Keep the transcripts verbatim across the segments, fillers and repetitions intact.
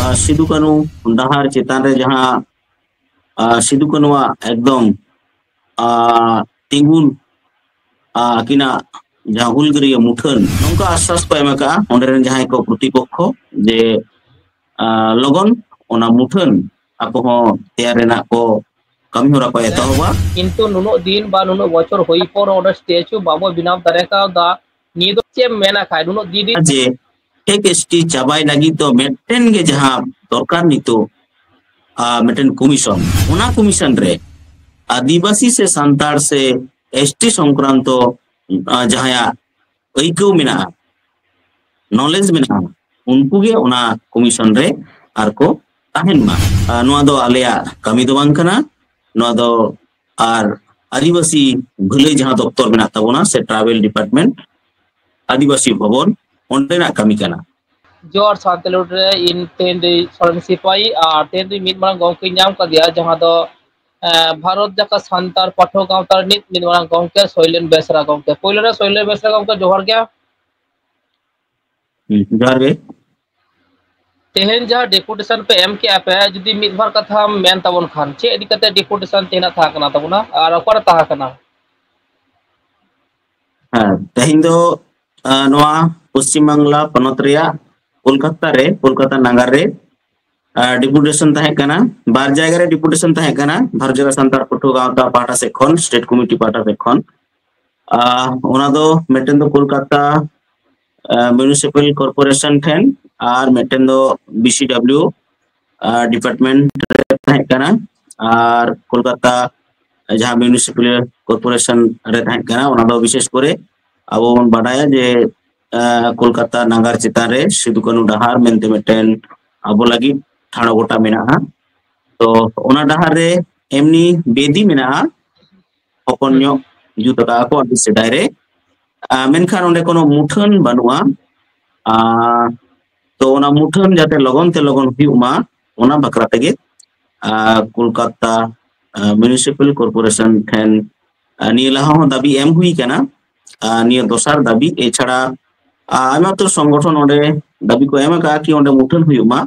ᱟᱨ ᱥᱤᱫᱩ ᱠᱟᱹᱱᱩ ᱰᱟᱦᱟᱨ ᱪᱮᱛᱟᱱ ᱨᱮ ᱡᱟᱦᱟᱸ, ᱟᱨ ᱥᱤᱫᱩ ᱠᱟᱹᱱᱩᱣᱟᱜ ᱮᱠᱫᱚᱢ, ᱟᱨ ᱛᱤᱸᱜᱩᱱ, ᱟᱨ ᱟᱹᱠᱤᱱᱟᱜ ᱡᱟᱦᱟᱸ ᱦᱩᱞᱜᱟᱹᱨᱭᱟᱹ ᱢᱩᱴᱷᱟᱹᱱ, ᱱᱚᱝᱠᱟ ᱟᱥᱥᱟᱥ ᱠᱚ ᱮᱢ ᱟᱠᱟᱫᱼᱟ ᱚᱸᱰᱮ ᱨᱮᱱ ᱡᱟᱦᱟᱸᱭ ᱠᱚ ᱯᱨᱚᱛᱤᱯᱚᱠᱠᱷᱚ, ᱡᱮ, ᱟᱨ ᱞᱚᱜᱚᱱ ᱚᱱᱟ ᱢᱩᱴᱷᱟᱹᱱ ᱟᱠᱚ ᱦᱚᱸ ᱛᱮᱭᱟᱨ ᱨᱮᱱᱟᱜ ᱠᱚ ᱠᱟᱹᱢᱤ ᱦᱚᱨᱟ ᱠᱚ ᱮᱛᱚᱦᱚᱵᱟ᱾ ᱠᱤᱱᱛᱩ ᱱᱩᱱᱟᱹᱜ ᱫᱤᱱ ᱵᱟ ᱱᱩᱱᱟᱹᱜ ᱵᱚᱪᱷᱚᱨ ᱦᱩᱭ ᱯᱚᱨ ᱚᱸᱰᱮ ᱥᱴᱮᱪᱩ ᱵᱟᱵᱚ ᱵᱮᱱᱟᱣ ᱫᱟᱲᱮ ᱠᱟᱣᱫᱟ, ᱱᱤᱭᱟᱹ ᱫᱚ ᱪᱮᱫ ᱮᱢ ᱢᱮᱱᱟ ᱠᱷᱟᱡ ᱱᱩᱱᱟᱹᱜ ᱫᱤᱱ ᱨᱮ? ᱡᱮ ᱮᱥ ᱴᱤ ᱪᱟᱵᱟᱭ ᱞᱟᱹᱜᱤᱫ ᱫᱚ ᱢᱤᱫᱴᱮᱱ ᱜᱮ ᱡᱟᱦᱟᱸ ᱫᱚᱨᱠᱟᱨ ᱱᱤᱛᱚᱜ, ᱟᱨ ᱢᱤᱫᱴᱮᱱ ᱠᱚᱢᱤᱥᱚᱱ, ᱚᱱᱟ ᱠᱚᱢᱤᱥᱚᱱ ᱨᱮ ᱟᱹᱫᱤᱵᱟᱹᱥᱤ ᱥᱮ ᱥᱟᱱᱛᱟᱲ ᱥᱮ ᱮᱥ ᱴᱤ ᱥᱚᱝᱠᱨᱟᱱᱛᱚ, ᱟᱨ ᱡᱟᱦᱟᱸᱭᱟᱜ ᱟᱹᱭᱠᱟᱹᱣ ᱢᱮᱱᱟᱜᱼᱟ, ᱱᱚᱞᱮᱡᱽ ᱢᱮᱱᱟᱜᱼᱟ, ᱩᱱᱠᱩ ᱜᱮ ᱚᱱᱟ ᱠᱚᱢᱤᱥᱚᱱ ᱨᱮ ᱟᱨ ᱠᱚ ᱛᱟᱦᱮᱱ ᱢᱟ᱾ ᱟᱨ ᱱᱚᱣᱟ ᱫᱚ ᱟᱞᱮᱭᱟᱜ ᱠᱟᱹᱢᱤ ᱫᱚ ᱵᱟᱝ ᱠᱟᱱᱟ᱾ ᱱᱚᱣᱟ ᱫᱚ ᱟᱨ ᱟᱹᱫᱤᱵᱟᱹᱥᱤ ᱵᱷᱟᱹᱞᱟᱹᱭ ᱡᱟᱦᱟᱸ ᱫᱚᱯᱛᱚᱨ ᱢᱮᱱᱟᱜ ᱛᱟᱵᱚᱱᱟ ᱥᱮ ᱴᱨᱟᱭᱵᱮᱞ ᱰᱤᱯᱟᱨᱴᱢᱮᱱᱴ, ᱟᱹᱫᱤᱵᱟᱹᱥᱤ ᱵᱷᱚᱵᱚᱱ, ᱚᱸᱰᱮᱱᱟᱜ ᱠᱟᱹᱢᱤ ᱠᱟᱱᱟ᱾ ᱡᱚᱦᱟᱨ ᱥᱟᱱᱛᱟᱲ ᱨᱮ ᱤᱧ ᱛᱮᱦᱮᱧ ᱫᱚ ᱥᱚᱨᱮᱱ ᱥᱤᱯᱟᱹᱦᱤ ᱟᱨ ᱛᱮᱦᱮᱧ ᱫᱚ ᱢᱤᱫ ᱢᱟᱨᱟᱝ ᱜᱚᱢᱠᱮᱧ ᱧᱟᱢ ᱠᱟᱫᱮᱭᱟ, ᱡᱟᱦᱟᱸ ᱫᱚ ᱵᱷᱟᱨᱚᱛ ᱡᱟᱠᱟᱛ ᱥᱟᱱᱛᱟᱲ ᱯᱟᱹᱴᱷᱩᱣᱟᱹ ᱜᱟᱶᱛᱟ ᱨᱤᱱᱤᱡ ᱢᱤᱫ ᱢᱟᱨᱟᱝ ᱜᱚᱢᱠᱮ ᱥᱚᱭᱞᱮᱱ ᱵᱮᱥᱨᱟ ᱜᱚᱢᱠᱮ᱾ ᱯᱳᱭᱞᱳ ᱨᱮ ᱥᱚᱭᱞᱮᱱ ᱵᱮᱥᱨᱟ ᱜᱚᱢᱠᱮ, ᱡᱚᱦᱟᱨ ᱜᱮ᱾ ᱦᱩᱸ, ᱡᱚᱦᱟᱨ ᱜᱮ᱾ ᱛᱮᱦᱮᱧ ᱡᱟᱦᱟᱸ ᱰᱮᱯᱩᱴᱮᱥᱚᱱ ᱯᱮ ᱮᱢ ᱠᱮᱜᱼᱟ ᱯᱮ, ᱡᱩᱫᱤ ᱢᱤᱫ ᱵᱟᱨ ᱠᱟᱛᱷᱟᱢ ᱢᱮᱱ ᱛᱟᱵᱚᱱ ᱠᱷᱟᱱ, ᱪᱮᱫ ᱤᱫᱤ ᱠᱟᱛᱮ ᱰᱮᱯᱩᱴᱮᱥᱚᱱ ᱛᱮᱦᱮᱧᱟᱜ ᱛᱟᱦᱮᱸ ᱠᱟᱱᱟ ᱛᱟᱵᱚᱱᱟ ᱟᱨ ᱚᱠᱟᱨᱮ ᱛᱟᱦᱮᱸ ᱠᱟᱱᱟ? ᱦᱮᱸ, ᱛᱮᱦᱮᱧ ᱫᱚ, ᱟᱸ, ᱱᱚᱣᱟ ᱯᱚᱥᱪᱤᱢ ᱵᱟᱝᱞᱟ ᱯᱚᱱᱚᱛ ᱨᱮᱭᱟᱜ ᱠᱳᱞᱠᱟᱛᱟ ᱨᱮ, ᱠᱳᱞᱠᱟᱛᱟ ᱱᱟᱜᱟᱨ ᱨᱮ, ᱟᱸ, ᱰᱮᱯᱩᱴᱮᱥᱚᱱ ᱛᱟᱦᱮᱸ ᱠᱟᱱᱟ᱾ ᱵᱟᱨ ᱡᱟᱭᱜᱟ ᱨᱮ ᱰᱮᱯᱩᱴᱮᱥᱚᱱ ᱛᱟᱦᱮᱸ ᱠᱟᱱᱟ, ᱵᱷᱟᱨᱚᱛ ᱡᱟᱠᱟᱛ ᱥᱟᱱᱛᱟᱲ ᱯᱟᱹᱴᱷᱩᱣᱟᱹ ᱜᱟᱶᱛᱟ ᱯᱟᱦᱴᱟ ᱥᱮᱫ ᱠᱷᱚᱱ, ᱥᱴᱮᱴ ᱠᱚᱢᱤᱴᱤ ᱯᱟᱦᱴᱟ ᱥᱮᱫ ᱠᱷᱚᱱ᱾ ᱟᱸ, ᱚᱱᱟ ᱫᱚ ᱢᱤᱫᱴᱮᱱ ᱫᱚ ᱠᱳᱞᱠᱟᱛᱟ, ᱟᱸ, ᱢᱤᱭᱩᱱᱤᱥᱤᱯᱟᱞ ᱠᱚᱨᱯᱳᱨᱮᱥᱚᱱ ᱴᱷᱮᱱ ᱟᱨ ᱢᱤᱫᱴᱮᱱ ᱫᱚ ᱵᱤ ᱥᱤ ᱰᱟᱵᱞᱤᱭᱩ, ᱟᱸ, ᱰᱤᱯᱟᱨᱴᱢᱮᱱᱴ ᱨᱮ ᱛᱟᱦᱮᱸ ᱠᱟᱱᱟ᱾ ᱟᱨ ᱠᱳᱞᱠᱟᱛᱟ ᱡᱟᱦᱟᱸ ᱢᱤᱭᱩᱱᱤᱥᱤᱯᱟᱞ ᱠᱚᱨᱯᱳᱨᱮᱥᱚᱱ ᱨᱮ ᱛᱟᱦᱮᱸ ᱠᱟᱱᱟ, ᱚᱱᱟ ᱫᱚ ᱵᱤᱥᱮᱥ ᱠᱚᱨᱮ ᱟᱵᱚ ᱵᱚᱱ ᱵᱟᱰᱟᱭᱟ ᱡᱮ, ᱟᱸ, ᱠᱳᱞᱠᱟᱛᱟ ᱱᱟᱜᱟᱨ ᱪᱮᱛᱟᱱ ᱨᱮ ᱥᱤᱫᱩ ᱠᱟᱹᱱᱩ ᱰᱟᱦᱟᱨ ᱢᱮᱱᱛᱮ ᱢᱤᱫᱴᱮᱱ ᱟᱵᱚ ᱞᱟᱹᱜᱤᱫ ᱴᱷᱟᱲᱚ ᱜᱚᱴᱟ ᱢᱮᱱᱟᱜᱼᱟ᱾ ᱛᱚ ᱚᱱᱟ ᱰᱟᱦᱟᱨ ᱨᱮ ᱮᱢᱱᱤ ᱵᱮᱫᱤ ᱢᱮᱱᱟᱜᱼᱟ, ᱦᱚᱯᱚᱱ ᱧᱚᱜ ᱡᱩᱛ ᱟᱠᱟᱫᱼᱟ ᱠᱚ ᱟᱹᱰᱤ ᱥᱮᱫᱟᱭ ᱨᱮ᱾ ᱟᱸ, ᱢᱮᱱᱠᱷᱟᱱ ᱚᱸᱰᱮ ᱠᱳᱱᱳ ᱢᱩᱴᱷᱟᱹᱱ ᱵᱟᱹᱱᱩᱜᱼᱟ᱾ ᱟᱸ, ᱛᱚ ᱚᱱᱟ ᱢᱩᱴᱷᱟᱹᱱ ᱡᱟᱛᱮ ᱞᱚᱜᱚᱱ ᱛᱮ ᱞᱚᱜᱚᱱ ᱦᱩᱭᱩᱜ ᱢᱟ, ᱚᱱᱟ ᱵᱟᱠᱷᱨᱟ ᱛᱮᱜᱮ, ᱟᱸ, ᱠᱳᱞᱠᱟᱛᱟ, ᱟᱸ, ᱢᱤᱭᱩᱱᱤᱥᱤᱯᱟᱞ ᱠᱚᱨᱯᱳᱨᱮᱥᱚᱱ ᱴᱷᱮᱱ, ᱟᱸ, ᱱᱤᱭᱟᱹ ᱞᱟᱦᱟ ᱦᱚᱸ ᱫᱟᱹᱵᱤ ᱮᱢ ᱦᱩᱭ ᱠᱟᱱᱟ᱾ ᱟᱸ, ᱱᱤᱭᱟᱹ ᱫᱚᱥᱟᱨ ᱫᱟᱹᱵᱤ᱾ ᱮᱪᱷᱟᱲᱟ, ᱟᱸ, ᱟᱭᱢᱟ ᱩᱛᱟᱹᱨ ᱥᱚᱝᱜᱚᱴᱷᱚᱱ ᱚᱸᱰᱮ ᱫᱟᱹᱵᱤ ᱠᱚ ᱮᱢ ᱟᱠᱟᱫᱼᱟ ᱠᱤ ᱚᱸᱰᱮ ᱢᱩᱴᱷᱟᱹᱱ ᱦᱩᱭᱩᱜ ᱢᱟ᱾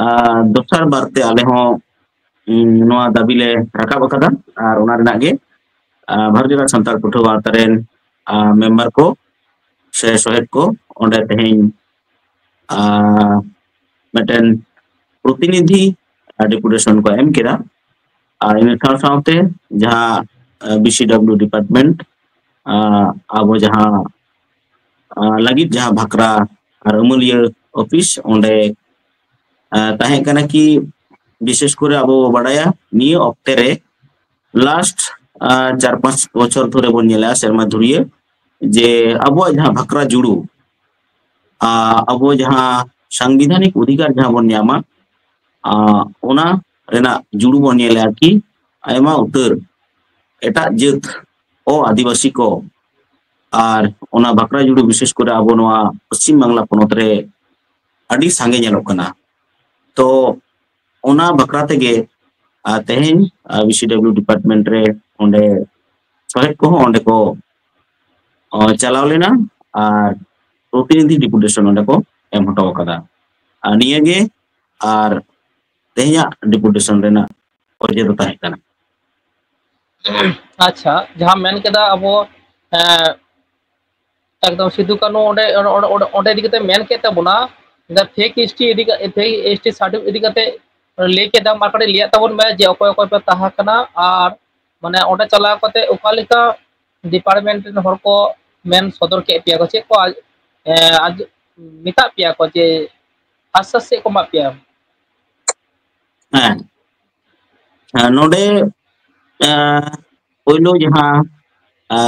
ᱟᱨ ᱫᱚᱥᱟᱨ ᱵᱟᱨ ᱛᱮ ᱟᱞᱮ ᱦᱚᱸ, ᱩᱢ, ᱱᱚᱣᱟ ᱫᱟᱹᱵᱤ ᱞᱮ ᱨᱟᱠᱟᱵ ᱟᱠᱟᱫᱟ᱾ ᱟᱨ ᱚᱱᱟ ᱨᱮᱱᱟᱜ ᱜᱮ, ᱟᱨ ᱵᱷᱟᱨᱚᱛᱤᱭᱚ ᱥᱟᱱᱛᱟᱲ ᱯᱟᱹᱴᱷᱩᱣᱟᱹ ᱜᱟᱶᱛᱟ ᱨᱮᱱ, ᱟᱨ ᱢᱮᱢᱵᱟᱨ ᱠᱚ ᱥᱮ ᱥᱚᱦᱮᱫ ᱠᱚ ᱚᱸᱰᱮ ᱛᱮᱦᱮᱧ, ᱟᱨ ᱢᱤᱫᱴᱮᱱ ᱯᱨᱚᱛᱤᱱᱤᱫᱷᱤ, ᱟᱨ ᱰᱮᱯᱩᱴᱮᱥᱚᱱ ᱠᱚ ᱮᱢ ᱠᱮᱫᱟ᱾ ᱟᱨ ᱤᱱᱟᱹ ᱥᱟᱶ ᱥᱟᱶᱛᱮ ᱡᱟᱦᱟᱸ, ᱟᱨ, ᱵᱤ ᱥᱤ ᱰᱟᱵᱽᱞᱤᱭᱩ ᱰᱤᱯᱟᱨᱴᱢᱮᱱᱴ, ᱟᱨ ᱟᱵᱚ ᱡᱟᱦᱟᱸ, ᱟᱨ ᱞᱟᱹᱜᱤᱫ ᱡᱟᱦᱟᱸ ᱵᱷᱟᱠᱨᱟ ᱟᱨ ᱟᱹᱢᱟᱹᱞᱤᱭᱟᱹ ᱚᱯᱷᱤᱥ ᱚᱸᱰᱮ, ᱟᱨ ᱛᱟᱦᱮᱸ ᱠᱟᱱᱟ ᱠᱤ, ᱵᱤᱥᱮᱥ ᱠᱚᱨᱮ ᱟᱵᱚ ᱵᱚ ᱵᱟᱰᱟᱭᱟ ᱱᱤᱭᱟᱹ ᱚᱠᱛᱮ ᱨᱮ ᱞᱟᱥᱴ, ᱟᱨ ᱪᱟᱨ ᱯᱟᱸᱪ ᱵᱚᱪᱷᱚᱨ ᱫᱷᱚᱨᱮ ᱵᱚᱱ ᱧᱮᱞᱟ ᱥᱮᱨᱢᱟ ᱫᱷᱩᱨᱤᱭᱟᱹ ᱡᱮ ᱟᱵᱚᱣᱟᱜ ᱡᱟᱦᱟᱸ ᱵᱷᱟᱠᱨᱟ ᱡᱩᱲᱩ, ᱟᱨ ᱟᱵᱚ ᱡᱟᱦᱟᱸ ᱥᱟᱝᱵᱤᱫᱷᱟᱱᱤᱠ ᱚᱫᱷᱤᱠᱟᱨ ᱡᱟᱦᱟᱸ ᱵᱚᱱ ᱧᱟᱢᱟ, ᱟᱨ ᱚᱱᱟ ᱨᱮᱱᱟᱜ ᱡᱩᱲᱩ ᱵᱚᱱ ᱧᱮᱞᱟ ᱠᱤ ᱟᱭᱢᱟ ᱩᱛᱟᱹᱨ ᱮᱴᱟᱜ ᱡᱟᱹᱛ ᱚ ᱟᱹᱫᱤᱵᱟᱹᱥᱤ ᱠᱚ ᱟᱨ ᱚᱱᱟ ᱵᱷᱟᱠᱨᱟ ᱡᱩᱲᱩ ᱵᱤᱥᱮᱥ ᱠᱚᱨᱮ ᱟᱵᱚ ᱱᱚᱣᱟ ᱯᱚᱥᱪᱤᱢ ᱵᱟᱝᱞᱟ ᱯᱚᱱᱚᱛ ᱨᱮ ᱟᱹᱰᱤ ᱥᱟᱸᱜᱮ ᱧᱮᱞᱚᱜ ᱠᱟᱱᱟ᱾ ᱛᱚ ᱚᱱᱟ ᱵᱟᱠᱷᱨᱟ ᱛᱮᱜᱮ, ᱟᱨ ᱛᱮᱦᱮᱧ, ᱟᱨ ᱵᱤ ᱥᱤ ᱰᱟᱵᱽᱞᱤᱭᱩ ᱰᱤᱯᱟᱨᱴᱢᱮᱱᱴ ᱨᱮ ᱚᱸᱰᱮ ᱥᱚᱦᱮᱫ ᱠᱚᱦᱚᱸ ᱚᱸᱰᱮ ᱠᱚ, ᱚ, ᱪᱟᱞᱟᱣ ᱞᱮᱱᱟ ᱟᱨ ᱯᱨᱚᱛᱤᱱᱤᱫᱷᱤ ᱰᱮᱯᱩᱴᱮᱥᱚᱱ ᱚᱸᱰᱮ ᱠᱚ ᱮᱢ ᱦᱚᱴᱚ ᱟᱠᱟᱫᱟ᱾ ᱟᱨ ᱱᱤᱭᱟᱹᱜᱮ ᱟᱨ ᱛᱮᱦᱮᱧᱟᱜ ᱰᱮᱯᱩᱴᱮᱥᱚᱱ ᱨᱮᱱᱟᱜ ᱚᱡᱮ ᱫᱚ ᱛᱟᱦᱮᱸ ᱠᱟᱱᱟ᱾ ᱟᱪᱪᱷᱟ, ᱡᱟᱦᱟᱸ ᱢᱮᱱ ᱠᱮᱫᱟ ᱟᱵᱚ, ᱮᱸ, ᱮᱠᱫᱚᱢ ᱥᱤᱫᱩ ᱠᱟᱹᱱᱦᱩ ᱚᱸᱰᱮ, ᱚᱸᱰᱮ, ᱚᱸᱰᱮ, ᱚᱸᱰᱮ ᱤᱫᱤ ᱠᱟᱛᱮ ᱢᱮᱱ ᱠᱮᱫ ᱛᱟᱵᱚᱱᱟ, ᱯᱷᱮᱠ ᱮᱥ ᱴᱤ ᱤᱫᱤ ᱠᱟ-, ᱯᱷᱮᱠ ᱮᱥ ᱴᱤ ᱥᱟᱨᱴᱤᱯᱷᱤᱠᱮᱴ ᱤᱫᱤ ᱠᱟᱛᱮ ᱞᱟᱹᱭ ᱠᱮᱫᱟᱢ, ᱟᱨ ᱠᱟᱹᱴᱤᱡ ᱞᱟᱹᱭᱟᱜ ᱛᱟᱵᱚᱱ ᱢᱮ ᱡᱮ ᱚᱠᱚᱭ ᱚᱠᱚᱭ ᱯᱮ ᱛᱟᱦᱮᱸ ᱠᱟᱱᱟ ᱟᱨ ᱢᱟᱱᱮ ᱚᱸᱰᱮ ᱪᱟᱞᱟᱣ ᱠᱟᱛᱮ ᱚᱠᱟ ᱞᱮᱠᱟ ᱰᱤᱯᱟᱨᱴᱢᱮᱱᱴ ᱨᱮᱱ ᱦᱚᱲ ᱠᱚ ᱢᱮᱱ ᱥᱚᱫᱚᱨ ᱠᱮᱫ ᱯᱮᱭᱟ ᱠᱚ, ᱪᱮᱫ ᱠᱚ ᱟᱡ-, ᱮ, ᱟᱡ-, ᱢᱮᱛᱟᱜ ᱯᱮᱭᱟ ᱠᱚ ᱡᱮ ᱟᱥᱥᱟᱥ ᱪᱮᱫ ᱠᱚ ᱮᱢᱟᱜ ᱯᱮᱭᱟ? ᱦᱮᱸ, ᱦᱮᱸ, ᱱᱚᱰᱮ, ᱮ, ᱯᱳᱭᱞᱳ ᱡᱟᱦᱟᱸ, ᱮ,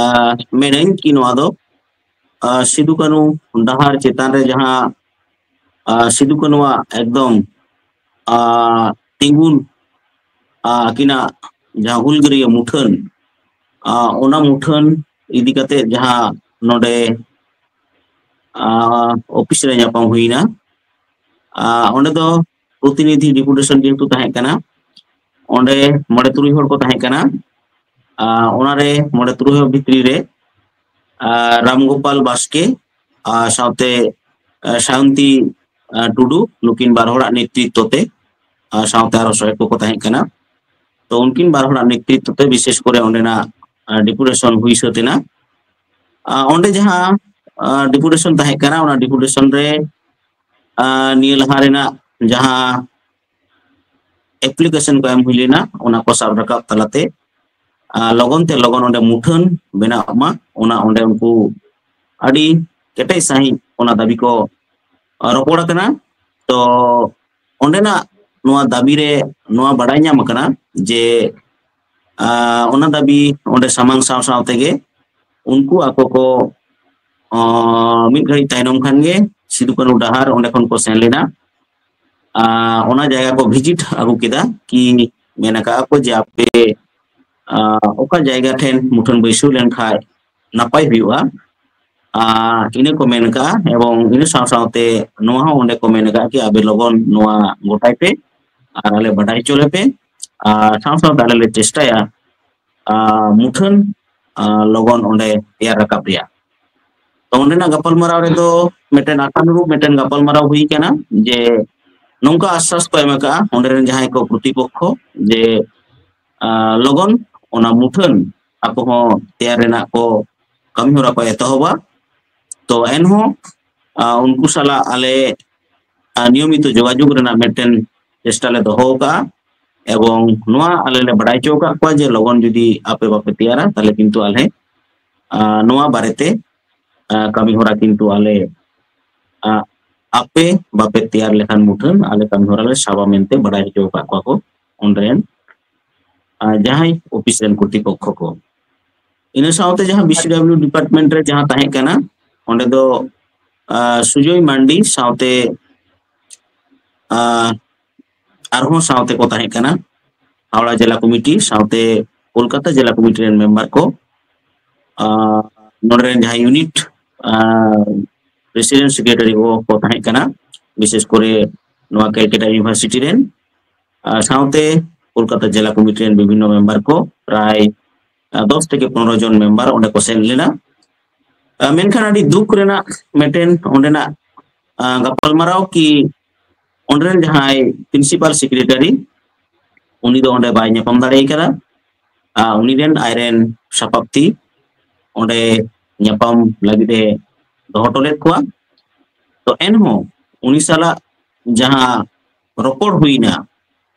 ᱢᱮᱱᱟᱹᱧ ᱠᱤ ᱱᱚᱣᱟ ᱫᱚ, ᱮ, ᱥᱤᱫᱩ ᱠᱟᱹᱱᱦᱩ ᱰᱟᱦᱟᱨ ᱪᱮᱛᱟᱱ ᱨᱮ ᱡᱟᱦᱟᱸ, ᱮ, ᱥᱤᱫᱩ ᱠᱟᱹᱱᱦᱩᱣᱟᱜ ᱮᱠᱫᱚᱢ, ᱮ, ᱛᱤᱸᱜᱩᱱ, ᱮ, ᱟᱹᱠᱤᱱᱟᱜ ᱡᱟᱦᱟᱸ ᱦᱩᱞᱜᱟᱹᱨᱭᱟᱹ ᱢᱩᱴᱷᱟᱹᱱ, ᱮ, ᱚᱱᱟ ᱢᱩᱴᱷᱟᱹᱱ ᱤᱫᱤ ᱠᱟᱛᱮ ᱡᱟᱦᱟᱸ ᱱᱚᱰᱮ, ᱮ, ᱚᱯᱷᱤᱥ ᱨᱮ ᱧᱟᱯᱟᱢ ᱦᱩᱭᱱᱟ᱾ ᱮ, ᱚᱸᱰᱮ ᱫᱚ ᱯᱨᱚᱛᱤᱱᱤᱫᱷᱤ ᱰᱮᱯᱩᱴᱮᱥᱚᱱ ᱡᱮᱦᱮᱛᱩ ᱛᱟᱦᱮᱸ ᱠᱟᱱᱟ, ᱚᱸᱰᱮ ᱢᱚᱬᱮ ᱛᱩᱨᱩᱭ ᱦᱚᱲ ᱠᱚ ᱛᱟᱦᱮᱸ ᱠᱟᱱᱟ᱾ ᱟᱨ ᱚᱱᱟᱨᱮ ᱢᱚᱬᱮ ᱛᱩᱨᱩᱭ ᱦᱚᱲ ᱵᱷᱤᱛᱨᱤ ᱨᱮ, ᱟᱨ ᱨᱟᱢᱜᱳᱯᱟᱞ ᱵᱟᱥᱠᱮ, ᱟᱨ ᱥᱟᱶᱛᱮ, ᱟᱨ ᱥᱟᱭᱚᱱᱛᱤ, ᱟᱨ ᱴᱩᱰᱩ, ᱱᱩᱠᱤᱱ ᱵᱟᱨ ᱦᱚᱲᱟᱜ ᱱᱮᱛᱨᱤᱛᱵ ᱛᱮ, ᱟᱨ ᱥᱟᱶᱛᱮ ᱟᱨᱚ ᱥᱚᱦᱮᱫ ᱠᱚᱠᱚ ᱛᱟᱦᱮᱸ ᱠᱟᱱᱟ᱾ ᱛᱚ ᱩᱱᱠᱤᱱ ᱵᱟᱨ ᱦᱚᱲᱟᱜ ᱱᱮᱛᱨᱤᱛᱵ ᱛᱮ ᱵᱤᱥᱮᱥ ᱠᱚᱨᱮ ᱚᱸᱰᱮᱱᱟᱜ ᱰᱮᱯᱩᱴᱮᱥᱚᱱ ᱦᱩᱭ ᱥᱟᱹᱛ ᱮᱱᱟ᱾ ᱟᱨ ᱚᱸᱰᱮ ᱡᱟᱦᱟᱸ ᱰᱮᱯᱩᱴᱮᱥᱚᱱ ᱛᱟᱦᱮᱸ ᱠᱟᱱᱟ, ᱚᱱᱟ ᱰᱮᱯᱩᱴᱮᱥᱚᱱ ᱨᱮ ᱟᱨ ᱱᱤᱭᱟᱹ ᱞᱟᱦᱟ ᱨᱮᱱᱟᱜ ᱡᱟᱦᱟᱸ ᱮᱯᱞᱤᱠᱮᱥᱚᱱ ᱠᱚ ᱮᱢ ᱦᱩᱭ ᱞᱮᱱᱟ, ᱚᱱᱟ ᱠᱚ ᱥᱟᱵ ᱨᱟᱠᱟᱵ ᱛᱟᱞᱟᱛᱮ ᱟᱨ ᱞᱚᱜᱚᱱ ᱛᱮ ᱞᱚᱜᱚᱱ ᱚᱸᱰᱮ ᱢᱩᱴᱷᱟᱹᱱ ᱵᱮᱱᱟᱜ ᱢᱟ, ᱚᱱᱟ ᱚᱸᱰᱮ ᱩᱱᱠᱩ ᱟᱹᱰᱤ ᱠᱮᱴᱮᱡ ᱥᱟᱺᱦᱤᱡ ᱚᱱᱟ ᱫᱟᱹᱵᱤ ᱠᱚ ᱨᱚᱯᱚᱲ ᱟᱠᱟᱱᱟ᱾ ᱛᱚ ᱚᱸᱰᱮᱱᱟᱜ ᱱᱚᱣᱟ ᱫᱟᱹᱵᱤ ᱨᱮ ᱱᱚᱣᱟ ᱵᱟᱰᱟᱭ ᱧᱟᱢ ᱟᱠᱟᱱᱟ ᱡᱮ ᱟᱨ ᱚᱱᱟ ᱫᱟᱹᱵᱤ ᱚᱸᱰᱮ ᱥᱟᱢᱟᱝ ᱥᱟᱶ ᱥᱟᱶ ᱛᱮᱜᱮ ᱩᱱᱠᱩ ᱟᱠᱚ ᱠᱚ ᱟᱨ ᱢᱤᱫ ᱜᱷᱟᱹᱲᱤᱡ ᱛᱟᱭᱱᱚᱢ ᱠᱷᱟᱱ ᱜᱮ ᱥᱤᱫᱩ ᱠᱟᱹᱱᱦᱩ ᱰᱟᱦᱟᱨ ᱚᱸᱰᱮ ᱠᱷᱚᱱ ᱠᱚ ᱥᱮᱱ ᱞᱮᱱᱟ᱾ ᱟᱨ ᱚᱱᱟ ᱡᱟᱭᱜᱟ ᱠᱚ ᱵᱷᱤᱡᱤᱴ ᱟᱹᱜᱩ ᱠᱮᱫᱟ, ᱠᱤ ᱢᱮᱱ ᱟᱠᱟᱫ ᱠᱚ ᱡᱮ ᱟᱯᱮ ᱟᱨ ᱚᱠᱟ ᱡᱟᱭᱜᱟ ᱴᱷᱮᱱ ᱢᱩᱴᱷᱟᱹᱱ ᱵᱟᱹᱭᱥᱟᱹᱣ ᱞᱮᱱᱠᱷᱟᱱ ᱱᱟᱯᱟᱭ ᱦᱩᱭᱩᱜᱼᱟ, ᱟᱨ ᱤᱱᱟᱹ ᱠᱚ ᱢᱮᱱ ᱟᱠᱟᱫᱼᱟ᱾ ᱮᱵᱚᱝ ᱤᱱᱟᱹ ᱥᱟᱶ ᱥᱟᱶᱛᱮ ᱱᱚᱣᱟ ᱦᱚᱸ ᱚᱸᱰᱮ ᱠᱚ ᱢᱮᱱ ᱟᱠᱟᱫᱼᱟ ᱠᱤ ᱟᱯᱮ ᱞᱚᱜᱚᱱ ᱱᱚᱣᱟ ᱜᱚᱴᱟᱭ ᱯᱮ ᱟᱨ ᱟᱞᱮ ᱵᱟᱰᱟᱭ ᱦᱚᱪᱚ ᱞᱮᱯᱮ, ᱟᱨ ᱥᱟᱶ ᱥᱟᱶᱛᱮ ᱟᱞᱮ ᱞᱮ ᱪᱮᱥᱴᱟᱭᱟ ᱟᱨ ᱢᱩᱴᱷᱟᱹᱱ ᱟᱨ ᱞᱚᱜᱚᱱ ᱚᱸᱰᱮ ᱛᱮᱭᱟᱨ ᱨᱟᱠᱟᱵ ᱨᱮᱭᱟᱜ᱾ ᱛᱚ ᱚᱸᱰᱮᱱᱟᱜ ᱜᱟᱯᱟᱞᱢᱟᱨᱟᱣ ᱨᱮᱫᱚ ᱢᱤᱫᱴᱮᱱ ᱟᱥᱟᱱᱩᱨᱩᱯ ᱢᱤᱫᱴᱮᱱ ᱜᱟᱯᱟᱞᱢᱟᱨᱟᱣ ᱦᱩᱭ ᱠᱟᱱᱟ ᱡᱮ ᱱᱚᱝᱠᱟ ᱟᱥᱥᱟᱥ ᱠᱚ ᱮᱢ ᱟᱠᱟᱫᱼᱟ ᱚᱸᱰᱮ ᱨᱮᱱ ᱡᱟᱦᱟᱸᱭ ᱠᱚ ᱯᱨᱚᱛᱤᱯᱚᱠᱠᱷᱚ ᱡᱮ ᱟᱨ ᱞᱚᱜᱚᱱ ᱚᱱᱟ ᱢᱩᱴᱷᱟᱹᱱ ᱟᱠᱚ ᱦᱚᱸ ᱛᱮᱭᱟᱨ ᱨᱮᱱᱟᱜ ᱠᱚ ᱠᱟᱹᱢᱤ ᱦᱚᱨᱟ ᱠᱚ ᱮᱛᱚᱦᱚᱵᱟ᱾ ᱛᱚ ᱮᱱᱦᱚᱸ ᱟᱨ ᱩᱱᱠᱩ ᱥᱟᱞᱟᱜ ᱟᱞᱮ ᱟᱨ ᱱᱤᱭᱚᱢᱤᱛᱚ ᱡᱳᱜᱟᱡᱳᱜᱽ ᱨᱮᱱᱟᱜ ᱢᱤᱫᱴᱮᱱ ᱪᱮᱥᱴᱟ ᱞᱮ ᱫᱚᱦᱚ ᱟᱠᱟᱫᱼᱟ᱾ ᱮᱵᱚᱝ ᱱᱚᱣᱟ ᱟᱞᱮ ᱞᱮ ᱵᱟᱰᱟᱭ ᱦᱚᱪᱚ ᱟᱠᱟᱫ ᱠᱚᱣᱟ ᱡᱮ ᱞᱚᱜᱚᱱ ᱡᱩᱫᱤ ᱟᱯᱮ ᱵᱟᱯᱮ ᱛᱮᱭᱟᱨᱟ, ᱛᱟᱦᱞᱮ ᱠᱤᱱᱛᱩ ᱟᱞᱮ ᱟᱨ ᱱᱚᱣᱟ ᱵᱟᱨᱮᱛᱮ ᱟᱨ ᱠᱟᱹᱢᱤ ᱦᱚᱨᱟ ᱠᱤᱱᱛᱩ ᱟᱞᱮ ᱟᱨ ᱟᱯᱮ ᱵᱟᱯᱮ ᱛᱮᱭᱟᱨ ᱞᱮᱠᱷᱟᱱ ᱢᱩᱴᱷᱟᱹᱱ ᱟᱞᱮ ᱠᱟᱹᱢᱤ ᱦᱚᱨᱟ ᱞᱮ ᱥᱟᱵᱟ ᱢᱮᱱᱛᱮ ᱵᱟᱰᱟᱭ ᱦᱚᱪᱚ ᱟᱠᱟᱫ ᱠᱚᱣᱟ ᱠᱚ ᱚᱸᱰᱮ ᱨᱮᱱ ᱟᱨ ᱡᱟᱦᱟᱸᱭ ᱚᱯᱷᱤᱥ ᱨᱮᱱ ᱠᱚᱨᱛᱤᱯᱚᱠᱠᱷᱚ ᱠᱚ᱾ ᱤᱱᱟᱹ ᱥᱟᱶᱛᱮ ᱡᱟᱦᱟᱸ ᱵᱤᱥᱤᱰᱟᱵᱞᱤᱭᱩ ᱰᱤᱯᱟᱨᱴᱢᱮᱱᱴ ᱨᱮ ᱡᱟᱦᱟᱸ ᱛᱟᱦᱮᱸ ᱠᱟᱱᱟ, ᱚᱸᱰᱮ ᱫᱚ ᱟᱨ ᱥᱩᱡᱚᱭ ᱢᱟᱱᱰᱤ ᱥᱟᱶᱛᱮ ᱟᱨ ᱟᱨᱦᱚᱸ ᱥᱟᱶᱛᱮ ᱠᱚ ᱛᱟᱦᱮᱸ ᱠᱟᱱᱟ ᱦᱟᱣᱲᱟ ᱡᱮᱞᱟ ᱠᱚᱢᱤᱴᱤ ᱥᱟᱶᱛᱮ ᱠᱳᱞᱠᱟᱛᱟ ᱡᱮᱞᱟ ᱠᱚᱢᱤᱴᱤ ᱨᱮᱱ ᱢᱮᱢᱵᱟᱨ ᱠᱚ, ᱟᱨ ᱱᱚᱰᱮ ᱨᱮᱱ ᱡᱟᱦᱟᱸ ᱤᱭᱩᱱᱤᱴ ᱯᱨᱮᱥᱤᱰᱮᱱᱴ ᱥᱮᱠᱨᱮᱴᱟᱨᱤ ᱠᱚ ᱠᱚ ᱛᱟᱦᱮᱸ ᱠᱟᱱᱟ, ᱵᱤᱥᱮᱥ ᱠᱚᱨᱮ ᱱᱚᱣᱟ ᱠᱮᱞᱠᱟᱴᱟ ᱤᱭᱩᱱᱤᱵᱷᱟᱨᱥᱤᱴᱤ ᱨᱮᱱ, ᱟᱨ ᱥᱟᱶᱛᱮ ᱠᱳᱞᱠᱟᱛᱟ ᱡᱮᱞᱟ ᱠᱚᱢᱤᱴᱤ ᱨᱮᱱ ᱵᱤᱵᱷᱤᱱᱱᱚ ᱢᱮᱢᱵᱟᱨ ᱠᱚ ᱯᱨᱟᱭ ᱟᱨ ᱫᱚᱥ ᱛᱷᱮᱠᱮ ᱯᱚᱱᱨᱚ ᱡᱚᱱ ᱢᱮᱢᱵᱟᱨ ᱚᱸᱰᱮ ᱠᱚ ᱥᱮᱱ ᱞᱮᱱᱟ᱾ ᱟᱨ ᱢᱮᱱᱠᱷᱟᱱ ᱟᱹᱰᱤ ᱫᱩᱠ ᱨᱮᱱᱟᱜ ᱢᱤᱫᱴᱮᱱ ᱚᱸᱰᱮᱱᱟᱜ ᱜᱟᱯᱟᱞᱢᱟᱨᱟᱣ ᱠᱤ ᱚᱸᱰᱮ ᱨᱮᱱ ᱡᱟᱦᱟᱸᱭ ᱯᱨᱤᱱᱥᱤᱯᱟᱞ ᱥᱮᱠᱨᱮᱴᱟᱨᱤ, ᱩᱱᱤ ᱫᱚ ᱚᱸᱰᱮ ᱵᱟᱭ ᱧᱟᱯᱟᱢ ᱫᱟᱲᱮ ᱠᱟᱫᱟ᱾ ᱟᱨ ᱩᱱᱤ ᱨᱮᱱ ᱟᱡᱨᱮᱱ ᱥᱟᱯᱟᱵᱛᱤ ᱚᱸᱰᱮ ᱧᱟᱯᱟᱢ ᱞᱟᱹᱜᱤᱫ ᱮ ᱫᱚᱦᱚ ᱦᱚᱴᱚ ᱞᱮᱫ ᱠᱚᱣᱟ᱾ ᱛᱚ ᱮᱱᱦᱚᱸ ᱩᱱᱤ ᱥᱟᱞᱟᱜ ᱡᱟᱦᱟᱸ ᱨᱚᱯᱚᱲ ᱦᱩᱭᱱᱟ,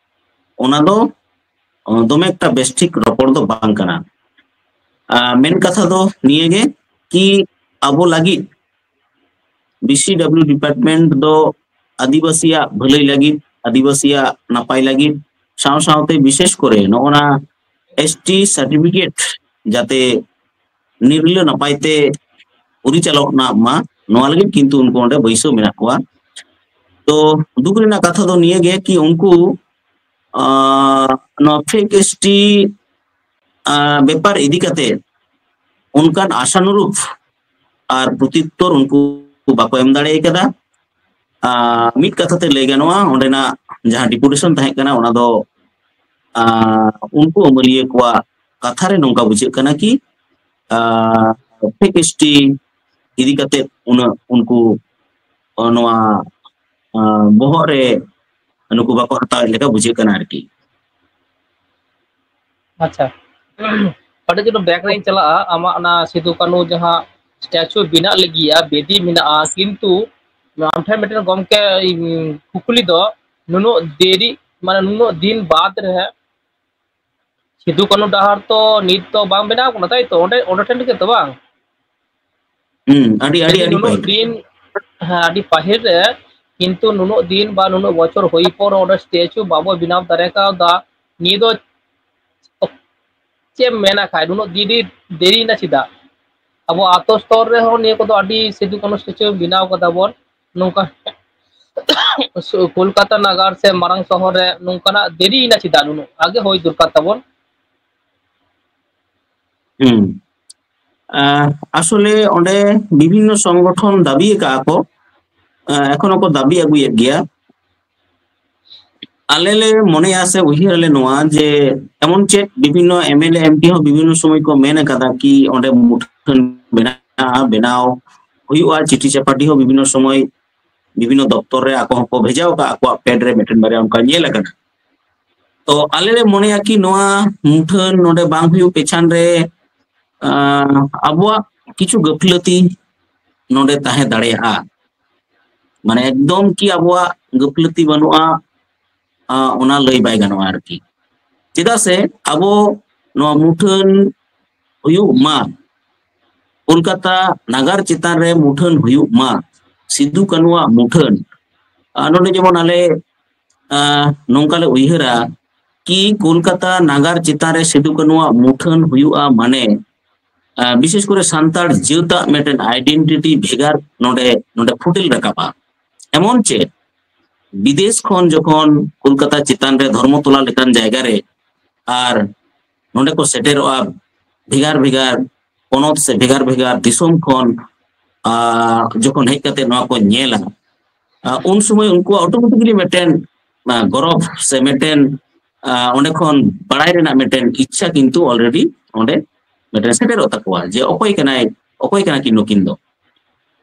ᱚᱱᱟ ᱫᱚ ᱫᱚᱢᱮ ᱮᱠᱴᱟ ᱵᱮᱥ ᱴᱷᱤᱠ ᱨᱚᱯᱚᱲ ᱫᱚ ᱵᱟᱝ ᱠᱟᱱᱟ᱾ ᱢᱮᱱ ᱠᱟᱛᱷᱟ ᱫᱚ ᱱᱤᱭᱟᱹᱜᱮ ᱠᱤ ᱟᱵᱚ ᱞᱟᱹᱜᱤᱫ, ᱵᱤ ᱥᱤ ᱰᱟᱵᱽᱞᱤᱭᱩ ᱰᱤᱯᱟᱨᱴᱢᱮᱱᱴ ᱫᱚ ᱟᱹᱫᱤᱵᱟᱹᱥᱤᱭᱟᱜ ᱵᱷᱟᱹᱞᱟᱹᱭ ᱞᱟᱹᱜᱤᱫ, ᱟᱹᱫᱤᱵᱟᱹᱥᱤᱭᱟᱜ ᱱᱟᱯᱟᱭ ᱞᱟᱹᱜᱤᱫ, ᱥᱟᱶ ᱥᱟᱶᱛᱮ ᱵᱤᱥᱮᱥ ᱠᱚᱨᱮ ᱱᱚᱜᱼᱚ ᱱᱟ ᱮᱥ ᱴᱤ ᱥᱟᱨᱴᱤᱯᱷᱤᱠᱮᱴ ᱡᱟᱛᱮ ᱱᱤᱨᱞᱟᱹ ᱱᱟᱯᱟᱭ ᱛᱮ ᱯᱚᱨᱤᱪᱟᱞᱚᱱᱟ ᱢᱟ, ᱱᱚᱣᱟ ᱞᱟᱹᱜᱤᱫ ᱠᱤᱱᱛᱩ ᱩᱱᱠᱩ ᱚᱸᱰᱮ ᱵᱟᱹᱭᱥᱟᱹᱣ ᱢᱮᱱᱟᱜ ᱠᱚᱣᱟ᱾ ᱛᱚ ᱫᱩᱠ ᱨᱮᱱᱟᱜ ᱠᱟᱛᱷᱟ ᱫᱚ ᱱᱤᱭᱟᱹ ᱜᱮ ᱠᱤ ᱩᱱᱠᱩ ᱱᱚᱣᱟ ᱯᱷᱮᱠ ᱮᱥ ᱴᱤ ᱵᱮᱯᱟᱨ ᱤᱫᱤ ᱠᱟᱛᱮ ᱚᱱᱠᱟᱱ ᱟᱥᱟᱱᱩᱨᱩᱯ ᱟᱨ ᱯᱨᱚᱛᱩᱛᱛᱚᱨ ᱩᱱᱠᱩ ᱵᱟᱠᱚ ᱮᱢ ᱫᱟᱲᱮ ᱠᱟᱫᱟ᱾ ᱢᱤᱫ ᱠᱟᱛᱷᱟ ᱛᱮ ᱞᱟᱹᱭ ᱜᱟᱱᱚᱜᱼᱟ, ᱚᱸᱰᱮᱱᱟᱜ ᱡᱟᱦᱟᱸ ᱰᱮᱯᱩᱴᱮᱥᱚᱱ ᱛᱟᱦᱮᱸ ᱠᱟᱱᱟ, ᱚᱱᱟ ᱫᱚ ᱩᱱᱠᱩ ᱟᱹᱢᱟᱹᱞᱤᱭᱟᱹ ᱠᱚᱣᱟᱜ ᱠᱟᱛᱷᱟ ᱨᱮ ᱱᱚᱝᱠᱟ ᱵᱩᱡᱷᱟᱹᱜ ᱠᱟᱱᱟ ᱠᱤ ᱯᱷᱮᱠ ᱮᱥ ᱴᱤ ᱤᱫᱤ ᱠᱟᱛᱮ ᱩᱱᱟᱹᱜ ᱩᱱᱠᱩ ᱱᱚᱣᱟ ᱵᱚᱦᱚᱜ ᱨᱮ ᱱᱩᱠᱩ ᱵᱟᱠᱚ ᱦᱟᱛᱟᱣᱮᱫ ᱞᱮᱠᱟ ᱵᱩᱡᱷᱟᱹᱜ ᱠᱟᱱᱟ ᱟᱨᱠᱤ᱾ ᱟᱪᱪᱷᱟ, ᱟᱹᱰᱤ ᱡᱳᱨ ᱵᱮᱠ ᱨᱮᱧ ᱪᱟᱞᱟᱜᱼᱟ᱾ ᱟᱢᱟᱜ ᱚᱱᱟ ᱥᱤᱫᱩ ᱠᱟᱹᱱᱦᱩ ᱡᱟᱦᱟᱸ ᱥᱴᱮᱪᱩ ᱵᱮᱱᱟᱜ ᱞᱟᱹᱜᱤᱫ ᱵᱮᱫᱤ ᱢᱮᱱᱟᱜᱼᱟ, ᱠᱤᱱᱛᱩ ᱟᱢ ᱴᱷᱮᱱ ᱢᱤᱫᱴᱮᱱ ᱜᱚᱢᱠᱮ ᱠᱩᱠᱞᱤ ᱫᱚ, ᱱᱩᱱᱟᱹᱜ ᱫᱮᱨᱤ, ᱢᱟᱱᱮ ᱱᱩᱱᱟᱹᱜ ᱫᱤᱱ ᱵᱟᱫ ᱨᱮ ᱥᱤᱫᱩ ᱠᱟᱹᱱᱦᱩ ᱰᱟᱦᱟᱨ ᱛᱚ ᱱᱤᱛ ᱫᱚ ᱵᱟᱝ ᱵᱮᱱᱟᱣ ᱠᱟᱱᱟ, ᱛᱟᱭ ᱛᱚ? ᱚᱸᱰᱮ, ᱚᱸᱰᱮ ᱴᱷᱮᱱ ᱜᱮ ᱛᱚ, ᱵᱟᱝ? ᱦᱩᱸ, ᱟᱹᱰᱤ, ᱟᱹᱰᱤ, ᱟᱹᱰᱤ ᱱᱩᱱᱟᱹᱜ ᱯᱟᱹᱦᱤᱞ᱾ ᱫᱤᱱ, ᱦᱮᱸ, ᱟᱹᱰᱤ ᱯᱟᱹᱦᱤᱞ ᱨᱮ, ᱠᱤᱱᱛᱩ ᱱᱩᱱᱟᱹᱜ ᱫᱤᱱ ᱵᱟ ᱱᱩᱱᱟᱹᱜ ᱵᱚᱪᱷᱚᱨ ᱦᱩᱭ ᱯᱚᱨ ᱚᱸᱰᱮ ᱥᱴᱮᱪᱩ ᱵᱟᱵᱚ ᱵᱮᱱᱟᱣ ᱫᱟᱲᱮ ᱠᱟᱣᱫᱟ᱾ ᱱᱤᱭᱟᱹ ᱫᱚ ᱪᱮᱫ ᱮᱢ ᱢᱮᱱᱟ ᱠᱷᱟᱡ, ᱱᱩᱱᱟᱹᱜ ᱫᱮᱨᱤ, ᱫᱮᱨᱤᱭᱮᱱᱟ ᱪᱮᱫᱟᱜ? ᱟᱵᱚ ᱟᱛᱳ ᱥᱛᱚᱨ ᱨᱮᱦᱚᱸ ᱱᱤᱭᱟᱹ ᱠᱚᱫᱚ ᱟᱹᱰᱤ ᱥᱤᱫᱩ ᱠᱟᱹᱱᱦᱩ ᱥᱴᱮᱪᱩ ᱵᱮᱱᱟᱣ ᱠᱟᱫᱟ ᱵᱚᱱ, ᱱᱚᱝᱠᱟ ᱠᱳᱞᱠᱟᱛᱟ ᱱᱟᱜᱟᱨ ᱥᱮ ᱢᱟᱨᱟᱝ ᱥᱚᱦᱚᱨ ᱨᱮ ᱱᱚᱝᱠᱟᱱᱟᱜ ᱫᱮᱨᱤᱭᱮᱱᱟ ᱪᱮᱫᱟᱜ? ᱱᱩᱱᱟᱹᱜ ᱟᱜᱮ ᱦᱩᱭ ᱫᱚᱨᱠᱟᱨ ᱛᱟᱵᱚᱱ᱾ ᱦᱩᱸ᱾ ᱟᱸ, ᱟᱥᱚᱞᱮ ᱚᱸᱰᱮ ᱵᱤᱵᱷᱤᱱᱱᱚ ᱥᱚᱝᱜᱚᱴᱷᱚᱱ ᱫᱟᱹᱵᱤ ᱟᱠᱟᱫᱼᱟ ᱠᱚ, ᱟᱸ, ᱮᱠᱷᱚᱱ ᱦᱚᱸᱠᱚ ᱫᱟᱹᱵᱤ ᱟᱹᱜᱩᱭᱮᱫ ᱜᱮᱭᱟ᱾ ᱟᱞᱮ ᱞᱮ ᱢᱚᱱᱮᱭᱟ ᱥᱮ ᱩᱭᱦᱟᱹᱨ ᱟᱞᱮ ᱱᱚᱣᱟ ᱡᱮ ᱮᱢᱚᱱ ᱪᱮᱫ ᱵᱤᱵᱷᱤᱱᱱᱚ M L A, M P ᱦᱚᱸ ᱵᱤᱵᱷᱤᱱᱱᱚ ᱥᱚᱢᱚᱭ ᱠᱚ ᱢᱮᱱ ᱟᱠᱟᱫᱟ ᱠᱤ ᱚᱸᱰᱮ ᱢᱩᱴᱷᱟᱹᱱ ᱵᱮᱱᱟᱜᱼᱟ, ᱵᱮᱱᱟᱣ ᱦᱩᱭᱩᱜᱼᱟ, ᱪᱤᱴᱷᱤ ᱪᱟᱯᱟᱴᱤ ᱦᱚᱸ ᱵᱤᱵᱷᱤᱱᱱᱚ ᱥᱚᱢᱚᱭ ᱵᱤᱵᱷᱤᱱᱱᱚ ᱫᱚᱯᱛᱚᱨ ᱨᱮ ᱟᱠᱚ ᱦᱚᱸᱠᱚ ᱵᱷᱮᱡᱟᱣ ᱟᱠᱟᱫ, ᱟᱠᱚᱣᱟᱜ ᱯᱮᱰ ᱨᱮ ᱢᱤᱫᱴᱮᱱ ᱵᱟᱨᱭᱟ ᱚᱱᱠᱟ ᱧᱮᱞ ᱟᱠᱟᱱᱟ᱾ ᱛᱚ ᱟᱞᱮ ᱞᱮ ᱢᱚᱱᱮᱭᱟ ᱠᱤ ᱱᱚᱣᱟ ᱢᱩᱴᱷᱟᱹᱱ ᱱᱚᱰᱮ ᱵᱟᱝ ᱦᱩᱭᱩᱜ ᱯᱮᱪᱷᱟᱱ ᱨᱮ, ᱟᱸ, ᱟᱵᱚᱣᱟᱜ ᱠᱤᱪᱷᱩ ᱜᱟᱹᱯᱷᱞᱟᱹᱛᱤ ᱱᱚᱰᱮ ᱛᱟᱦᱮᱸ ᱫᱟᱲᱮᱭᱟᱜᱼᱟ᱾ ᱢᱟᱱᱮ ᱮᱠᱫᱚᱢ ᱠᱤ ᱟᱵᱚᱣᱟᱜ ᱜᱟᱹᱯᱷᱞᱟᱹᱛᱤ ᱵᱟᱹᱱᱩᱜᱼᱟ, ᱟᱸ, ᱚᱱᱟ ᱞᱟᱹᱭ ᱵᱟᱭ ᱜᱟᱱᱚᱜᱼᱟ ᱟᱨᱠᱤ᱾ ᱪᱮᱫᱟᱜ ᱥᱮ ᱟᱵᱚ ᱱᱚᱣᱟ ᱢᱩᱴᱷᱟᱹᱱ ᱦᱩᱭᱩᱜ ᱢᱟ, ᱠᱳᱞᱠᱟᱛᱟ ᱱᱟᱜᱟᱨ ᱪᱮᱛᱟᱱ ᱨᱮ ᱢᱩᱴᱷᱟᱹᱱ ᱦᱩᱭᱩᱜ ᱢᱟ, ᱥᱤᱫᱩ ᱠᱟᱹᱱᱩᱣᱟᱜ ᱢᱩᱴᱷᱟᱹᱱ᱾ ᱟᱨ ᱱᱚᱰᱮ ᱡᱮᱢᱚᱱ ᱟᱞᱮ, ᱟᱸ, ᱱᱚᱝᱠᱟ ᱞᱮ ᱩᱭᱦᱟᱹᱨᱟ ᱠᱤ ᱠᱳᱞᱠᱟᱛᱟ ᱱᱟᱜᱟᱨ ᱪᱮᱛᱟᱱ ᱨᱮ ᱥᱤᱫᱩ ᱠᱟᱹᱱᱩᱣᱟᱜ ᱢᱩᱴᱷᱟᱹᱱ ᱦᱩᱭᱩᱜᱼᱟ, ᱢᱟᱱᱮ, ᱟᱸ, ᱵᱤᱥᱮᱥ ᱠᱚᱨᱮ ᱥᱟᱱᱛᱟᱲ ᱡᱟᱹᱛᱟᱜ ᱢᱤᱫᱴᱮᱱ ᱟᱭᱰᱮᱱᱴᱤᱴᱤ ᱵᱷᱮᱜᱟᱨ ᱱᱚᱰᱮ, ᱱᱚᱰᱮ ᱯᱷᱩᱴᱮᱞ ᱨᱟᱠᱟᱵᱼᱟ᱾ ᱮᱢᱚᱱ ᱪᱮᱫ ᱵᱤᱫᱮᱥ ᱠᱷᱚᱱ ᱡᱚᱠᱷᱚᱱ ᱠᱳᱞᱠᱟᱛᱟ ᱪᱮᱛᱟᱱ ᱨᱮ ᱫᱷᱚᱨᱢᱚᱛᱚᱞᱟ ᱞᱮᱠᱟᱱ ᱡᱟᱭᱜᱟ ᱨᱮ ᱟᱨ ᱱᱚᱰᱮ ᱠᱚ ᱥᱮᱴᱮᱨᱚᱜᱼᱟ ᱵᱷᱮᱜᱟᱨ ᱵᱷᱮᱜᱟᱨ ᱯᱚᱱᱚᱛ ᱥᱮ ᱵᱷᱮᱜᱟᱨ ᱵᱷᱮᱜᱟᱨ ᱫᱤᱥᱚᱢ ᱠᱷᱚᱱ, ᱟᱨ ᱡᱚᱠᱷᱚᱱ ᱦᱮᱡ ᱠᱟᱛᱮ ᱱᱚᱣᱟ ᱠᱚ ᱧᱮᱞᱟ, ᱟᱨ ᱩᱱ ᱥᱚᱢᱚᱭ ᱩᱱᱠᱩᱣᱟᱜ ᱚᱴᱳᱢᱮᱴᱤᱠᱞᱤ ᱢᱤᱫᱴᱮᱱ, ᱟᱨ, ᱜᱚᱨᱚᱵᱽ ᱥᱮ ᱢᱤᱫᱴᱮᱱ, ᱟᱨ, ᱚᱸᱰᱮ ᱠᱷᱚᱱ ᱵᱟᱲᱟᱭ ᱨᱮᱱᱟᱜ ᱢᱤᱫᱴᱮᱱ ᱤᱪᱪᱷᱟ ᱠᱤᱱᱛᱩ ᱚᱞᱨᱮᱰᱤ ᱚᱸᱰᱮ ᱢᱤᱫᱴᱮᱱ ᱥᱮᱴᱮᱨᱚᱜ ᱛᱟᱠᱚᱣᱟ ᱡᱮ ᱚᱠᱚᱭ ᱠᱟᱱᱟᱭ, ᱚᱠᱚᱭ ᱠᱟᱱᱟ ᱠᱤᱱ ᱱᱩᱠᱤᱱ ᱫᱚ᱾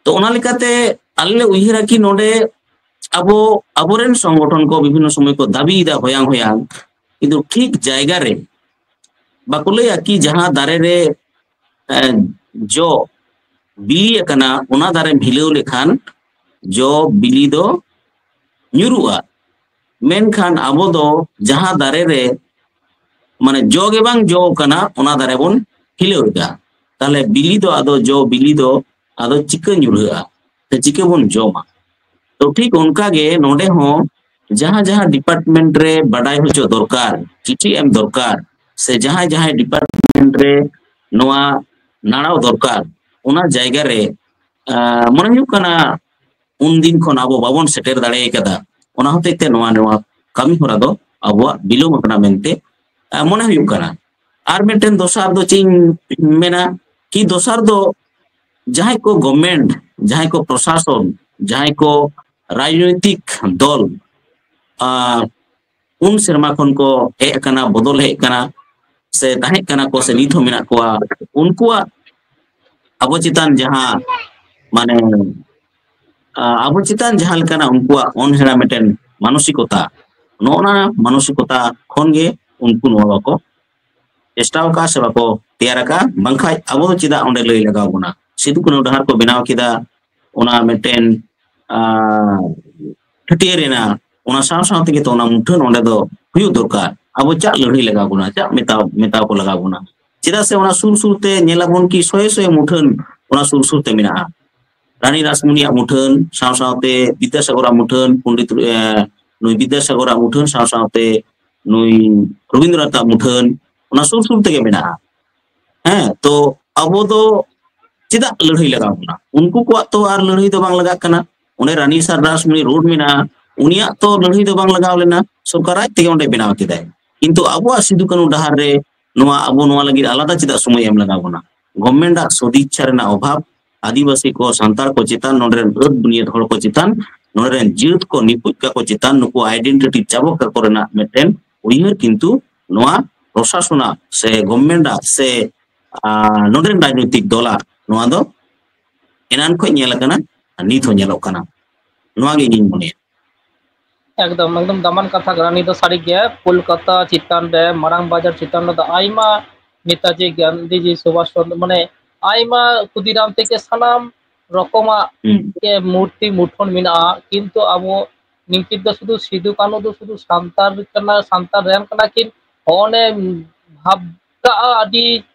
ᱛᱚ ᱚᱱᱟ ᱞᱮᱠᱟᱛᱮ ᱟᱞᱮ ᱞᱮ ᱩᱭᱦᱟᱹᱨᱟ ᱠᱤ ᱱᱚᱰᱮ ᱟᱵᱚ, ᱟᱵᱚᱨᱮᱱ ᱥᱚᱝᱜᱚᱴᱷᱚᱱ ᱠᱚ ᱵᱤᱵᱷᱤᱱᱱᱚ ᱥᱚᱢᱚᱭ ᱠᱚ ᱫᱟᱹᱵᱤᱭᱮᱫᱟ ᱦᱚᱭᱟᱝ ᱦᱚᱭᱟᱝ, ᱠᱤᱱᱛᱩ ᱴᱷᱤᱠ ᱡᱟᱭᱜᱟ ᱨᱮ ᱵᱟᱠᱚ ᱞᱟᱹᱭᱟ ᱠᱤ ᱡᱟᱦᱟᱸ ᱫᱟᱨᱮ ᱨᱮ, ᱮ, ᱡᱚ ᱵᱤᱞᱤ ᱟᱠᱟᱱᱟ, ᱚᱱᱟ ᱫᱟᱨᱮᱢ ᱦᱤᱞᱟᱹᱣ ᱞᱮᱠᱷᱟᱱ ᱡᱚ ᱵᱤᱞᱤ ᱫᱚ ᱧᱩᱨᱩᱜᱼᱟ᱾ ᱢᱮᱱᱠᱷᱟᱱ ᱟᱵᱚ ᱫᱚ ᱡᱟᱦᱟᱸ ᱫᱟᱨᱮ ᱨᱮ ᱢᱟᱱᱮ ᱡᱚ ᱜᱮ ᱵᱟᱝ ᱡᱚ ᱠᱟᱱᱟ, ᱚᱱᱟ ᱫᱟᱨᱮ ᱵᱚᱱ ᱦᱤᱞᱟᱹᱣ ᱮᱫᱟ᱾ ᱛᱟᱦᱞᱮ ᱵᱤᱞᱤ ᱫᱚ ᱟᱫᱚ, ᱡᱚ ᱵᱤᱞᱤ ᱫᱚ ᱟᱫᱚ ᱪᱤᱠᱟᱹ ᱧᱩᱨᱦᱟᱹᱜᱼᱟ? ᱥᱮ ᱪᱤᱠᱟᱹ ᱵᱚᱱ ᱡᱚᱢᱟ? ᱛᱚ ᱴᱷᱤᱠ ᱚᱱᱠᱟ ᱜᱮ ᱱᱚᱰᱮ ᱦᱚᱸ ᱡᱟᱦᱟᱸ ᱡᱟᱦᱟᱸ ᱰᱤᱯᱟᱨᱴᱢᱮᱱᱴ ᱨᱮ ᱵᱟᱰᱟᱭ ᱦᱚᱪᱚ ᱫᱚᱨᱠᱟᱨ, ᱪᱤᱴᱷᱤ ᱮᱢ ᱫᱚᱨᱠᱟᱨ, ᱥᱮ ᱡᱟᱦᱟᱸᱭ ᱡᱟᱦᱟᱸᱭ ᱰᱤᱯᱟᱨᱴᱢᱮᱱᱴ ᱨᱮ ᱱᱚᱣᱟ ᱱᱟᱲᱟᱣ ᱫᱚᱨᱠᱟᱨ, ᱚᱱᱟ ᱡᱟᱭᱜᱟ ᱨᱮ, ᱟᱸ, ᱢᱚᱱᱮ ᱦᱩᱭᱩᱜ ᱠᱟᱱᱟ ᱩᱱ ᱫᱤᱱ ᱠᱷᱚᱱ ᱟᱵᱚ ᱵᱟᱵᱚᱱ ᱥᱮᱴᱮᱨ ᱫᱟᱲᱮ ᱠᱟᱫᱟ᱾ ᱚᱱᱟ ᱦᱚᱛᱮᱡ ᱛᱮ ᱱᱚᱣᱟ, ᱱᱚᱣᱟ ᱠᱟᱹᱢᱤ ᱦᱚᱨᱟ ᱫᱚ ᱟᱵᱚᱣᱟᱜ ᱵᱤᱞᱚᱢ ᱟᱠᱟᱱᱟ ᱢᱮᱱᱛᱮ, ᱟᱸ, ᱢᱚᱱᱮ ᱦᱩᱭᱩᱜ ᱠᱟᱱᱟ᱾ ᱟᱨ ᱢᱤᱫᱴᱮᱱ ᱫᱚᱥᱟᱨ ᱫᱚ ᱪᱮᱫ ᱤᱧ ᱢᱮᱱᱟ ᱠᱤ ᱫᱚᱥᱟᱨ ᱫᱚ ᱡᱟᱦᱟᱸᱭ ᱠᱚ ᱜᱚᱵᱷᱢᱮᱱᱴ, ᱡᱟᱦᱟᱸᱭ ᱠᱚ ᱯᱨᱚᱥᱟᱥᱚᱱ, ᱡᱟᱦᱟᱸᱭ ᱠᱚ ᱨᱟᱡᱽᱱᱳᱭᱛᱤᱠ ᱫᱚᱞ, ᱟᱸ, ᱩᱱ ᱥᱮᱨᱢᱟ ᱠᱷᱚᱱ ᱠᱚ ᱦᱮᱡ ᱟᱠᱟᱱᱟ, ᱵᱚᱫᱚᱞ ᱦᱮᱡ ᱟᱠᱟᱱᱟ, ᱥᱮ ᱛᱟᱦᱮᱸ ᱠᱟᱱᱟ ᱠᱚ, ᱥᱮ ᱱᱤᱛ ᱦᱚᱸ ᱢᱮᱱᱟᱜ ᱠᱚᱣᱟ, ᱩᱱᱠᱩᱣᱟᱜ ᱟᱵᱚ ᱪᱮᱛᱟᱱ ᱡᱟᱦᱟᱸ ᱢᱟᱱᱮ ᱟᱵᱚ ᱪᱮᱛᱟᱱ ᱡᱟᱦᱟᱸ ᱞᱮᱠᱟᱱᱟᱜ ᱩᱱᱠᱩᱣᱟᱜ ᱚᱱᱦᱮᱲᱟ ᱢᱤᱫᱴᱮᱱ ᱢᱟᱱᱚᱥᱤᱠᱚᱛᱟ, ᱱᱚᱜᱼᱚ ᱱᱟ ᱢᱟᱱᱚᱥᱤᱠᱚᱛᱟ ᱠᱷᱚᱱ ᱜᱮ ᱩᱱᱠᱩ ᱱᱚᱣᱟ ᱵᱟᱠᱚ ᱪᱮᱥᱴᱟ ᱟᱠᱟᱫᱼᱟ ᱥᱮ ᱵᱟᱠᱚ ᱛᱮᱭᱟᱨ ᱟᱠᱟᱫᱼᱟ᱾ ᱵᱟᱝᱠᱷᱟᱡ ᱟᱵᱚ ᱫᱚ ᱪᱮᱫᱟᱜ ᱚᱸᱰᱮ ᱞᱟᱹᱭ ᱞᱟᱜᱟᱣ ᱵᱚᱱᱟ? ᱥᱤᱫᱩ ᱠᱟᱹᱱᱦᱩ ᱰᱟᱦᱟᱨ ᱠᱚ ᱵᱮᱱᱟᱣ ᱠᱮᱫᱟ, ᱚᱱᱟ ᱢᱤᱫᱴᱮᱱ, ᱟᱸ, ᱪᱷᱟᱹᱴᱭᱟᱹᱨ ᱮᱱᱟ, ᱚᱱᱟ ᱥᱟᱶ ᱥᱟᱶ ᱛᱮᱜᱮ ᱛᱚ ᱚᱱᱟ ᱢᱩᱴᱷᱟᱹᱱ ᱚᱸᱰᱮ ᱫᱚ ᱦᱩᱭᱩᱜ ᱫᱚᱨᱠᱟᱨ᱾ ᱟᱵᱚ ᱪᱟᱜ ᱞᱟᱹᱲᱦᱟᱹᱭ ᱞᱟᱜᱟᱣ ᱵᱚᱱᱟ, ᱪᱟᱜ ᱢᱮᱛᱟᱣ, ᱢᱮᱛᱟᱣ ᱠᱚ ᱞᱟᱜᱟᱣ ᱵᱚᱱᱟ᱾ ᱪᱮᱫᱟᱜ ᱥᱮ ᱚᱱᱟ ᱥᱩᱨ ᱥᱩᱨ ᱛᱮ ᱧᱮᱞ ᱟᱵᱚᱱ ᱠᱤ ᱥᱚᱭᱮ ᱥᱚᱭᱮ ᱢᱩᱴᱷᱟᱹᱱ ᱚᱱᱟ ᱥᱩᱨ ᱥᱩᱨ ᱛᱮ ᱢᱮᱱᱟᱜᱼᱟ᱾ ᱨᱟᱱᱤ ᱨᱟᱥᱢᱩᱱᱤᱭᱟᱜ ᱢᱩᱴᱷᱟᱹᱱ, ᱥᱟᱶ ᱥᱟᱶᱛᱮ ᱵᱤᱫᱽᱫᱟᱥᱟᱜᱚᱨᱟᱜ ᱢᱩᱴᱷᱟᱹᱱ, ᱯᱚᱱᱰᱤᱛ, ᱮ, ᱱᱩᱭ ᱵᱤᱫᱽᱫᱟᱥᱟᱜᱚᱨᱟᱜ ᱢᱩᱴᱷᱟᱹᱱ, ᱥᱟᱶ ᱥᱟᱶᱛᱮ ᱱᱩᱭ ᱨᱚᱵᱤᱱᱫᱨᱚᱱᱟᱛᱷᱟᱜ ᱢᱩᱴᱷᱟᱹᱱ, ᱚᱱᱟ ᱥᱩᱨ ᱥᱩᱨ ᱛᱮᱜᱮ ᱢᱮᱱᱟᱜᱼᱟ᱾ ᱦᱮᱸ, ᱛᱚ ᱟᱵᱚ ᱫᱚ ᱪᱮᱫᱟᱜ ᱞᱟᱹᱲᱦᱟᱹᱭ ᱞᱟᱜᱟᱣ ᱵᱚᱱᱟ? ᱩᱱᱠᱩ ᱠᱚᱣᱟᱜ ᱛᱚ ᱟᱨ ᱞᱟᱹᱲᱦᱟᱹᱭ ᱫᱚ ᱵᱟᱝ ᱞᱟᱜᱟᱜ ᱠᱟᱱᱟ᱾ ᱚᱸᱰᱮ ᱨᱟᱱᱤ ᱥᱟᱨ ᱨᱟᱥᱢᱩᱱᱤ ᱨᱳᱰ ᱢᱮᱱᱟᱜᱼᱟ, ᱩᱱᱤᱭᱟᱜ ᱛᱚ ᱞᱟᱹᱲᱦᱟᱹᱭ ᱫᱚ ᱵᱟᱝ ᱞᱟᱜᱟᱣ ᱞᱮᱱᱟ, ᱥᱚᱨᱠᱟᱨ ᱟᱡ ᱛᱮᱜᱮ ᱚᱸᱰᱮ ᱵᱮᱱᱟᱣ ᱠᱮᱫᱟᱭ᱾ ᱠᱤᱱᱛᱩ ᱟᱵᱚᱣᱟᱜ ᱥᱤᱫᱩ ᱠᱟᱹᱱᱦᱩ ᱰᱟᱦᱟᱨ ᱨᱮ ᱱᱚᱣᱟ ᱟᱵᱚ ᱱᱚᱣᱟ ᱞᱟᱹᱜᱤᱫ ᱟᱞᱟᱫᱟ ᱪᱮᱫᱟᱜ ᱥᱚᱢᱚᱭ ᱮᱢ ᱞᱟᱜᱟᱣ ᱵᱚᱱᱟ? ᱜᱚᱵᱷᱢᱮᱱᱴ ᱟᱜ ᱥᱚᱫᱤᱪᱪᱷᱟ ᱨᱮᱱᱟᱜ ᱚᱵᱷᱟᱵᱽ, ᱟᱹᱫᱤᱵᱟᱹᱥᱤ ᱠᱚ, ᱥᱟᱱᱛᱟᱲ ᱠᱚ ᱪᱮᱛᱟᱱ, ᱱᱚᱰᱮ ᱨᱮᱱ ᱟᱹᱫ ᱵᱩᱱᱤᱭᱟᱹᱫ ᱦᱚᱲ ᱠᱚ ᱪᱮᱛᱟᱱ, ᱱᱚᱰᱮ ᱨᱮᱱ ᱡᱟᱹᱛ ᱠᱚ ᱱᱤᱯᱩᱡ ᱠᱟᱠᱚ ᱪᱮᱛᱟᱱ, ᱱᱩᱠᱩ ᱟᱭᱰᱮᱱᱴᱤᱴᱤ ᱪᱟᱵᱚᱜ ᱠᱟᱠᱚ ᱨᱮᱱᱟᱜ ᱢᱤᱫᱴᱮᱱ ᱩᱭᱦᱟᱹᱨ ᱠᱤᱱᱛᱩ ᱱᱚᱣᱟ ᱯᱨᱚᱥᱟᱥᱚᱱᱟᱜ ᱥᱮ ᱜᱚᱵᱷᱢᱮᱱᱴ ᱟᱜ ᱥᱮ, ᱟᱸ, ᱱᱚᱰᱮ ᱨᱮᱱ ᱨᱟᱡᱽᱱᱳᱭᱛᱤᱠ ᱫᱚᱞᱟᱜ ᱱᱚᱣᱟ ᱫᱚ ᱮᱱᱟᱱ ᱠᱷᱚᱱ ᱧᱮᱞ ᱟᱠᱟᱱᱟ ᱟᱨ ᱱᱤᱛ ᱦᱚᱸ ᱧᱮᱞᱚᱜ ᱠᱟᱱᱟ᱾ ᱱᱚᱣᱟ ᱜᱮ ᱤᱧᱤᱧ ᱢᱚᱱᱮᱭᱟ᱾ ᱮᱠᱫᱚᱢ, ᱮᱠᱫᱚᱢ ᱫᱟᱢᱟᱱ ᱠᱟᱛᱷᱟ ᱠᱟᱱᱟ᱾ ᱱᱤᱭᱟᱹ ᱫᱚ ᱥᱟᱹᱨᱤ ᱜᱮ ᱠᱳᱞᱠᱟᱛᱟ ᱪᱮᱛᱟᱱ ᱨᱮ, ᱢᱟᱨᱟᱝ ᱵᱟᱡᱟᱨ ᱪᱮᱛᱟᱱ ᱨᱮᱫᱚ ᱟᱭᱢᱟ ᱱᱮᱛᱟᱡᱤ ᱜᱟᱱᱫᱷᱤᱡᱤ, ᱥᱩᱵᱷᱟᱥ ᱪᱚᱱᱫᱨᱚ, ᱢᱟᱱᱮ ᱟᱭᱢᱟ ᱠᱷᱩᱫᱤᱨᱟᱢ ᱛᱷᱮᱠᱮ ᱥᱟᱱᱟᱢ ᱨᱚᱠᱚᱢᱟᱜ ᱦᱩᱸ᱾ ᱜᱮ ᱢᱩᱨᱛᱤ ᱢᱩᱴᱷᱟᱹᱱ ᱢᱮᱱᱟᱜᱼᱟ, ᱠᱤᱱᱛᱩ ᱟᱵᱚ ᱱᱤᱝᱠᱤ ᱫᱚ ᱥᱩᱫᱷᱩ ᱥᱤᱫᱩ ᱠᱟᱹᱱᱦᱩ ᱫᱚ ᱥᱩᱫᱷᱩ ᱥᱟᱱᱛᱟᱲ ᱠᱟᱱᱟ, ᱥᱟᱱᱛᱟᱲ ᱨᱮᱱ ᱠᱟᱱᱟ ᱠᱤᱱ, ᱦᱚᱸᱜᱼᱚ ᱱᱮ ᱵᱷᱟᱵᱽ ᱠᱟᱜᱼᱟ ᱟᱹᱰᱤ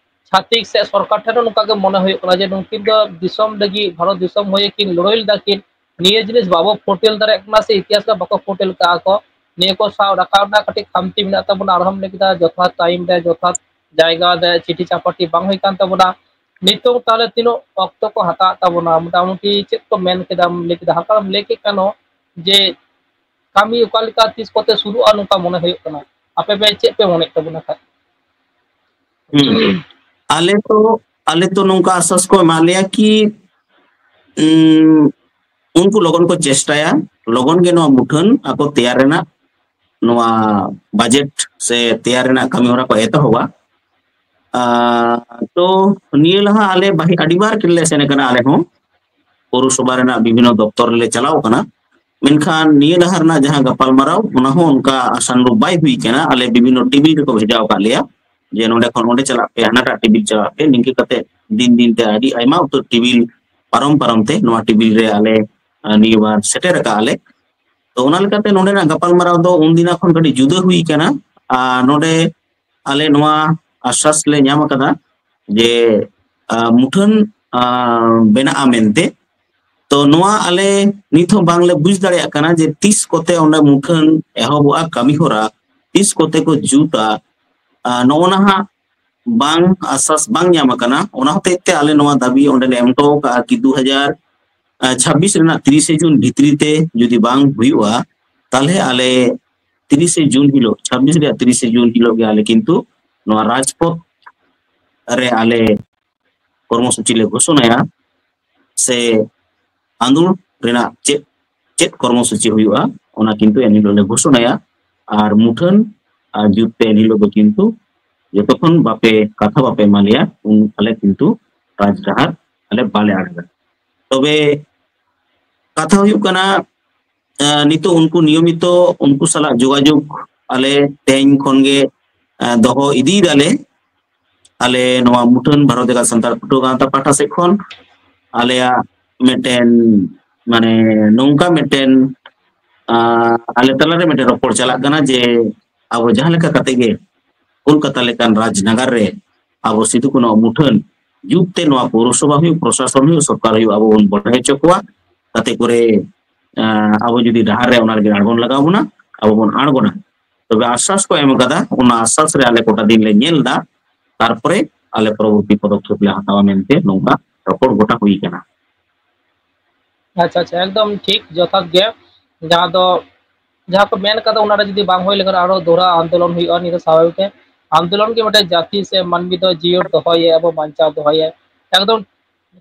ᱪᱷᱟᱹᱛᱤᱠ ᱥᱮ ᱥᱚᱨᱠᱟᱨ ᱴᱷᱮᱱ ᱦᱚᱸ ᱱᱚᱝᱠᱟ ᱜᱮ ᱢᱚᱱᱮ ᱦᱩᱭᱩᱜ ᱠᱟᱱᱟ ᱡᱮ ᱱᱩᱠᱤᱱ ᱫᱚ ᱫᱤᱥᱚᱢ ᱞᱟᱹᱜᱤᱫ, ᱵᱷᱟᱨᱚᱛ ᱫᱤᱥᱚᱢ ᱦᱚᱭᱮ ᱠᱤᱱ ᱞᱟᱹᱲᱦᱟᱹᱭ ᱞᱮᱫᱟ ᱠᱤᱱ, ᱱᱤᱭᱟᱹ ᱡᱤᱱᱤᱥ ᱵᱟᱵᱚ ᱯᱷᱩᱴᱮᱞ ᱫᱟᱲᱮᱭᱟᱜ ᱠᱟᱱᱟ ᱥᱮ ᱤᱛᱤᱦᱟᱥ ᱨᱮ ᱵᱟᱠᱚ ᱯᱷᱩᱴᱮᱞ ᱠᱟᱜᱼᱟ ᱠᱚ, ᱱᱤᱭᱟᱹ ᱠᱚ ᱥᱟᱶ ᱨᱟᱠᱟᱵ ᱨᱮᱱᱟᱜ ᱠᱟᱹᱴᱤᱡ ᱠᱷᱟᱢᱛᱤ ᱢᱮᱱᱟᱜ ᱛᱟᱵᱚᱱᱟ᱾ ᱟᱨᱦᱚᱸᱢ ᱞᱟᱹᱭ ᱠᱮᱫᱟ ᱡᱚᱛᱷᱟᱛ ᱴᱟᱭᱤᱢ ᱨᱮ ᱡᱚᱛᱷᱟᱛ ᱡᱟᱭᱜᱟ ᱨᱮ ᱪᱤᱴᱷᱤ ᱪᱟᱯᱟᱴᱷᱤ ᱵᱟᱝ ᱦᱩᱭ ᱠᱟᱱ ᱛᱟᱵᱚᱱᱟ᱾ ᱱᱤᱛᱚᱝ ᱛᱟᱦᱚᱞᱮ ᱛᱤᱱᱟᱹᱜ ᱚᱠᱛᱚ ᱠᱚ ᱦᱟᱛᱟᱣ ᱛᱟᱵᱚᱱᱟ? ᱢᱚᱴᱟᱢᱩᱴᱤ ᱪᱮᱫ ᱠᱚ ᱢᱮᱱ ᱠᱮᱫᱟᱢ, ᱞᱟᱹᱭ ᱠᱮᱫᱟ, ᱦᱟᱞᱠᱟ ᱮᱢ ᱞᱟᱹᱭ ᱠᱮᱫ ᱠᱟᱱ ᱡᱮ ᱠᱟᱹᱢᱤ ᱚᱠᱟ ᱞᱮᱠᱟ ᱛᱤᱥ ᱠᱚᱛᱮ ᱥᱩᱨᱩᱜᱼᱟ ᱱᱚᱝᱠᱟ ᱢᱚᱱᱮ ᱦᱩᱭᱩᱜ ᱠᱟᱱᱟ᱾ ᱟᱯᱮ ᱯᱮ ᱪᱮᱫ ᱯᱮ ᱢᱚᱱᱮᱭᱮᱫ ᱛᱟᱵᱚᱱᱟ ᱠᱷᱟᱡ? ᱦᱩᱸ᱾ ᱟᱞᱮ ᱛᱚ, ᱟᱞᱮ ᱛᱚ ᱱᱚᱝᱠᱟ ᱟᱥᱟᱥ ᱠᱚ ᱮᱢᱟᱜ ᱞᱮᱭᱟ ᱠᱤ, ᱩᱸ, ᱩᱱᱠᱩ ᱞᱚᱜᱚᱱ ᱠᱚ ᱪᱮᱥᱴᱟᱭᱟ, ᱞᱚᱜᱚᱱ ᱜᱮ ᱱᱚᱣᱟ ᱢᱩᱴᱷᱟᱹᱱ ᱟᱠᱚ ᱛᱮᱭᱟᱨ ᱨᱮᱱᱟᱜ ᱱᱚᱣᱟ ᱵᱟᱡᱮᱴ ᱥᱮ ᱛᱮᱭᱟᱨ ᱨᱮᱱᱟᱜ ᱠᱟᱹᱢᱤ ᱦᱚᱨᱟ ᱠᱚ ᱮᱛᱚᱦᱚᱵᱟ᱾ ᱟᱨ ᱛᱚ ᱱᱤᱭᱟᱹ ᱞᱟᱦᱟ ᱟᱞᱮ ᱵᱟᱦᱤ-, ᱟᱹᱰᱤ ᱵᱟᱨ ᱞᱮ ᱥᱮᱱ ᱟᱠᱟᱱᱟ ᱟᱞᱮ ᱦᱚᱸ᱾ ᱯᱳᱣᱨᱚᱥᱚᱵᱷᱟ ᱨᱮᱱᱟᱜ ᱵᱤᱵᱷᱤᱱᱱᱚ ᱫᱚᱯᱛᱚᱨ ᱨᱮᱞᱮ ᱪᱟᱞᱟᱣ ᱠᱟᱱᱟ᱾ ᱢᱮᱱᱠᱷᱟᱱ ᱱᱤᱭᱟᱹ ᱰᱟᱦᱟᱨ ᱨᱮᱱᱟᱜ ᱡᱟᱦᱟᱸ ᱜᱟᱯᱟᱞᱢᱟᱨᱟᱣ, ᱚᱱᱟ ᱦᱚᱸ ᱚᱱᱠᱟ ᱟᱥᱟᱱᱩᱨᱩᱯ ᱵᱟᱭ ᱦᱩᱭ ᱠᱟᱱᱟ᱾ ᱟᱞᱮ ᱵᱤᱵᱷᱤᱱᱱᱚ ᱴᱤᱵᱤᱞ ᱨᱮᱠᱚ ᱵᱷᱮᱡᱟᱣ ᱟᱠᱟᱫ ᱞᱮᱭᱟ ᱡᱮ ᱱᱚᱸᱰᱮ ᱠᱷᱚᱱ ᱚᱸᱰᱮ ᱪᱟᱞᱟᱜ ᱯᱮ, ᱦᱟᱱᱟᱴᱟᱜ ᱴᱤᱵᱤᱞ ᱪᱟᱞᱟᱜ ᱯᱮ, ᱱᱤᱝᱠᱟᱹ ᱠᱟᱛᱮ ᱫᱤᱱ ᱫᱤᱱ ᱛᱮ ᱟᱹᱰᱤ ᱟᱭᱢᱟ ᱩᱛᱟᱹᱨ ᱴᱤᱵᱤᱞ ᱯᱟᱨᱚᱢ ᱯᱟᱨᱚᱢ ᱛᱮ ᱱᱚᱣᱟ ᱴᱤᱵᱤᱞ ᱨᱮ ᱟᱞᱮ, ᱟᱸ, ᱱᱤᱭᱟᱹ ᱵᱟᱨ ᱥᱮᱴᱮᱨ ᱟᱠᱟᱫ ᱞᱮ᱾ ᱛᱚ ᱚᱱᱟ ᱞᱮᱠᱟᱛᱮ ᱱᱚᱸᱰᱮᱱᱟᱜ ᱜᱟᱯᱟᱞᱢᱟᱨᱟᱣ ᱫᱚ ᱩᱱᱫᱤᱱᱟᱜ ᱠᱷᱚᱱ ᱠᱟᱹᱴᱤᱡ ᱡᱩᱫᱟᱹ ᱦᱩᱭ ᱠᱟᱱᱟ᱾ ᱟᱨ ᱱᱚᱸᱰᱮ ᱟᱞᱮ ᱱᱚᱣᱟ ᱟᱥᱥᱟᱥ ᱞᱮ ᱧᱟᱢ ᱟᱠᱟᱫᱟ ᱡᱮ, ᱟᱸ, ᱢᱩᱴᱷᱟᱹᱱ, ᱟᱸ, ᱵᱮᱱᱟᱜᱼᱟ ᱢᱮᱱᱛᱮ᱾ ᱛᱚ ᱱᱚᱣᱟ ᱟᱞᱮ ᱱᱤᱛ ᱦᱚᱸ ᱵᱟᱝᱞᱮ ᱵᱩᱡᱽ ᱫᱟᱲᱮᱭᱟᱜ ᱠᱟᱱᱟ ᱡᱮ ᱛᱤᱥ ᱠᱚᱛᱮ ᱚᱸᱰᱮ ᱢᱩᱴᱷᱟᱹᱱ ᱮᱦᱚᱵᱚᱜᱼᱟ, ᱠᱟᱹᱢᱤ ᱦᱚᱨᱟ ᱛᱤᱥ ᱠᱚᱛᱮ ᱠᱚ ᱡᱩᱛᱟ᱾ ᱟᱸ, ᱱᱚᱜᱼᱚ ᱱᱟᱦᱟᱜ ᱵᱟᱝ ᱟᱥᱥᱟᱥ ᱵᱟᱝ ᱧᱟᱢ ᱟᱠᱟᱱᱟ᱾ ᱚᱱᱟ ᱦᱚᱛᱮᱡ ᱛᱮ ᱟᱞᱮ ᱱᱚᱣᱟ ᱫᱟᱹᱵᱤ ᱚᱸᱰᱮ ᱞᱮ ᱮᱢ ᱦᱚᱴᱚ ᱟᱠᱟᱫᱼᱟ ᱠᱤ ᱫᱩ ᱦᱟᱡᱟᱨ ᱪᱷᱟᱵᱵᱤᱥ ᱨᱮᱱᱟᱜ ᱛᱤᱨᱤᱥᱮ ᱡᱩᱱ ᱵᱷᱤᱛᱨᱤ ᱛᱮ ᱡᱩᱫᱤ ᱵᱟᱝ ᱦᱩᱭᱩᱜᱼᱟ, ᱛᱟᱦᱚᱞᱮ ᱟᱞᱮ ᱛᱤᱨᱤᱥᱮ ᱡᱩᱱ ᱦᱤᱞᱳᱜ, ᱪᱷᱟᱵᱵᱤᱥ ᱨᱮᱭᱟᱜ ᱛᱤᱨᱤᱥᱮ ᱡᱩᱱ ᱦᱤᱞᱳᱜ ᱜᱮ ᱟᱞᱮ ᱠᱤᱱᱛᱩ ᱱᱚᱣᱟ ᱨᱟᱡᱽᱯᱚᱛᱷ ᱨᱮ ᱟᱞᱮ ᱠᱚᱨᱢᱚᱥᱩᱪᱤ ᱞᱮ ᱜᱷᱳᱥᱚᱱᱟᱭᱟ, ᱥᱮ ᱟᱸᱫᱳᱲ ᱨᱮᱱᱟᱜ ᱪᱮᱫ, ᱪᱮᱫ ᱠᱚᱨᱢᱚᱥᱩᱪᱤ ᱦᱩᱭᱩᱜᱼᱟ, ᱚᱱᱟ ᱠᱤᱱᱛᱩ ᱮᱱᱦᱤᱞᱳᱜ ᱞᱮ ᱜᱷᱳᱥᱚᱱᱟᱭᱟ᱾ ᱟᱨ ᱢᱩᱴᱷᱟᱹᱱ ᱟᱨ ᱡᱩᱛ ᱛᱮ ᱮᱱᱦᱤᱞᱳᱜ ᱫᱚ ᱠᱤᱱᱛᱩ ᱡᱚᱛᱚᱠᱷᱚᱱ ᱵᱟᱯᱮ ᱠᱟᱛᱷᱟ ᱵᱟᱯᱮ ᱮᱢᱟ ᱞᱮᱭᱟ, ᱩᱱ ᱟᱞᱮ ᱠᱤᱱᱛᱩ ᱨᱟᱡᱽᱰᱟᱦᱟᱨ ᱟᱞᱮ ᱵᱟᱞᱮ ᱟᱲᱟᱜᱟ᱾ ᱛᱚᱵᱮ ᱠᱟᱛᱷᱟ ᱦᱩᱭᱩᱜ ᱠᱟᱱᱟ, ᱮᱸ, ᱱᱤᱛᱚᱜ ᱩᱱᱠᱩ ᱱᱤᱭᱚᱢᱤᱛᱚ ᱩᱱᱠᱩ ᱥᱟᱞᱟᱜ ᱡᱳᱜᱟᱡᱳᱜᱽ ᱟᱞᱮ ᱛᱮᱦᱮᱧ ᱠᱷᱚᱱ ᱜᱮ, ᱮᱸ, ᱫᱚᱦᱚ ᱤᱫᱤᱭ ᱫᱟᱞᱮ᱾ ᱟᱞᱮ ᱱᱚᱣᱟ ᱢᱩᱴᱷᱟᱹᱱ ᱵᱷᱟᱨᱚᱛ ᱡᱟᱠᱟᱛ ᱥᱟᱱᱛᱟᱲ ᱯᱟᱹᱴᱷᱩᱣᱟᱹ ᱜᱟᱶᱛᱟ ᱯᱟᱦᱴᱟ ᱥᱮᱫ ᱠᱷᱚᱱ ᱟᱞᱮᱭᱟᱜ ᱢᱤᱫᱴᱮᱱ, ᱢᱟᱱᱮ, ᱱᱚᱝᱠᱟ ᱢᱤᱫᱴᱮᱱ, ᱟᱸ, ᱟᱞᱮ ᱛᱟᱞᱟᱨᱮ ᱢᱤᱫᱴᱮᱱ ᱨᱚᱯᱚᱲ ᱪᱟᱞᱟᱜ ᱠᱟᱱᱟ ᱡᱮ ᱟᱵᱚ ᱡᱟᱦᱟᱸ ᱞᱮᱠᱟ ᱠᱟᱛᱮ ᱜᱮ ᱠᱳᱞᱠᱟᱛᱟ ᱞᱮᱠᱟᱱ ᱨᱟᱡᱽᱱᱟᱜᱟᱨ ᱨᱮ ᱟᱵᱚ ᱥᱤᱫᱩ ᱠᱟᱹᱱᱦᱩ ᱢᱩᱴᱷᱟᱹᱱ ᱡᱩᱛ ᱛᱮ ᱱᱚᱣᱟ ᱯᱳᱣᱨᱚᱥᱚᱵᱷᱟ ᱦᱩᱭᱩᱜ, ᱯᱨᱚᱥᱟᱥᱚᱱ ᱦᱩᱭᱩᱜ, ᱥᱚᱨᱠᱟᱨ ᱦᱩᱭᱩᱜ, ᱟᱵᱚ ᱵᱚᱱ ᱵᱚᱲᱦᱮ ᱦᱚᱪᱚ ᱠᱚᱣᱟ᱾ ᱠᱟᱛᱮ ᱠᱚᱨᱮ, ᱟᱸ, ᱟᱵᱚ ᱡᱩᱫᱤ ᱰᱟᱦᱟᱨ ᱨᱮ ᱚᱱᱟ ᱞᱟᱹᱜᱤᱫ ᱟᱬᱜᱚᱱ ᱞᱟᱜᱟᱣ ᱵᱚᱱᱟ, ᱟᱵᱚ ᱵᱚᱱ ᱟᱬᱜᱚᱱᱟ᱾ ᱛᱚᱵᱮ ᱟᱥᱥᱟᱥ ᱠᱚ ᱮᱢ ᱠᱟᱫᱟ, ᱚᱱᱟ ᱟᱥᱥᱟᱥ ᱨᱮ ᱟᱞᱮ ᱠᱚᱴᱟ ᱫᱤᱱ ᱞᱮ ᱧᱮᱞ ᱮᱫᱟ, ᱛᱟᱨᱯᱚᱨᱮ ᱟᱞᱮ ᱯᱚᱨᱚᱵᱚᱨᱛᱤ ᱯᱚᱫᱚᱠᱷᱮᱯ ᱞᱮ ᱦᱟᱛᱟᱣᱟ ᱢᱮᱱᱛᱮ ᱱᱚᱝᱠᱟ ᱨᱚᱯᱚᱲ ᱜᱚᱴᱟ ᱦᱩᱭ ᱠᱟᱱᱟ᱾ ᱟᱪᱪᱷᱟ, ᱟᱪᱪᱷᱟ, ᱮᱠᱫᱚᱢ ᱴᱷᱤᱠ, ᱡᱚᱛᱷᱟᱛ ᱜᱮ᱾ ᱡᱟᱦᱟᱸ ᱫᱚ, ᱡᱟᱦᱟᱸ ᱠᱚ ᱢᱮᱱ ᱠᱟᱫᱟ, ᱚᱱᱟᱨᱮ ᱡᱩᱫᱤ ᱵᱟᱝ ᱦᱩᱭ ᱞᱮᱱᱠᱷᱟᱱ ᱟᱨᱦᱚᱸ ᱫᱚᱦᱲᱟ ᱟᱱᱫᱳᱞᱚᱱ ᱦᱩᱭᱩᱜᱼᱟ᱾ ᱱᱤᱭᱟᱹ ᱫᱚ ᱥᱟᱵᱷᱟᱵᱤᱠ ᱜᱮ᱾ ᱟᱱᱫᱳᱞᱚᱱ ᱜᱮ ᱢᱤᱫᱴᱮᱱ ᱡᱟᱹᱛᱤ ᱥᱮ ᱢᱟᱹᱱᱢᱤ ᱫᱚ ᱡᱤᱭᱟᱹᱲ ᱫᱚᱦᱚᱭᱟᱭ, ᱟᱵᱚ ᱵᱟᱧᱪᱟᱣ ᱫᱚᱦᱚᱭᱟᱭ᱾ ᱮᱠᱫᱚᱢ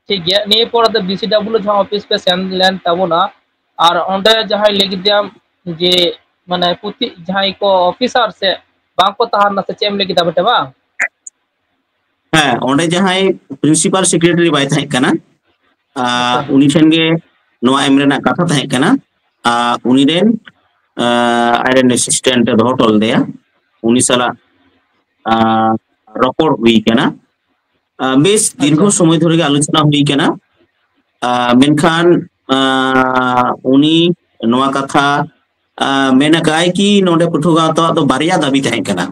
ᱴᱷᱤᱠ ᱜᱮᱭᱟ᱾ ᱱᱤᱭᱟᱹ ᱯᱚᱨ ᱫᱚ ᱵᱤ ᱥᱤ ᱰᱟᱵᱞᱤᱭᱩ ᱡᱟᱦᱟᱸ ᱚᱯᱷᱤᱥ ᱯᱮ ᱥᱮᱱ ᱞᱮᱱ ᱛᱟᱵᱚᱱᱟ, ᱟᱨ ᱚᱸᱰᱮ ᱡᱟᱦᱟᱸᱭ ᱞᱟᱹᱭ ᱠᱮᱫᱟᱢ ᱡᱮ, ᱢᱟᱱᱮ, ᱯᱩᱛᱷᱤ ᱡᱟᱦᱟᱸᱭ ᱠᱚ ᱚᱯᱷᱤᱥᱟᱨ ᱥᱮ ᱵᱟᱝ ᱠᱚ ᱛᱟᱦᱮᱸ ᱞᱮᱱᱟ ᱥᱮ ᱪᱮᱫ ᱮᱢ ᱞᱟᱹᱭ ᱠᱮᱫᱟ ᱢᱤᱫᱴᱮᱱ, ᱵᱟᱝ? ᱦᱮᱸ, ᱚᱸᱰᱮ ᱡᱟᱦᱟᱸᱭ ᱯᱨᱤᱱᱥᱤᱯᱟᱞ ᱥᱮᱠᱨᱮᱴᱟᱨᱤ ᱵᱟᱭ ᱛᱟᱦᱮᱸ ᱠᱟᱱᱟ, ᱟᱨ ᱩᱱᱤ ᱴᱷᱮᱱ ᱜᱮ ᱱᱚᱣᱟ ᱮᱢ ᱨᱮᱱᱟᱜ ᱠᱟᱛᱷᱟ ᱛᱟᱦᱮᱸ ᱠᱟᱱᱟ᱾ ᱟᱨ ᱩᱱᱤ ᱨᱮᱱ, ᱟᱨ ᱟᱡ ᱨᱮᱱ ᱮᱥᱤᱥᱴᱮᱱᱴ ᱮ ᱫᱚᱦᱚ ᱦᱚᱴᱚ ᱞᱮᱫᱮᱭᱟ, ᱩᱱᱤ ᱥᱟᱞᱟᱜ ᱟᱨ ᱨᱚᱯᱚᱲ ᱦᱩᱭ ᱠᱟᱱᱟ᱾ ᱟᱨ ᱵᱮᱥ ᱫᱤᱨᱜᱷᱚ ᱟᱪᱪᱷᱟ᱾ ᱥᱚᱢᱚᱭ ᱫᱷᱚᱨᱮ ᱜᱮ ᱟᱞᱳᱪᱚᱱᱟ ᱦᱩᱭ ᱠᱟᱱᱟ᱾ ᱟᱨ ᱢᱮᱱᱠᱷᱟᱱ ᱟᱨ ᱩᱱᱤ ᱱᱚᱣᱟ ᱠᱟᱛᱷᱟ ᱟᱨ ᱢᱮᱱ ᱟᱠᱟᱫᱟᱭ ᱠᱤ ᱱᱚᱰᱮ ᱯᱟᱹᱴᱷᱩᱣᱟᱹ ᱜᱟᱶᱛᱟᱣᱟᱜ ᱫᱚ ᱵᱟᱨᱭᱟ ᱫᱟᱹᱵᱤ ᱛᱟᱦᱮᱸ ᱠᱟᱱᱟ᱾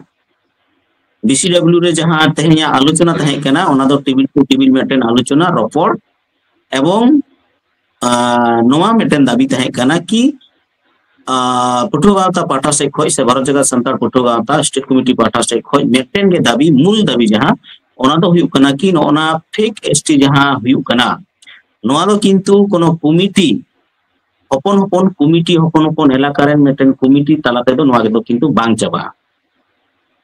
ᱵᱤ ᱥᱤ ᱰᱟᱵᱽᱞᱤᱭᱩ ᱨᱮ ᱡᱟᱦᱟᱸ ᱛᱮᱦᱮᱧᱟᱜ ᱟᱞᱳᱪᱚᱱᱟ ᱛᱟᱦᱮᱸ ᱠᱟᱱᱟ, ᱚᱱᱟ ᱫᱚ ᱴᱮᱵᱤᱞ ᱴᱩ ᱴᱮᱵᱤᱞ ᱢᱤᱫᱴᱮᱱ ᱟᱞᱳᱪᱚᱱᱟ, ᱨᱚᱯᱚᱲ, ᱮᱵᱚᱝ ᱟᱨ ᱱᱚᱣᱟ ᱢᱤᱫᱴᱮᱱ ᱫᱟᱹᱵᱤ ᱛᱟᱦᱮᱸ ᱠᱟᱱᱟ ᱠᱤ ᱟᱨ ᱯᱟᱹᱴᱷᱩᱣᱟᱹ ᱜᱟᱶᱛᱟ ᱯᱟᱦᱴᱟ ᱥᱮᱫ ᱠᱷᱚᱱ ᱥᱮ ᱵᱷᱟᱨᱚᱛ ᱡᱟᱠᱟᱛ ᱥᱟᱱᱛᱟᱲ ᱯᱟᱹᱴᱷᱩᱣᱟᱹ ᱜᱟᱶᱛᱟ ᱥᱴᱮᱴ ᱠᱚᱢᱤᱴᱤ ᱯᱟᱦᱴᱟ ᱥᱮᱫ ᱠᱷᱚᱱ ᱢᱤᱫᱴᱮᱱ ᱜᱮ ᱫᱟᱹᱵᱤ, ᱢᱩᱞ ᱫᱟᱹᱵᱤ ᱡᱟᱦᱟᱸ, ᱚᱱᱟ ᱫᱚ ᱦᱩᱭᱩᱜ ᱠᱟᱱᱟ ᱠᱤ ᱱᱚᱜᱼᱚ ᱱᱟ ᱯᱷᱮᱠ ᱮᱥ ᱴᱤ ᱡᱟᱦᱟᱸ ᱦᱩᱭᱩᱜ ᱠᱟᱱᱟ, ᱱᱚᱣᱟ ᱫᱚ ᱠᱤᱱᱛᱩ ᱠᱳᱱᱳ ᱠᱚᱢᱤᱴᱤ, ᱦᱚᱯᱚᱱ ᱦᱚᱯᱚᱱ ᱠᱚᱢᱤᱴᱤ, ᱦᱚᱯᱚᱱ ᱦᱚᱯᱚᱱ ᱮᱞᱟᱠᱟ ᱨᱮᱱ ᱢᱤᱫᱴᱮᱱ ᱠᱚᱢᱤᱴᱤ ᱛᱟᱞᱟ ᱛᱮᱫᱚ ᱱᱚᱣᱟ ᱫᱚ ᱠᱤᱱᱛᱩ ᱵᱟᱝ ᱪᱟᱵᱟᱜᱼᱟ᱾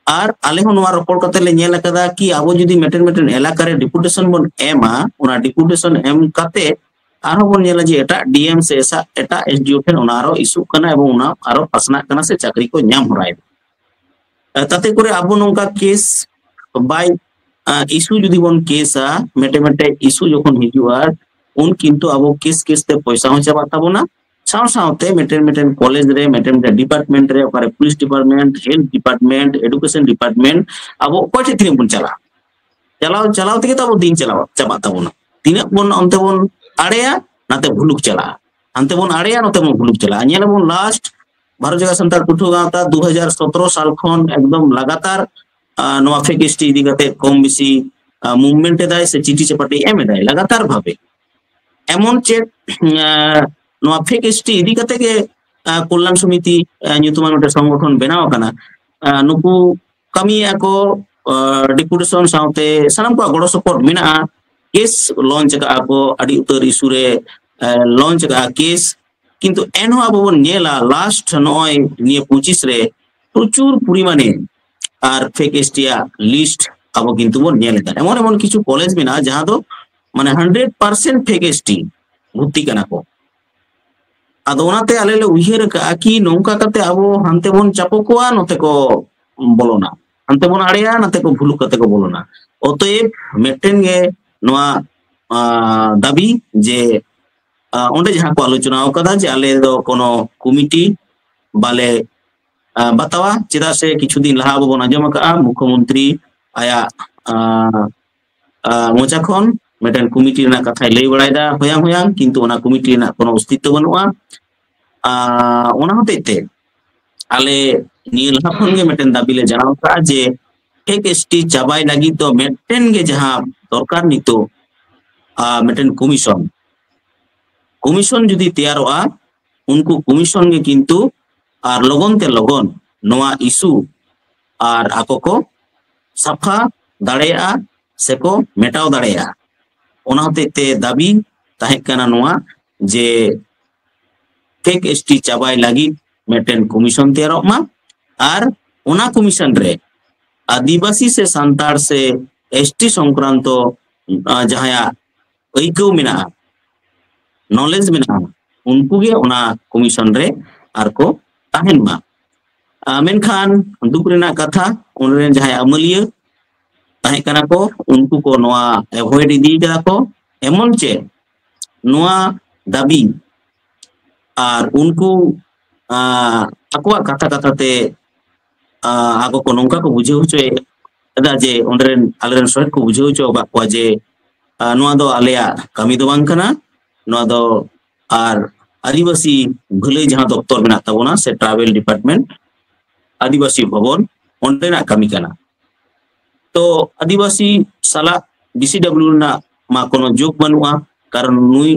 ᱟᱨ ᱟᱞᱮ ᱦᱚᱸ ᱱᱚᱣᱟ ᱨᱚᱯᱚᱲ ᱠᱟᱛᱮ ᱞᱮ ᱧᱮᱞ ᱟᱠᱟᱫᱟ ᱠᱤ ᱟᱵᱚ ᱡᱩᱫᱤ ᱢᱤᱫᱴᱮᱱ ᱢᱤᱫᱴᱮᱱ ᱮᱞᱟᱠᱟ ᱨᱮ ᱰᱮᱯᱩᱴᱮᱥᱚᱱ ᱵᱚᱱ ᱮᱢᱟ, ᱚᱱᱟ ᱰᱮᱯᱩᱴᱮᱥᱚᱱ ᱮᱢ ᱠᱟᱛᱮ ᱟᱨᱦᱚᱸ ᱵᱚᱱ ᱧᱮᱞᱟ ᱡᱮ ᱮᱴᱟᱜ ᱰᱤ ᱮᱢ ᱥᱮ ᱮᱥᱟ-, ᱮᱴᱟᱜ ᱮᱥ ᱰᱤ ᱳ ᱴᱷᱮᱱ ᱚᱱᱟ ᱟᱨᱚ ᱤᱥᱩᱜ ᱠᱟᱱᱟ ᱮᱵᱚᱝ ᱚᱱᱟ ᱟᱨᱚ ᱯᱟᱥᱱᱟᱜ ᱠᱟᱱᱟ ᱥᱮ ᱪᱟᱹᱠᱨᱤ ᱠᱚ ᱧᱟᱢ ᱦᱚᱨᱟᱭᱮᱫᱟ᱾ ᱟᱨ ᱛᱟᱛᱮ ᱠᱚᱨᱮ ᱟᱵᱚ ᱱᱚᱝᱠᱟ ᱠᱮᱥ ᱵᱟᱭ, ᱟᱨ ᱤᱥᱩ ᱡᱩᱫᱤ ᱵᱚᱱ ᱠᱮᱥᱟ, ᱢᱤᱫᱴᱮᱱ ᱢᱤᱫᱴᱮᱱ ᱤᱥᱩ ᱡᱚᱠᱷᱚᱱ ᱦᱤᱡᱩᱜᱼᱟ, ᱩᱱ ᱠᱤᱱᱛᱩ ᱟᱵᱚ ᱠᱮᱥ ᱠᱮᱥ ᱛᱮ ᱯᱚᱭᱥᱟ ᱦᱚᱸ ᱪᱟᱵᱟᱜ ᱛᱟᱵᱚᱱᱟ, ᱥᱟᱶ ᱥᱟᱶᱛᱮ ᱢᱤᱫᱴᱮᱱ ᱢᱤᱫᱴᱮᱱ ᱠᱚᱞᱮᱡᱽ ᱨᱮ, ᱢᱤᱫᱴᱮᱱ ᱢᱤᱫᱴᱮᱱ ᱰᱤᱯᱟᱨᱴᱢᱮᱱᱴ ᱨᱮ, ᱚᱠᱟᱨᱮ police department, health department, education department, ᱟᱵᱚ ᱚᱠᱚᱭ ᱴᱷᱮᱱ ᱛᱤᱱᱟᱹᱜ ᱵᱚᱱ ᱪᱟᱞᱟᱜᱼᱟ? ᱪᱟᱞᱟᱣ ᱪᱟᱞᱟᱣ ᱛᱮᱜᱮ ᱛᱚ ᱟᱵᱚ ᱫᱤᱱ ᱪᱟᱞᱟᱣ ᱪᱟᱵᱟᱜ ᱛᱟᱵᱚᱱᱟ᱾ ᱛᱤᱱᱟᱹᱜ ᱵᱚᱱ ᱚᱱᱛᱮ ᱵᱚᱱ ᱟᱲᱮᱭᱟ, ᱱᱟᱛᱮ ᱵᱷᱩᱞᱩᱠ ᱪᱟᱞᱟᱜᱼᱟ, ᱦᱟᱱᱛᱮ ᱵᱚᱱ ᱟᱲᱮᱭᱟ, ᱱᱚᱛᱮ ᱵᱚᱱ ᱵᱷᱩᱞᱩᱠ ᱪᱟᱞᱟᱜᱼᱟ᱾ ᱧᱮᱞ ᱟᱵᱚᱱ ᱞᱟᱥᱴ ᱵᱷᱟᱨᱚᱛ ᱡᱟᱠᱟᱛ ᱥᱟᱱᱛᱟᱲ ᱯᱟᱹᱴᱷᱩᱣᱟᱹ ᱜᱟᱶᱛᱟ ᱫᱩ ᱦᱟᱡᱟᱨ ᱥᱚᱛᱨᱚ ᱥᱟᱞ ᱠᱷᱚᱱ ᱮᱠᱫᱚᱢ ᱞᱟᱜᱟᱛᱟᱨ, ᱟᱨ ᱱᱚᱣᱟ ᱯᱷᱮᱠ ᱮᱥ ᱴᱤ ᱤᱫᱤ ᱠᱟᱛᱮ ᱠᱚᱢ ᱵᱮᱥᱤ, ᱟᱨ ᱢᱩᱵᱷᱢᱮᱱᱴ ᱮᱫᱟᱭ ᱥᱮ ᱪᱤᱴᱷᱤ ᱪᱟᱯᱟᱴᱤ ᱮᱢ ᱮᱫᱟᱭ ᱞᱟᱜᱟᱛᱟᱨ ᱵᱷᱟᱵᱮ᱾ ᱮᱢᱚᱱ ᱪᱮᱫ, ᱟᱨ ᱱᱚᱣᱟ ᱯᱷᱮᱠ ᱮᱥ ᱴᱤ ᱤᱫᱤ ᱠᱟᱛᱮ ᱜᱮ, ᱟᱨ ᱠᱚᱞᱭᱟᱱ ᱥᱚᱢᱤᱛᱤ, ᱟᱨ ᱧᱩᱛᱩᱢᱟᱱ ᱢᱤᱫᱴᱮᱱ ᱥᱚᱝᱜᱚᱴᱷᱚᱱ ᱵᱮᱱᱟᱣ ᱟᱠᱟᱱᱟ᱾ ᱟᱨ ᱱᱩᱠᱩ ᱠᱟᱹᱢᱤᱭᱮᱫᱼᱟ ᱠᱚ, ᱟᱨ ᱰᱮᱯᱩᱴᱮᱥᱚᱱ ᱥᱟᱶᱛᱮ ᱥᱟᱱᱟᱢ ᱠᱚᱣᱟᱜ ᱜᱚᱲᱚ ᱥᱚᱯᱚᱦᱚᱫ ᱢᱮᱱᱟᱜᱼᱟ᱾ ᱠᱮᱥ ᱞᱚᱧᱪ ᱟᱠᱟᱫᱼᱟ ᱠᱚ, ᱟᱹᱰᱤ ᱩᱛᱟᱹᱨ ᱤᱥᱩ ᱨᱮ, ᱟᱨ ᱞᱚᱧᱪ ᱟᱠᱟᱫᱼᱟ ᱠᱮᱥ᱾ ᱠᱤᱱᱛᱩ ᱮᱱᱦᱚᱸ ᱟᱵᱚ ᱵᱚᱱ ᱧᱮᱞᱟ ᱞᱟᱥᱴ ᱱᱚᱜᱼᱚᱭ ᱱᱤᱭᱟᱹ ᱯᱚᱸᱪᱤᱥ ᱨᱮ ᱯᱨᱚᱪᱩᱨ ᱯᱚᱨᱤᱢᱟᱱᱮ ᱟᱨ ᱯᱷᱮᱠ ᱮᱥ ᱴᱤ ᱟᱜ ᱞᱤᱥᱴ ᱟᱵᱚ ᱠᱤᱱᱛᱩ ᱵᱚᱱ ᱧᱮᱞ ᱮᱫᱟ᱾ ᱮᱢᱚᱱ ᱮᱢᱚᱱ ᱠᱤᱪᱷᱩ ᱠᱚᱞᱮᱡᱽ ᱢᱮᱱᱟᱜᱼᱟ ᱡᱟᱦᱟᱸ ᱫᱚ ᱢᱟᱱᱮ hundred percent fake S T ᱵᱷᱚᱨᱛᱤ ᱠᱟᱱᱟ ᱠᱚ᱾ ᱟᱫᱚ ᱚᱱᱟᱛᱮ ᱟᱞᱮ ᱞᱮ ᱩᱭᱦᱟᱹᱨ ᱟᱠᱟᱫᱼᱟ ᱠᱤ ᱱᱚᱝᱠᱟ ᱠᱟᱛᱮ ᱟᱵᱚ ᱦᱟᱱᱛᱮ ᱵᱚᱱ ᱪᱟᱯᱚ ᱠᱚᱣᱟ, ᱱᱚᱛᱮ ᱠᱚ ᱵᱚᱞᱚᱱᱟ, ᱦᱟᱱᱛᱮ ᱵᱚᱱ ᱟᱲᱮᱭᱟ, ᱱᱚᱛᱮ ᱠᱚ ᱵᱷᱩᱞᱩᱠ ᱠᱟᱛᱮ ᱠᱚ ᱵᱚᱞᱚᱱᱟ᱾ ᱚᱛᱚᱮᱵ ᱢᱤᱫᱴᱮᱱ ᱜᱮ ᱱᱚᱣᱟ ᱟᱸ, ᱫᱟᱹᱵᱤ ᱡᱮ, ᱟᱸ, ᱚᱸᱰᱮ ᱡᱟᱦᱟᱸ ᱠᱚ ᱟᱞᱳᱪᱚᱱᱟ ᱟᱠᱟᱫᱟ ᱡᱮ ᱟᱞᱮ ᱫᱚ ᱠᱳᱱᱳ ᱠᱚᱢᱤᱴᱤ ᱵᱟᱞᱮ, ᱟᱸ, ᱵᱟᱛᱟᱣᱟ, ᱪᱮᱫᱟᱜ ᱥᱮ ᱠᱤᱪᱷᱩ ᱫᱤᱱ ᱞᱟᱦᱟ ᱟᱵᱚ ᱵᱚᱱ ᱟᱸᱡᱚᱢ ᱟᱠᱟᱫᱼᱟ ᱢᱩᱠᱷᱚᱢᱚᱱᱛᱨᱤ ᱟᱭᱟᱜ, ᱟᱸ, ᱟᱸ, ᱢᱚᱪᱟ ᱠᱷᱚᱱ ᱢᱤᱫᱴᱮᱱ ᱠᱚᱢᱤᱴᱤ ᱨᱮᱱᱟᱜ ᱠᱟᱛᱷᱟᱭ ᱞᱟᱹᱭ ᱵᱟᱲᱟᱭᱮᱫᱟ ᱦᱚᱭᱟᱝ ᱦᱚᱭᱟᱝ, ᱠᱤᱱᱛᱩ ᱚᱱᱟ ᱠᱚᱢᱤᱴᱤ ᱨᱮᱱᱟᱜ ᱠᱳᱱᱳ ᱚᱥᱛᱤᱛᱛᱚ ᱵᱟᱹᱱᱩᱜᱼᱟ᱾ ᱟᱸ, ᱚᱱᱟ ᱦᱚᱛᱮᱡ ᱛᱮ ᱟᱞᱮ ᱱᱤᱭᱟᱹ ᱞᱟᱦᱟ ᱠᱷᱚᱱ ᱜᱮ ᱢᱤᱫᱴᱮᱱ ᱫᱟᱹᱵᱤ ᱞᱮ ᱡᱟᱱᱟᱣ ᱠᱟᱜᱼᱟ ᱡᱮ ᱯᱷᱮᱠ ᱮᱥᱴᱤ ᱪᱟᱵᱟᱭ ᱞᱟᱹᱜᱤᱫ ᱫᱚ ᱢᱤᱫᱴᱮᱱ ᱜᱮ ᱡᱟᱦᱟᱸ ᱫᱚᱨᱠᱟᱨ ᱱᱤᱛᱚᱜ, ᱟᱸ, ᱢᱤᱫᱴᱮᱱ ᱠᱚᱢᱤᱥᱚᱱ, ᱠᱚᱢᱤᱥᱚᱱ ᱡᱩᱫᱤ ᱛᱮᱭᱟᱨᱚᱜᱼᱟ, ᱩᱱᱠᱩ ᱠᱚᱢᱤᱥᱚᱱ ᱜᱮ ᱠᱤᱱᱛᱩ ᱟᱨ ᱞᱚᱜᱚᱱ ᱛᱮ ᱞᱚᱜᱚᱱ ᱱᱚᱣᱟ ᱤᱥᱩ ᱟᱨ ᱟᱠᱚ ᱠᱚ ᱥᱟᱯᱷᱟ ᱫᱟᱲᱮᱭᱟᱜᱼᱟ ᱥᱮᱠᱚ ᱢᱮᱴᱟᱣ ᱫᱟᱲᱮᱭᱟᱜᱼᱟ᱾ ᱚᱱᱟ ᱦᱚᱛᱮᱡ ᱛᱮ ᱫᱟᱹᱵᱤ ᱛᱟᱦᱮᱸ ᱠᱟᱱᱟ ᱱᱚᱣᱟ ᱡᱮ ᱯᱷᱮᱠ ᱮᱥᱴᱤ ᱪᱟᱵᱟᱭ ᱞᱟᱹᱜᱤᱫ ᱢᱤᱫᱴᱮᱱ ᱠᱚᱢᱤᱥᱚᱱ ᱛᱮᱭᱟᱨᱚᱜ ᱢᱟ ᱟᱨ ᱚᱱᱟ ᱠᱚᱢᱤᱥᱚᱱ ᱨᱮ ᱟᱹᱫᱤᱵᱟᱹᱥᱤ ᱥᱮ ᱥᱟᱱᱛᱟᱲ ᱥᱮ ᱮᱥᱴᱤ ᱥᱚᱝᱠᱨᱟᱱᱛᱚ, ᱟᱸ, ᱡᱟᱦᱟᱸᱭᱟᱜ ᱟᱹᱭᱠᱟᱹᱣ ᱢᱮᱱᱟᱜᱼᱟ, ᱱᱚᱞᱮᱡᱽ ᱢᱮᱱᱟᱜᱼᱟ, ᱩᱱᱠᱩ ᱜᱮ ᱚᱱᱟ ᱠᱚᱢᱤᱥᱚᱱ ᱨᱮ ᱟᱨ ᱠᱚ ᱛᱟᱦᱮᱱ ᱢᱟ᱾ ᱟᱸ, ᱢᱮᱱᱠᱷᱟᱱ ᱫᱩᱠ ᱨᱮᱱᱟᱜ ᱠᱟᱛᱷᱟ, ᱚᱸᱰᱮ ᱨᱮᱱ ᱡᱟᱦᱟᱸᱭ ᱟᱹᱢᱟᱹᱞᱤᱭᱟᱹ ᱛᱟᱦᱮᱸ ᱠᱟᱱᱟ ᱠᱚ, ᱩᱱᱠᱩ ᱠᱚ ᱱᱚᱣᱟ ᱮᱵᱷᱚᱭᱮᱰ ᱤᱫᱤ ᱠᱟᱫᱟ ᱠᱚ, ᱮᱢᱚᱱ ᱪᱮ ᱱᱚᱣᱟ ᱫᱟᱹᱵᱤ ᱟᱨ ᱩᱱᱠᱩ, ᱟᱸ, ᱟᱠᱚᱣᱟᱜ ᱠᱟᱛᱷᱟ ᱠᱟᱛᱷᱟ ᱛᱮ, ᱟᱸ, ᱟᱠᱚ ᱠᱚ ᱱᱚᱝᱠᱟ ᱠᱚ ᱵᱩᱡᱷᱟᱹᱣ ᱦᱚᱪᱚᱭᱮᱫᱟ ᱡᱮ ᱚᱸᱰᱮ ᱨᱮᱱ ᱟᱞᱮ ᱨᱮᱱ ᱥᱚᱦᱮᱫ ᱠᱚ ᱵᱩᱡᱷᱟᱹᱣ ᱦᱚᱪᱚ ᱟᱠᱟᱫ ᱠᱚᱣᱟ ᱡᱮ, ᱟᱸ, ᱱᱚᱣᱟ ᱫᱚ ᱟᱞᱮᱭᱟᱜ ᱠᱟᱹᱢᱤ ᱫᱚ ᱵᱟᱝ ᱠᱟᱱᱟ, ᱱᱚᱣᱟ ᱫᱚ ᱟᱨ ᱟᱹᱫᱤᱵᱟᱹᱥᱤ ᱵᱷᱟᱹᱞᱟᱹᱭ ᱡᱟᱦᱟᱸ ᱫᱚᱯᱛᱚᱨ ᱢᱮᱱᱟᱜ ᱛᱟᱵᱚᱱᱟ ᱥᱮ ᱴᱨᱟᱭᱵᱮᱞ ᱰᱤᱯᱟᱨᱴᱢᱮᱱᱴ, ᱟᱹᱫᱤᱵᱟᱹᱥᱤ ᱵᱷᱚᱵᱚᱱ, ᱚᱸᱰᱮᱱᱟᱜ ᱠᱟᱹᱢᱤ ᱠᱟᱱᱟ᱾ ᱛᱚ ᱟᱹᱫᱤᱵᱟᱹᱥᱤ ᱥᱟᱞᱟᱜ ᱵᱤᱥᱤᱰᱟᱵᱞᱤᱭᱩ ᱨᱮᱱᱟᱜ ᱢᱟ ᱠᱳᱱᱳ ᱡᱳᱜᱽ ᱵᱟᱹᱱᱩᱜᱼᱟ, ᱠᱟᱨᱚᱱ ᱱᱩᱭ,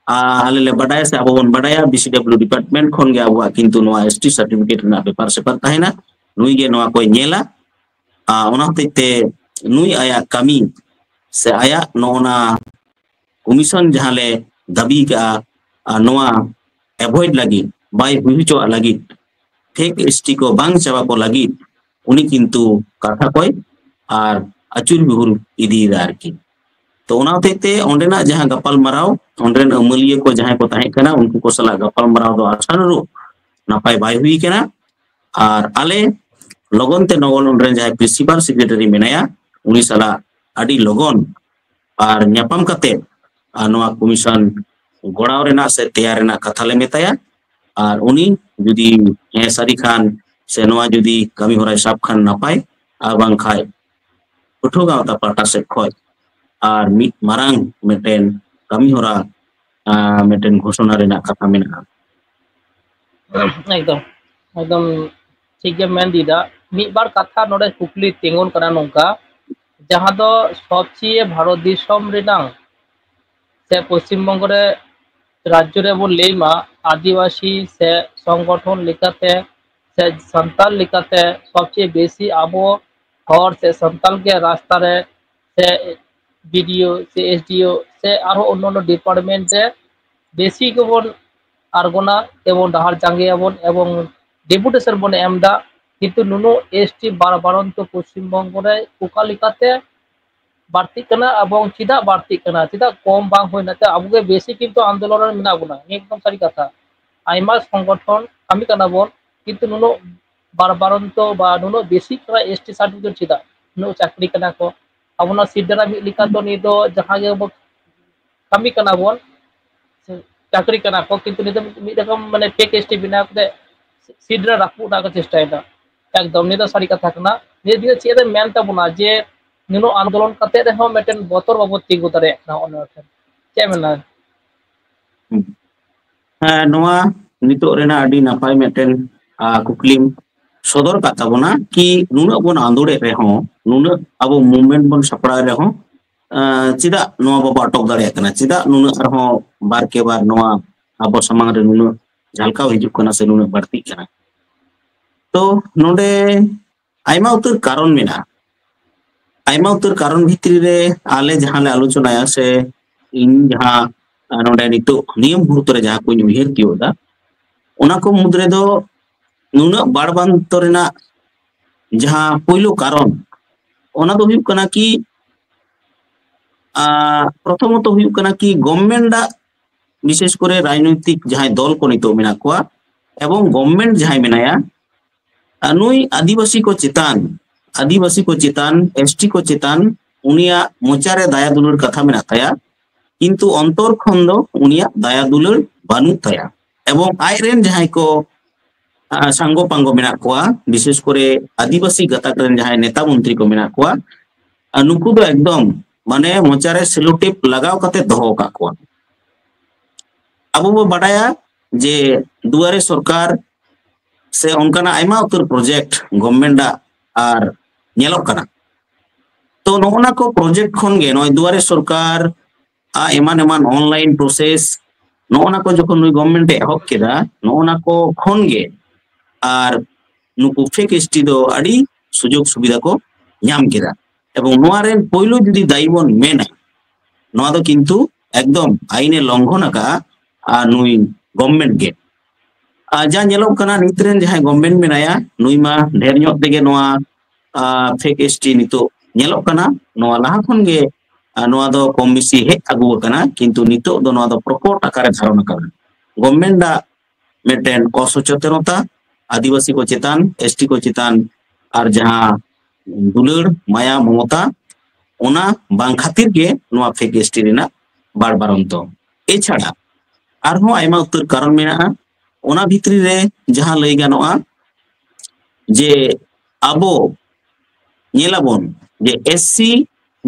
ᱟ, ᱟᱞᱮ ᱞᱮ ᱵᱟᱰᱟᱭᱟ ᱥᱮ ᱟᱵᱚ ᱵᱚᱱ ᱵᱟᱰᱟᱭᱟ ᱵᱤᱥᱤᱰᱟᱵᱞᱤᱭᱩ ᱰᱤᱯᱟᱨᱴᱢᱮᱱᱴ ᱠᱷᱚᱱ ᱜᱮ ᱟᱵᱚᱣᱟᱜ ᱠᱤᱱᱛᱩ ᱱᱚᱣᱟ ᱮᱥᱴᱤ ᱥᱟᱨᱴᱤᱯᱷᱤᱠᱮᱴ ᱨᱮᱱᱟᱜ ᱵᱮᱯᱟᱨ ᱥᱮᱯᱟᱨ ᱛᱟᱦᱮᱱᱟ, ᱱᱩᱭ ᱜᱮ ᱱᱚᱣᱟ ᱠᱚᱭ ᱧᱮᱞᱟ᱾ ᱟ, ᱚᱱᱟ ᱦᱚᱛᱮᱡ ᱛᱮ ᱱᱩᱭ ᱟᱭᱟᱜ ᱠᱟᱹᱢᱤ ᱥᱮ ᱟᱭᱟᱜ ᱱᱚᱜᱼᱚ ᱱᱟ ᱠᱚᱢᱤᱥᱚᱱ ᱡᱟᱦᱟᱸ ᱞᱮ ᱫᱟᱹᱵᱤ ᱠᱟᱜᱼᱟ, ᱟ, ᱱᱚᱣᱟ ᱮᱵᱷᱚᱭᱮᱰ ᱞᱟᱹᱜᱤᱫ, ᱵᱟᱭ ᱦᱩᱭ ᱦᱚᱪᱚᱣᱟᱜ ᱞᱟᱹᱜᱤᱫ, ᱯᱷᱮᱠ ᱮᱥᱴᱤ ᱠᱚ ᱵᱟᱝ ᱪᱟᱵᱟ ᱠᱚ ᱞᱟᱹᱜᱤᱫ ᱩᱱᱤ ᱠᱤᱱᱛᱩ ᱠᱟᱛᱷᱟ ᱠᱚᱭ ᱟᱨ ᱟᱹᱪᱩᱨ ᱵᱤᱦᱩᱨ ᱤᱫᱤᱭᱮᱫᱟ ᱟᱨᱠᱤ᱾ ᱛᱚ ᱚᱱᱟ ᱦᱚᱛᱮᱡ ᱛᱮ ᱚᱸᱰᱮᱱᱟᱜ ᱡᱟᱦᱟᱸ ᱜᱟᱯᱟᱞ ᱢᱟᱨᱟᱣ, ᱚᱸᱰᱮᱱ ᱟᱹᱢᱟᱹᱞᱤᱭᱟᱹ ᱠᱚ ᱡᱟᱦᱟᱸᱭ ᱠᱚ ᱛᱟᱦᱮᱸ ᱠᱟᱱᱟ, ᱩᱱᱠᱩ ᱠᱚ ᱥᱟᱞᱟᱜ ᱜᱟᱯᱟᱞ ᱢᱟᱨᱟᱣ ᱫᱚ ᱟᱥᱟᱱᱩᱨᱩᱯ ᱱᱟᱯᱟᱭ ᱵᱟᱭ ᱦᱩᱭ ᱠᱟᱱᱟ᱾ ᱟᱨ ᱟᱞᱮ ᱞᱚᱜᱚᱱ ᱛᱮ ᱞᱚᱜᱚᱱ ᱚᱸᱰᱮ ᱨᱮᱱ ᱡᱟᱦᱟᱸᱭ ᱯᱨᱤᱱᱥᱤᱯᱟᱞ ᱥᱮᱠᱨᱮᱴᱟᱨᱤ ᱢᱮᱱᱟᱭᱟ, ᱩᱱᱤ ᱥᱟᱞᱟᱜ ᱟᱹᱰᱤ ᱞᱚᱜᱚᱱ ᱟᱨ ᱧᱟᱯᱟᱢ ᱠᱟᱛᱮ ᱟᱨ ᱱᱚᱣᱟ ᱠᱚᱢᱤᱥᱚᱱ ᱜᱚᱲᱟᱣ ᱨᱮᱱᱟᱜ ᱥᱮ ᱛᱮᱭᱟᱨ ᱨᱮᱱᱟᱜ ᱠᱟᱛᱷᱟ ᱞᱮ ᱢᱮᱛᱟᱭᱟ᱾ ᱟᱨ ᱩᱱᱤ ᱡᱩᱫᱤ ᱦᱮᱸ ᱥᱟᱹᱨᱤ ᱠᱷᱟᱱ ᱥᱮ ᱱᱚᱣᱟ ᱡᱩᱫᱤ ᱠᱟᱹᱢᱤ ᱦᱚᱨᱟᱭ ᱥᱟᱵ ᱠᱷᱟᱱ ᱱᱟᱯᱟᱭ, ᱟᱨ ᱵᱟᱝᱠᱷᱟᱱ ᱯᱟᱹᱴᱷᱩᱣᱟᱹ ᱜᱟᱶᱛᱟ ᱯᱟᱦᱴᱟ ᱥᱮᱫ ᱠᱷᱚᱱ ᱟᱨ ᱢᱤᱫ ᱢᱟᱨᱟᱝ ᱢᱤᱫᱴᱮᱱ ᱠᱟᱹᱢᱤ ᱦᱚᱨᱟ, ᱟᱨ ᱢᱤᱫᱴᱮᱱ ᱜᱷᱳᱥᱚᱱᱟ ᱨᱮᱱᱟᱜ ᱠᱟᱛᱷᱟ ᱢᱮᱱᱟᱜᱼᱟ᱾ ᱮᱠᱫᱚᱢ ᱮᱠᱫᱚᱢ ᱴᱷᱤᱠ ᱜᱮᱢ ᱢᱮᱱ ᱤᱫᱤᱭᱮᱫᱟ᱾ ᱢᱤᱫ ᱵᱟᱨ ᱠᱟᱛᱷᱟ ᱱᱚᱰᱮ ᱠᱩᱠᱞᱤ ᱛᱤᱸᱜᱩᱱ ᱠᱟᱱᱟ ᱱᱚᱝᱠᱟ, ᱡᱟᱦᱟᱸ ᱫᱚ ᱥᱚᱵᱪᱮᱭᱮ ᱵᱷᱟᱨᱚᱛ ᱫᱤᱥᱚᱢ ᱨᱮᱱᱟᱝ ᱥᱮ ᱯᱚᱥᱪᱤᱢ ᱵᱚᱝᱜᱚ ᱨᱮ ᱨᱟᱡᱽᱡᱚ ᱨᱮᱵᱚᱱ ᱞᱟᱹᱭ ᱢᱟ, ᱟᱹᱫᱤᱵᱟᱹᱥᱤ ᱥᱮ ᱥᱚᱝᱜᱚᱴᱷᱚᱱ ᱞᱮᱠᱟᱛᱮ ᱥᱮ ᱥᱟᱱᱛᱟᱲ ᱞᱮᱠᱟᱛᱮ ᱥᱚᱵᱪᱮᱭᱮ ᱵᱮᱥᱤ ᱟᱵᱚ ᱦᱚᱲ ᱥᱮ ᱥᱟᱱᱛᱟᱲ ᱜᱮ ᱨᱟᱥᱛᱟ ᱨᱮ ᱥᱮ ᱵᱤᱰᱤᱳ ᱥᱮ ᱮᱥᱰᱤᱳ ᱥᱮ ᱟᱨᱦᱚᱸ ᱚᱱᱟᱱᱚ ᱰᱤᱯᱟᱨᱴᱢᱮᱱᱴ ᱨᱮ ᱵᱮᱥᱤ ᱜᱮᱵᱚᱱ ᱟᱬᱜᱚᱱᱟ ᱮᱵᱚᱝ ᱰᱟᱦᱟᱨ ᱡᱟᱸᱜᱮᱭᱟᱵᱚᱱ ᱮᱵᱚᱝ ᱰᱮᱯᱩᱴᱮᱥᱚᱱ ᱵᱚᱱ ᱮᱢ ᱮᱫᱟ, ᱠᱤᱱᱛᱩ ᱱᱩᱱᱟᱹᱜ ᱮᱥᱴᱤ ᱵᱟᱨᱵᱟᱨᱚᱱᱛᱚ ᱯᱚᱥᱪᱤᱢ ᱵᱚᱝᱜᱚ ᱨᱮ ᱚᱠᱟ ᱞᱮᱠᱟᱛᱮ ᱵᱟᱹᱲᱛᱤᱜ ᱠᱟᱱᱟ ᱮᱵᱚᱝ ᱪᱮᱫᱟᱜ ᱵᱟᱹᱲᱛᱤᱜ ᱠᱟᱱᱟ, ᱪᱮᱫᱟᱜ ᱠᱚᱢ ᱵᱟᱝ ᱦᱩᱭᱱᱟ? ᱛᱮ ᱟᱵᱚ ᱜᱮ ᱵᱮᱥᱤ ᱠᱤᱱᱛᱩ ᱟᱱᱫᱳᱞᱚᱱ ᱨᱮ ᱢᱮᱱᱟᱜ ᱵᱚᱱᱟ, ᱱᱤᱭᱟᱹ ᱮᱠᱫᱚᱢ ᱥᱟᱹᱨᱤ ᱠᱟᱛᱷᱟ᱾ ᱟᱭᱢᱟ ᱥᱚᱝᱜᱚᱴᱷᱚᱱ ᱠᱟᱹᱢᱤ ᱠᱟᱱᱟ ᱵᱚᱱ, ᱠᱤᱱᱛᱩ ᱱᱩᱱᱟᱹᱜ ᱵᱟᱨᱵᱟᱨᱚᱱᱛᱚ ᱵᱟ ᱱᱩᱱᱟᱹᱜ ᱵᱮᱥᱤᱜ ᱠᱟᱱᱟ ᱮᱥᱴᱤ ᱥᱟᱨᱴᱤᱯᱷᱤᱠᱮᱴ ᱪᱮᱫᱟᱜ? ᱱᱩᱱᱟᱹᱜ ᱪᱟᱹᱠᱨᱤ ᱠᱟᱱᱟ ᱠᱚ, ᱟᱵᱚ ᱱᱚᱣᱟ ᱥᱤᱴ ᱫᱟᱨᱟ ᱢᱤᱫ ᱞᱮᱠᱟ ᱫᱚ ᱱᱤᱭᱟᱹ ᱫᱚ ᱡᱟᱦᱟᱸ ᱜᱮ ᱟᱵᱚ ᱠᱟᱹᱢᱤ ᱠᱟᱱᱟ ᱵᱚᱱ, ᱪᱟᱹᱠᱨᱤ ᱠᱟᱱᱟ ᱠᱚ, ᱠᱤᱱᱛᱩ ᱱᱤᱛᱚᱜ ᱢᱤᱫ ᱨᱚᱠᱚᱢ ᱢᱟᱱᱮ ᱯᱷᱮᱠ ᱮᱥᱴᱤ ᱵᱮᱱᱟᱣ ᱠᱟᱛᱮ ᱥᱤᱴ ᱨᱮ ᱨᱟᱹᱯᱩᱫ ᱨᱮᱱᱟᱜ ᱠᱚ ᱪᱮᱥᱴᱟᱭᱮᱫᱟ᱾ ᱮᱠᱫᱚᱢ ᱱᱤᱭᱟᱹ ᱫᱚ ᱥᱟᱹᱨᱤ ᱠᱟᱛᱷᱟ ᱠᱟᱱᱟ᱾ ᱱᱤᱭᱟᱹ ᱫᱤᱱ ᱪᱮᱫ ᱮ ᱢᱮᱱ ᱛᱟᱵᱚᱱᱟ ᱡᱮ ᱱᱩᱱᱟᱹᱜ ᱟᱱᱫᱳᱞᱚᱱ ᱠᱟᱛᱮ ᱨᱮᱦᱚᱸ ᱢᱤᱫᱴᱮᱱ ᱵᱚᱛᱚᱨ ᱵᱟᱵᱚ ᱛᱤᱸᱜᱩ ᱫᱟᱲᱮᱭᱟᱜ ᱠᱟᱱᱟ᱾ ᱚᱱᱟ ᱴᱷᱮᱱ ᱪᱮᱫ ᱢᱮᱱᱟ? ᱦᱮᱸ, ᱱᱚᱣᱟ ᱱᱤᱛᱚᱜ ᱨᱮᱱᱟᱜ ᱟᱹᱰᱤ ᱱᱟᱯᱟᱭ ᱢᱤᱫᱴᱮᱱ ᱟᱸ, ᱠᱩᱠᱞᱤᱢ ᱥᱚᱫᱚᱨ ᱠᱟᱜ ᱛᱟᱵᱚᱱᱟ ᱠᱤ ᱱᱩᱱᱟᱹᱜ ᱵᱚᱱ ᱟᱸᱫᱳᱲᱮᱫ ᱨᱮᱦᱚᱸ, ᱱᱩᱱᱟᱹᱜ ᱟᱵᱚ ᱢᱩᱵᱷᱢᱮᱱᱴ ᱵᱚᱱ ᱥᱟᱯᱲᱟᱣᱮᱫ ᱨᱮᱦᱚᱸ, ᱟᱸ, ᱪᱮᱫᱟᱜ ᱱᱚᱣᱟ ᱵᱟᱵᱚ ᱟᱴᱚᱠ ᱫᱟᱲᱮᱭᱟᱜ ᱠᱟᱱᱟ? ᱪᱮᱫᱟᱜ ᱱᱩᱱᱟᱹᱜ ᱟᱨᱦᱚᱸ ᱵᱟᱨ ᱠᱮ ᱵᱟᱨ ᱱᱚᱣᱟ ᱟᱵᱚ ᱥᱟᱢᱟᱝ ᱨᱮ ᱱᱩᱱᱟᱹᱜ ᱡᱷᱟᱞᱠᱟᱣ ᱦᱤᱡᱩᱜ ᱠᱟᱱᱟ ᱥᱮ ᱱᱩᱱᱟᱹᱜ ᱵᱟᱹᱲᱛᱤᱜ ᱠᱟᱱᱟ? ᱛᱚ ᱱᱚᱰᱮ ᱟᱭᱢᱟ ᱩᱛᱟᱹᱨ ᱠᱟᱨᱚᱱ ᱢᱮᱱᱟᱜᱼᱟ᱾ ᱟᱭᱢᱟ ᱩᱛᱟᱹᱨ ᱠᱟᱨᱚᱱ ᱵᱷᱤᱛᱨᱤ ᱨᱮ ᱟᱞᱮ ᱡᱟᱦᱟᱸ ᱞᱮ ᱟᱞᱳᱪᱚᱱᱟᱭᱟ ᱥᱮ ᱤᱧ ᱡᱟᱦᱟᱸ, ᱟᱸ, ᱱᱚᱰᱮ ᱱᱤᱛᱚᱜ ᱱᱤᱭᱟᱹ ᱢᱩᱦᱩᱨᱛᱚ ᱨᱮ ᱡᱟᱦᱟᱸ ᱠᱚᱧ ᱩᱭᱦᱟᱹᱨ ᱛᱤᱭᱳᱜ ᱮᱫᱟ, ᱚᱱᱟ ᱠᱚ ᱢᱩᱫᱽ ᱨᱮᱫᱚ ᱱᱩᱱᱟᱹᱜ ᱵᱟᱲᱵᱟᱱᱛᱚ ᱨᱮᱱᱟᱜ ᱡᱟᱦᱟᱸ ᱯᱳᱭᱞᱳ ᱠᱟᱨᱚᱱ, ᱚᱱᱟ ᱫᱚ ᱦᱩᱭᱩᱜ ᱠᱟᱱᱟ ᱠᱤ, ᱟᱸ, ᱯᱨᱚᱛᱷᱚᱢᱚᱛᱚ ᱦᱩᱭᱩᱜ ᱠᱟᱱᱟ ᱠᱤ ᱜᱚᱵᱷᱢᱮᱱᱴ ᱟᱜ, ᱵᱤᱥᱮᱥ ᱠᱚᱨᱮ ᱨᱟᱡᱽᱱᱳᱭᱛᱤᱠ ᱡᱟᱦᱟᱸᱭ ᱫᱚᱞ ᱠᱚ ᱱᱤᱛᱚᱜ ᱢᱮᱱᱟᱜ ᱠᱚᱣᱟ ᱮᱵᱚᱝ ᱜᱚᱵᱷᱢᱮᱱᱴ ᱡᱟᱦᱟᱸᱭ ᱢᱮᱱᱟᱭᱟ, ᱟᱨ ᱱᱩᱭ ᱟᱹᱫᱤᱵᱟᱹᱥᱤ ᱠᱚ ᱪᱮᱛᱟᱱ, ᱟᱹᱫᱤᱵᱟᱹᱥᱤ ᱠᱚ ᱪᱮᱛᱟᱱ, ᱮᱥᱴᱤ ᱠᱚ ᱪᱮᱛᱟᱱ ᱩᱱᱤᱭᱟᱜ ᱢᱚᱪᱟᱨᱮ ᱫᱟᱭᱟ ᱫᱩᱞᱟᱹᱲ ᱠᱟᱛᱷᱟ ᱢᱮᱱᱟᱜ ᱛᱟᱭᱟ, ᱠᱤᱱᱛᱩ ᱚᱱᱛᱚᱨ ᱠᱷᱚᱱ ᱫᱚ ᱩᱱᱤᱭᱟᱜ ᱫᱟᱭᱟ ᱫᱩᱞᱟᱹᱲ ᱵᱟᱹᱱᱩᱜ ᱛᱟᱭᱟ᱾ ᱮᱵᱚᱝ ᱟᱡᱨᱮᱱ ᱡᱟᱦᱟᱸᱭ ᱠᱚ, ᱟ, ᱥᱟᱝᱜᱚ ᱯᱟᱝᱜᱚ ᱢᱮᱱᱟᱜ ᱠᱚᱣᱟ, ᱵᱤᱥᱮᱥ ᱠᱚᱨᱮ ᱟᱹᱫᱤᱵᱟᱹᱥᱤ ᱜᱟᱛᱟᱠ ᱨᱮᱱ ᱡᱟᱦᱟᱸᱭ ᱱᱮᱛᱟ ᱢᱚᱱᱛᱨᱤ ᱠᱚ ᱢᱮᱱᱟᱜ ᱠᱚᱣᱟ, ᱟ, ᱱᱩᱠᱩ ᱫᱚ ᱮᱠᱫᱚᱢ ᱢᱟᱱᱮ ᱢᱚᱪᱟᱨᱮ ᱥᱮᱞᱳᱴᱮᱯ ᱞᱟᱜᱟᱣ ᱠᱟᱛᱮ ᱫᱚᱦᱚ ᱟᱠᱟᱫ ᱠᱚᱣᱟ᱾ ᱟᱵᱚ ᱵᱚ ᱵᱟᱰᱟᱭᱟ ᱡᱮ ᱫᱩᱣᱟᱨᱮ ᱥᱚᱨᱠᱟᱨ ᱥᱮ ᱚᱱᱠᱟᱱᱟᱜ ᱟᱭᱢᱟ ᱩᱛᱟᱹᱨ ᱯᱨᱚᱡᱮᱠᱴ ᱜᱚᱵᱷᱢᱮᱱᱴ ᱟᱜ ᱟᱨ ᱧᱮᱞᱚᱜ ᱠᱟᱱᱟ᱾ ᱛᱚ ᱱᱚᱜᱼᱚ ᱱᱟ ᱠᱚ ᱯᱨᱚᱡᱮᱠᱴ ᱠᱷᱚᱱ ᱜᱮ ᱱᱚᱜᱼᱚᱭ ᱫᱩᱣᱟᱨᱮ ᱥᱚᱨᱠᱟᱨ ᱟᱜ ᱮᱢᱟᱱ ᱮᱢᱟᱱ ᱚᱱᱞᱟᱭᱤᱱ ᱯᱨᱚᱥᱮᱥ, ᱱᱚᱜᱼᱚ ᱱᱟ ᱠᱚ ᱡᱚᱠᱷᱚᱱ ᱱᱩᱭ ᱜᱚᱵᱷᱢᱮᱱᱴ ᱮ ᱮᱦᱚᱵ ᱠᱮᱫᱟ, ᱱᱚᱜᱼᱚ ᱱᱟ ᱠᱚ ᱠᱷᱚᱱ ᱜᱮ ᱟᱨ ᱱᱩᱠᱩ ᱯᱷᱮᱠ ᱮᱥᱴᱤ ᱫᱚ ᱟᱹᱰᱤ ᱥᱩᱡᱳᱜᱽ ᱥᱩᱵᱤᱫᱷᱟ ᱠᱚ ᱧᱟᱢ ᱠᱮᱫᱟ᱾ ᱮᱵᱚᱝ ᱱᱚᱣᱟ ᱨᱮᱱ ᱯᱳᱭᱞᱳ ᱡᱩᱫᱤ ᱫᱟᱭᱤ ᱵᱚᱱ ᱢᱮᱱᱟ, ᱱᱚᱣᱟ ᱫᱚ ᱠᱤᱱᱛᱩ ᱮᱠᱫᱚᱢ ᱟᱭᱤᱱ ᱮ ᱞᱚᱝᱜᱷᱚᱱ ᱟᱠᱟᱫᱼᱟ, ᱟᱨ ᱱᱩᱭ ᱜᱚᱵᱷᱢᱮᱱᱴ ᱜᱮ᱾ ᱟᱨ ᱡᱟ ᱧᱮᱞᱚᱜ ᱠᱟᱱᱟ, ᱱᱤᱛ ᱨᱮᱱ ᱡᱟᱦᱟᱸᱭ ᱜᱚᱵᱷᱢᱮᱱᱴ ᱢᱮᱱᱟᱭᱟ, ᱱᱩᱭ ᱢᱟ ᱰᱷᱮᱨ ᱧᱚᱜ ᱛᱮᱜᱮ ᱱᱚᱣᱟ ᱯᱷᱮᱠ ᱮᱥᱴᱤ ᱱᱤᱛᱚᱜ ᱧᱮᱞᱚᱜ ᱠᱟᱱᱟ᱾ ᱱᱚᱣᱟ ᱞᱟᱦᱟ ᱠᱷᱚᱱ ᱜᱮ, ᱟᱨ ᱱᱚᱣᱟ ᱫᱚ ᱠᱚᱢ ᱵᱮᱥᱤ ᱦᱮᱡ ᱟᱹᱜᱩ ᱟᱠᱟᱱᱟ, ᱠᱤᱱᱛᱩ ᱱᱤᱛᱚᱜ ᱫᱚ ᱱᱚᱣᱟ ᱫᱚ ᱯᱨᱚᱠᱚᱴ ᱟᱠᱟᱨᱮ ᱫᱷᱟᱨᱚᱱ ᱟᱠᱟᱱᱟ᱾ ᱜᱚᱵᱷᱢᱮᱱᱴ ᱟᱜ ᱢᱤᱫᱴᱮᱱ ᱚᱥᱚᱪᱮᱛᱚᱱᱚᱛᱟ, ᱟᱹᱫᱤᱵᱟᱹᱥᱤ ᱠᱚ ᱪᱮᱛᱟᱱ, ᱮᱥᱴᱤ ᱠᱚ ᱪᱮᱛᱟᱱ, ᱟᱨ ᱡᱟᱦᱟᱸ ᱫᱩᱞᱟᱹᱲ, ᱢᱟᱭᱟ, ᱢᱚᱢᱚᱛᱟ, ᱚᱱᱟ ᱵᱟᱝ ᱠᱷᱟᱹᱛᱤᱨ ᱜᱮ ᱱᱚᱣᱟ ᱯᱷᱮᱠ ᱮᱥᱴᱤ ᱨᱮᱱᱟᱜ ᱵᱟᱲᱵᱟᱨᱚᱱᱛᱚ᱾ ᱮᱪᱷᱟᱲᱟ ᱟᱨᱦᱚᱸ ᱟᱭᱢᱟ ᱩᱛᱟᱹᱨ ᱠᱟᱨᱚᱱ ᱢᱮᱱᱟᱜᱼᱟ᱾ ᱚᱱᱟ ᱵᱷᱤᱛᱨᱤ ᱨᱮ ᱡᱟᱦᱟᱸ ᱞᱟᱹᱭ ᱜᱟᱱᱚᱜᱼᱟ ᱡᱮ ᱟᱵᱚ ᱧᱮᱞᱟᱵᱚᱱ ᱡᱮ ᱮᱥᱥᱤ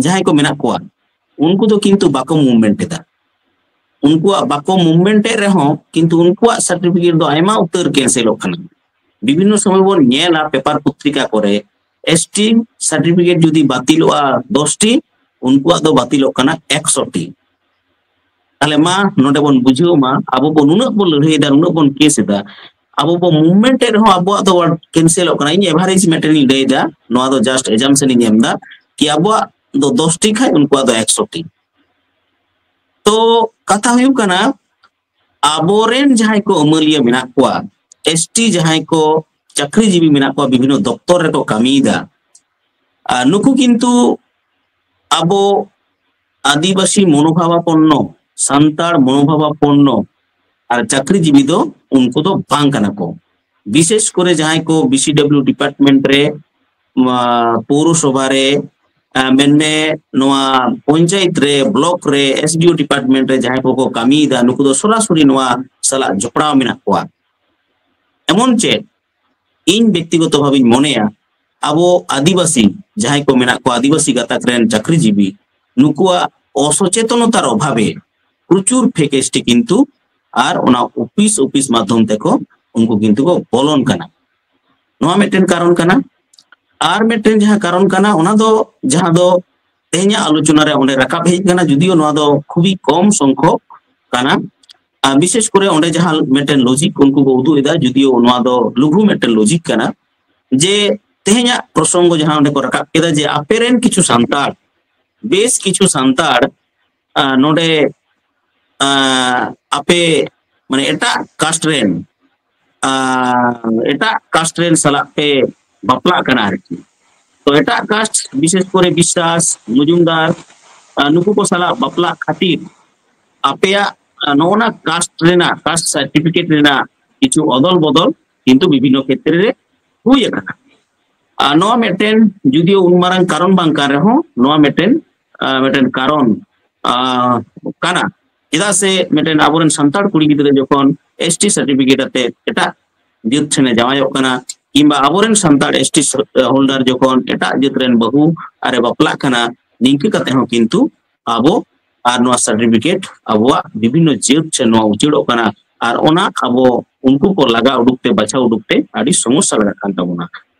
ᱡᱟᱦᱟᱸᱭ ᱠᱚ ᱢᱮᱱᱟᱜ ᱠᱚᱣᱟ, ᱩᱱᱠᱩ ᱫᱚ ᱠᱤᱱᱛᱩ ᱵᱟᱠᱚ ᱢᱩᱵᱷᱢᱮᱱᱴ ᱮᱫᱟ᱾ ᱩᱱᱠᱩᱣᱟᱜ ᱵᱟᱠᱚ ᱢᱩᱵᱷᱢᱮᱱᱴ ᱮᱫ ᱨᱮᱦᱚᱸ ᱠᱤᱱᱛᱩ ᱩᱱᱠᱩᱣᱟᱜ ᱥᱟᱨᱴᱤᱯᱷᱤᱠᱮᱴ ᱫᱚ ᱟᱭᱢᱟ ᱩᱛᱟᱹᱨ ᱠᱮᱱᱥᱮᱞᱚᱜ ᱠᱟᱱᱟ᱾ ᱵᱤᱵᱷᱤᱱᱱᱚ ᱥᱚᱢᱚᱭ ᱵᱚᱱ ᱧᱮᱞᱟ ᱯᱮᱯᱟᱨ ᱯᱚᱛᱨᱤᱠᱟ ᱠᱚᱨᱮ, ᱮᱥᱴᱤ ᱥᱟᱨᱴᱤᱯᱷᱤᱠᱮᱴ ᱡᱩᱫᱤ ᱵᱟᱹᱛᱤᱞᱚᱜᱼᱟ ᱫᱚᱥ ᱴᱤ, ᱩᱱᱠᱩᱣᱟᱜ ᱫᱚ ᱵᱟᱹᱛᱤᱞᱚᱜ ᱠᱟᱱᱟ ᱮᱠᱥᱚ ᱴᱤ᱾ ᱛᱟᱦᱞᱮ ᱢᱟ ᱱᱚᱰᱮ ᱵᱚᱱ ᱵᱩᱡᱷᱟᱹᱣ ᱢᱟ, ᱟᱵᱚ ᱵᱚ ᱱᱩᱱᱟᱹᱜ ᱵᱚᱱ ᱞᱟᱹᱲᱦᱟᱹᱭ ᱮᱫᱟ, ᱱᱩᱱᱟᱹᱜ ᱵᱚᱱ ᱠᱮᱥ ᱮᱫᱟ, ᱟᱵᱚ ᱵᱚ ᱢᱩᱵᱷᱢᱮᱱᱴ ᱮᱫ ᱨᱮᱦᱚᱸ ᱟᱵᱚᱣᱟᱜ ᱫᱚ ᱠᱮᱱᱥᱮᱞᱚᱜ ᱠᱟᱱᱟ᱾ ᱤᱧ ᱮᱵᱷᱟᱨᱮᱡᱽ ᱢᱤᱫᱴᱮᱱ ᱤᱧ ᱞᱟᱹᱭ ᱮᱫᱟ, ᱱᱚᱣᱟ ᱫᱚ ᱡᱟᱥᱴ ᱮᱡᱟᱢᱥᱚᱱ ᱤᱧ ᱮᱢ ᱮᱫᱟ ᱠᱤ ᱟᱵᱚᱣᱟᱜ ᱫᱚ ᱫᱚᱥ ᱴᱤ ᱠᱷᱟᱡ ᱩᱱᱠᱩᱣᱟᱜ ᱫᱚ ᱮᱠᱥᱚ ᱴᱤ᱾ ᱛᱚ ᱠᱟᱛᱷᱟ ᱦᱩᱭᱩᱜ ᱠᱟᱱᱟ, ᱟᱵᱚᱨᱮᱱ ᱡᱟᱦᱟᱸᱭ ᱠᱚ ᱟᱹᱢᱟᱹᱞᱤᱭᱟᱹ ᱢᱮᱱᱟᱜ ᱠᱚᱣᱟ, ᱮᱥᱴᱤ ᱡᱟᱦᱟᱸᱭ ᱠᱚ ᱪᱟᱹᱠᱨᱤᱡᱤᱵᱤ ᱢᱮᱱᱟᱜ ᱠᱚᱣᱟ, ᱵᱤᱵᱷᱤᱱᱱᱚ ᱫᱚᱯᱛᱚᱨ ᱨᱮᱠᱚ ᱠᱟᱹᱢᱤᱭᱮᱫᱟ, ᱟᱨ ᱱᱩᱠᱩ ᱠᱤᱱᱛᱩ ᱟᱵᱚ ᱟᱹᱫᱤᱵᱟᱹᱥᱤ ᱢᱚᱱᱳᱵᱷᱟᱵᱟᱯᱚᱱᱱᱚ, ᱥᱟᱱᱛᱟᱲ ᱢᱚᱱᱳᱵᱷᱟᱵᱟᱯᱚᱱᱱᱚ ᱟᱨ ᱪᱟᱹᱠᱨᱤᱡᱤᱵᱤ ᱫᱚ ᱩᱱᱠᱩ ᱫᱚ ᱵᱟᱝ ᱠᱟᱱᱟ ᱠᱚ᱾ ᱵᱤᱥᱮᱥ ᱠᱚᱨᱮ ᱡᱟᱦᱟᱸᱭ ᱠᱚ ᱵᱤᱥᱤᱰᱟᱵᱞᱤᱭᱩ ᱰᱤᱯᱟᱨᱴᱢᱮᱱᱴ ᱨᱮ, ᱢᱟ, ᱯᱳᱣᱨᱚᱥᱚᱵᱷᱟ ᱨᱮ, ᱢᱮᱱᱢᱮ ᱱᱚᱣᱟ ᱯᱚᱧᱪᱟᱭᱮᱛ ᱨᱮ, ᱵᱞᱚᱠ ᱨᱮ, ᱮᱥ ᱰᱤ ᱳ ᱰᱤᱯᱟᱨᱴᱢᱮᱱᱴ ᱨᱮ ᱡᱟᱦᱟᱸᱭ ᱠᱚᱠᱚ ᱠᱟᱹᱢᱤᱭᱮᱫᱟ, ᱱᱩᱠᱩ ᱫᱚ ᱥᱚᱨᱟᱥᱚᱨᱤ ᱱᱚᱣᱟ ᱥᱟᱞᱟᱜ ᱡᱚᱯᱲᱟᱣ ᱢᱮᱱᱟᱜ ᱠᱚᱣᱟ᱾ ᱮᱢᱚᱱ ᱪᱮᱫ ᱤᱧ ᱵᱮᱠᱛᱤᱜᱚᱛᱚ ᱵᱷᱟᱵᱤᱧ ᱢᱚᱱᱮᱭᱟ, ᱟᱵᱚ ᱟᱹᱫᱤᱵᱟᱹᱥᱤ ᱡᱟᱦᱟᱸᱭ ᱠᱚ ᱢᱮᱱᱟᱜ ᱠᱚᱣᱟ, ᱟᱹᱫᱤᱵᱟᱹᱥᱤ ᱜᱟᱛᱟᱠ ᱨᱮᱱ ᱪᱟᱹᱠᱨᱤᱡᱤᱵᱤ, ᱱᱩᱠᱩᱣᱟᱜ ᱚᱥᱚᱪᱮᱛᱚᱱᱚᱛᱟᱨ ᱚᱵᱷᱟᱵᱮ ᱯᱨᱚᱪᱩᱨ ᱯᱷᱮᱠ ᱮᱥ ᱴᱤ ᱠᱤᱱᱛᱩ ᱟᱨ ᱚᱱᱟ ᱚᱯᱷᱤᱥ ᱚᱯᱷᱤᱥ ᱢᱟᱫᱽᱫᱷᱚᱢ ᱛᱮᱠᱚ ᱩᱱᱠᱩ ᱠᱤᱱᱛᱩ ᱠᱚ ᱵᱚᱞᱚᱱ ᱠᱟᱱᱟ᱾ ᱱᱚᱣᱟ ᱢᱤᱫᱴᱮᱱ ᱠᱟᱨᱚᱱ ᱠᱟᱱᱟ᱾ ᱟᱨ ᱢᱤᱫᱴᱮᱱ ᱡᱟᱦᱟᱸ ᱠᱟᱨᱚᱱ ᱠᱟᱱᱟ, ᱚᱱᱟ ᱫᱚ ᱡᱟᱦᱟᱸ ᱫᱚ ᱛᱮᱦᱮᱧᱟᱜ ᱟᱞᱳᱪᱚᱱᱟ ᱨᱮ ᱚᱸᱰᱮ ᱨᱟᱠᱟᱵ ᱦᱮᱡ ᱠᱟᱱᱟ, ᱡᱩᱫᱤᱭᱳ ᱱᱚᱣᱟ ᱫᱚ ᱠᱷᱩᱵᱤ ᱠᱚᱢ ᱥᱚᱝᱠᱷᱚᱠ ᱠᱟᱱᱟ᱾ ᱟᱨ ᱵᱤᱥᱮᱥ ᱠᱚᱨᱮ ᱚᱸᱰᱮ ᱡᱟᱦᱟᱸ ᱢᱤᱫᱴᱮᱱ ᱞᱚᱡᱤᱠ ᱩᱱᱠᱩ ᱠᱚ ᱩᱫᱩᱜ ᱮᱫᱟ, ᱡᱩᱫᱤᱭᱳ ᱱᱚᱣᱟ ᱫᱚ ᱞᱩᱜᱷᱩ ᱢᱤᱫᱴᱮᱱ ᱞᱚᱡᱤᱠ ᱠᱟᱱᱟ, ᱡᱮ ᱛᱮᱦᱮᱧᱟᱜ ᱯᱨᱚᱥᱚᱝᱜᱚ ᱡᱟᱦᱟᱸ ᱚᱸᱰᱮ ᱠᱚ ᱨᱟᱠᱟᱵ ᱠᱮᱫᱟ, ᱡᱮ ᱟᱯᱮ ᱨᱮᱱ ᱠᱤᱪᱷᱩ ᱥᱟᱱᱛᱟᱲ, ᱵᱮᱥ ᱠᱤᱪᱷᱩ ᱥᱟᱱᱛᱟᱲ, ᱟᱸ, ᱱᱚᱰᱮ, ᱟᱸ, ᱟᱯᱮ ᱢᱟᱱᱮ ᱮᱴᱟᱜ ᱠᱟᱥᱴ ᱨᱮᱱ, ᱟᱸ, ᱮᱴᱟᱜ ᱠᱟᱥᱴ ᱨᱮᱱ ᱥᱟᱞᱟᱜ ᱯᱮ ᱵᱟᱯᱞᱟᱜ ᱠᱟᱱᱟ ᱟᱨᱠᱤ᱾ ᱛᱚ ᱮᱴᱟᱜ ᱠᱟᱥᱴ, ᱵᱤᱥᱮᱥ ᱠᱚᱨᱮ ᱵᱤᱥᱥᱟᱥ ᱢᱚᱡᱩᱢᱫᱟᱨ, ᱟᱸ, ᱱᱩᱠᱩ ᱠᱚ ᱥᱟᱞᱟᱜ ᱵᱟᱯᱞᱟᱜ ᱠᱷᱟᱹᱛᱤᱨ ᱟᱯᱮᱭᱟᱜ, ᱟᱸ, ᱱᱚᱜᱼᱚ ᱱᱟ ᱠᱟᱥᱴ ᱨᱮᱱᱟᱜ, ᱠᱟᱥᱴ ᱥᱟᱨᱴᱤᱯᱷᱤᱠᱮᱴ ᱨᱮᱱᱟᱜ ᱠᱤᱪᱷᱩ ᱚᱫᱚᱞ ᱵᱚᱫᱚᱞ ᱠᱤᱱᱛᱩ ᱵᱤᱵᱷᱤᱱᱱᱚ ᱠᱷᱮᱛᱨᱮ ᱨᱮ ᱦᱩᱭ ᱟᱠᱟᱱᱟ᱾ ᱟᱨ ᱱᱚᱣᱟ ᱢᱤᱫᱴᱮᱱ ᱡᱩᱫᱤᱭᱳ ᱩᱱ ᱢᱟᱨᱟᱝ ᱠᱟᱨᱚᱱ ᱵᱟᱝ ᱠᱟᱱ ᱨᱮᱦᱚᱸ, ᱱᱚᱣᱟ ᱢᱤᱫᱴᱮᱱ, ᱟᱸ, ᱢᱤᱫᱴᱮᱱ ᱠᱟᱨᱚᱱ, ᱟᱸ, ᱠᱟᱱᱟ᱾ ᱪᱮᱫᱟᱜ ᱥᱮ ᱢᱤᱫᱴᱮᱱ ᱟᱵᱚᱨᱮᱱ ᱥᱟᱱᱛᱟᱲ ᱠᱩᱲᱤ ᱜᱤᱫᱽᱨᱟᱹ ᱡᱚᱠᱷᱚᱱ ᱮᱥ ᱴᱤ ᱥᱟᱨᱴᱤᱯᱷᱤᱠᱮᱴ ᱟᱛᱮ ᱮᱴᱟᱜ ᱡᱟᱹᱛ ᱴᱷᱮᱱᱮ ᱡᱟᱶᱟᱭᱚᱜ ᱠᱟᱱᱟ, ᱠᱤᱝᱵᱟ ᱟᱵᱚᱨᱮᱱ ᱥᱟᱱᱛᱟᱲ ᱮᱥ ᱴᱤ ᱦᱳᱞᱰᱟᱨ ᱡᱚᱠᱷᱚᱱ ᱮᱴᱟᱜ ᱡᱟᱹᱛ ᱨᱮᱱ ᱵᱟᱹᱦᱩ ᱟᱨᱮ ᱵᱟᱯᱞᱟᱜ ᱠᱟᱱᱟ, ᱱᱤᱝᱠᱟᱹ ᱠᱟᱛᱮ ᱦᱚᱸ ᱠᱤᱱᱛᱩ ᱟᱵᱚ ᱟᱨ ᱱᱚᱣᱟ ᱥᱟᱨᱴᱤᱯᱷᱤᱠᱮᱴ ᱟᱵᱚᱣᱟᱜ ᱵᱤᱵᱷᱤᱱᱱᱚ ᱡᱟᱹᱛ ᱴᱷᱮᱱ ᱱᱚᱣᱟ ᱩᱪᱟᱹᱲᱚᱜ ᱠᱟᱱᱟ᱾ ᱟᱨ ᱚᱱᱟ ᱟᱵᱚ ᱩᱱᱠᱩ ᱠᱚ ᱞᱟᱜᱟ ᱩᱰᱩᱠ ᱛᱮ, ᱵᱟᱪᱷᱟᱣ ᱩᱰᱩᱠ ᱛᱮ ᱟᱹᱰᱤ ᱥᱚᱢᱚᱥᱥᱟ ᱞᱟᱜᱟᱜ ᱠᱟᱱ ᱛᱟᱵᱚᱱᱟ᱾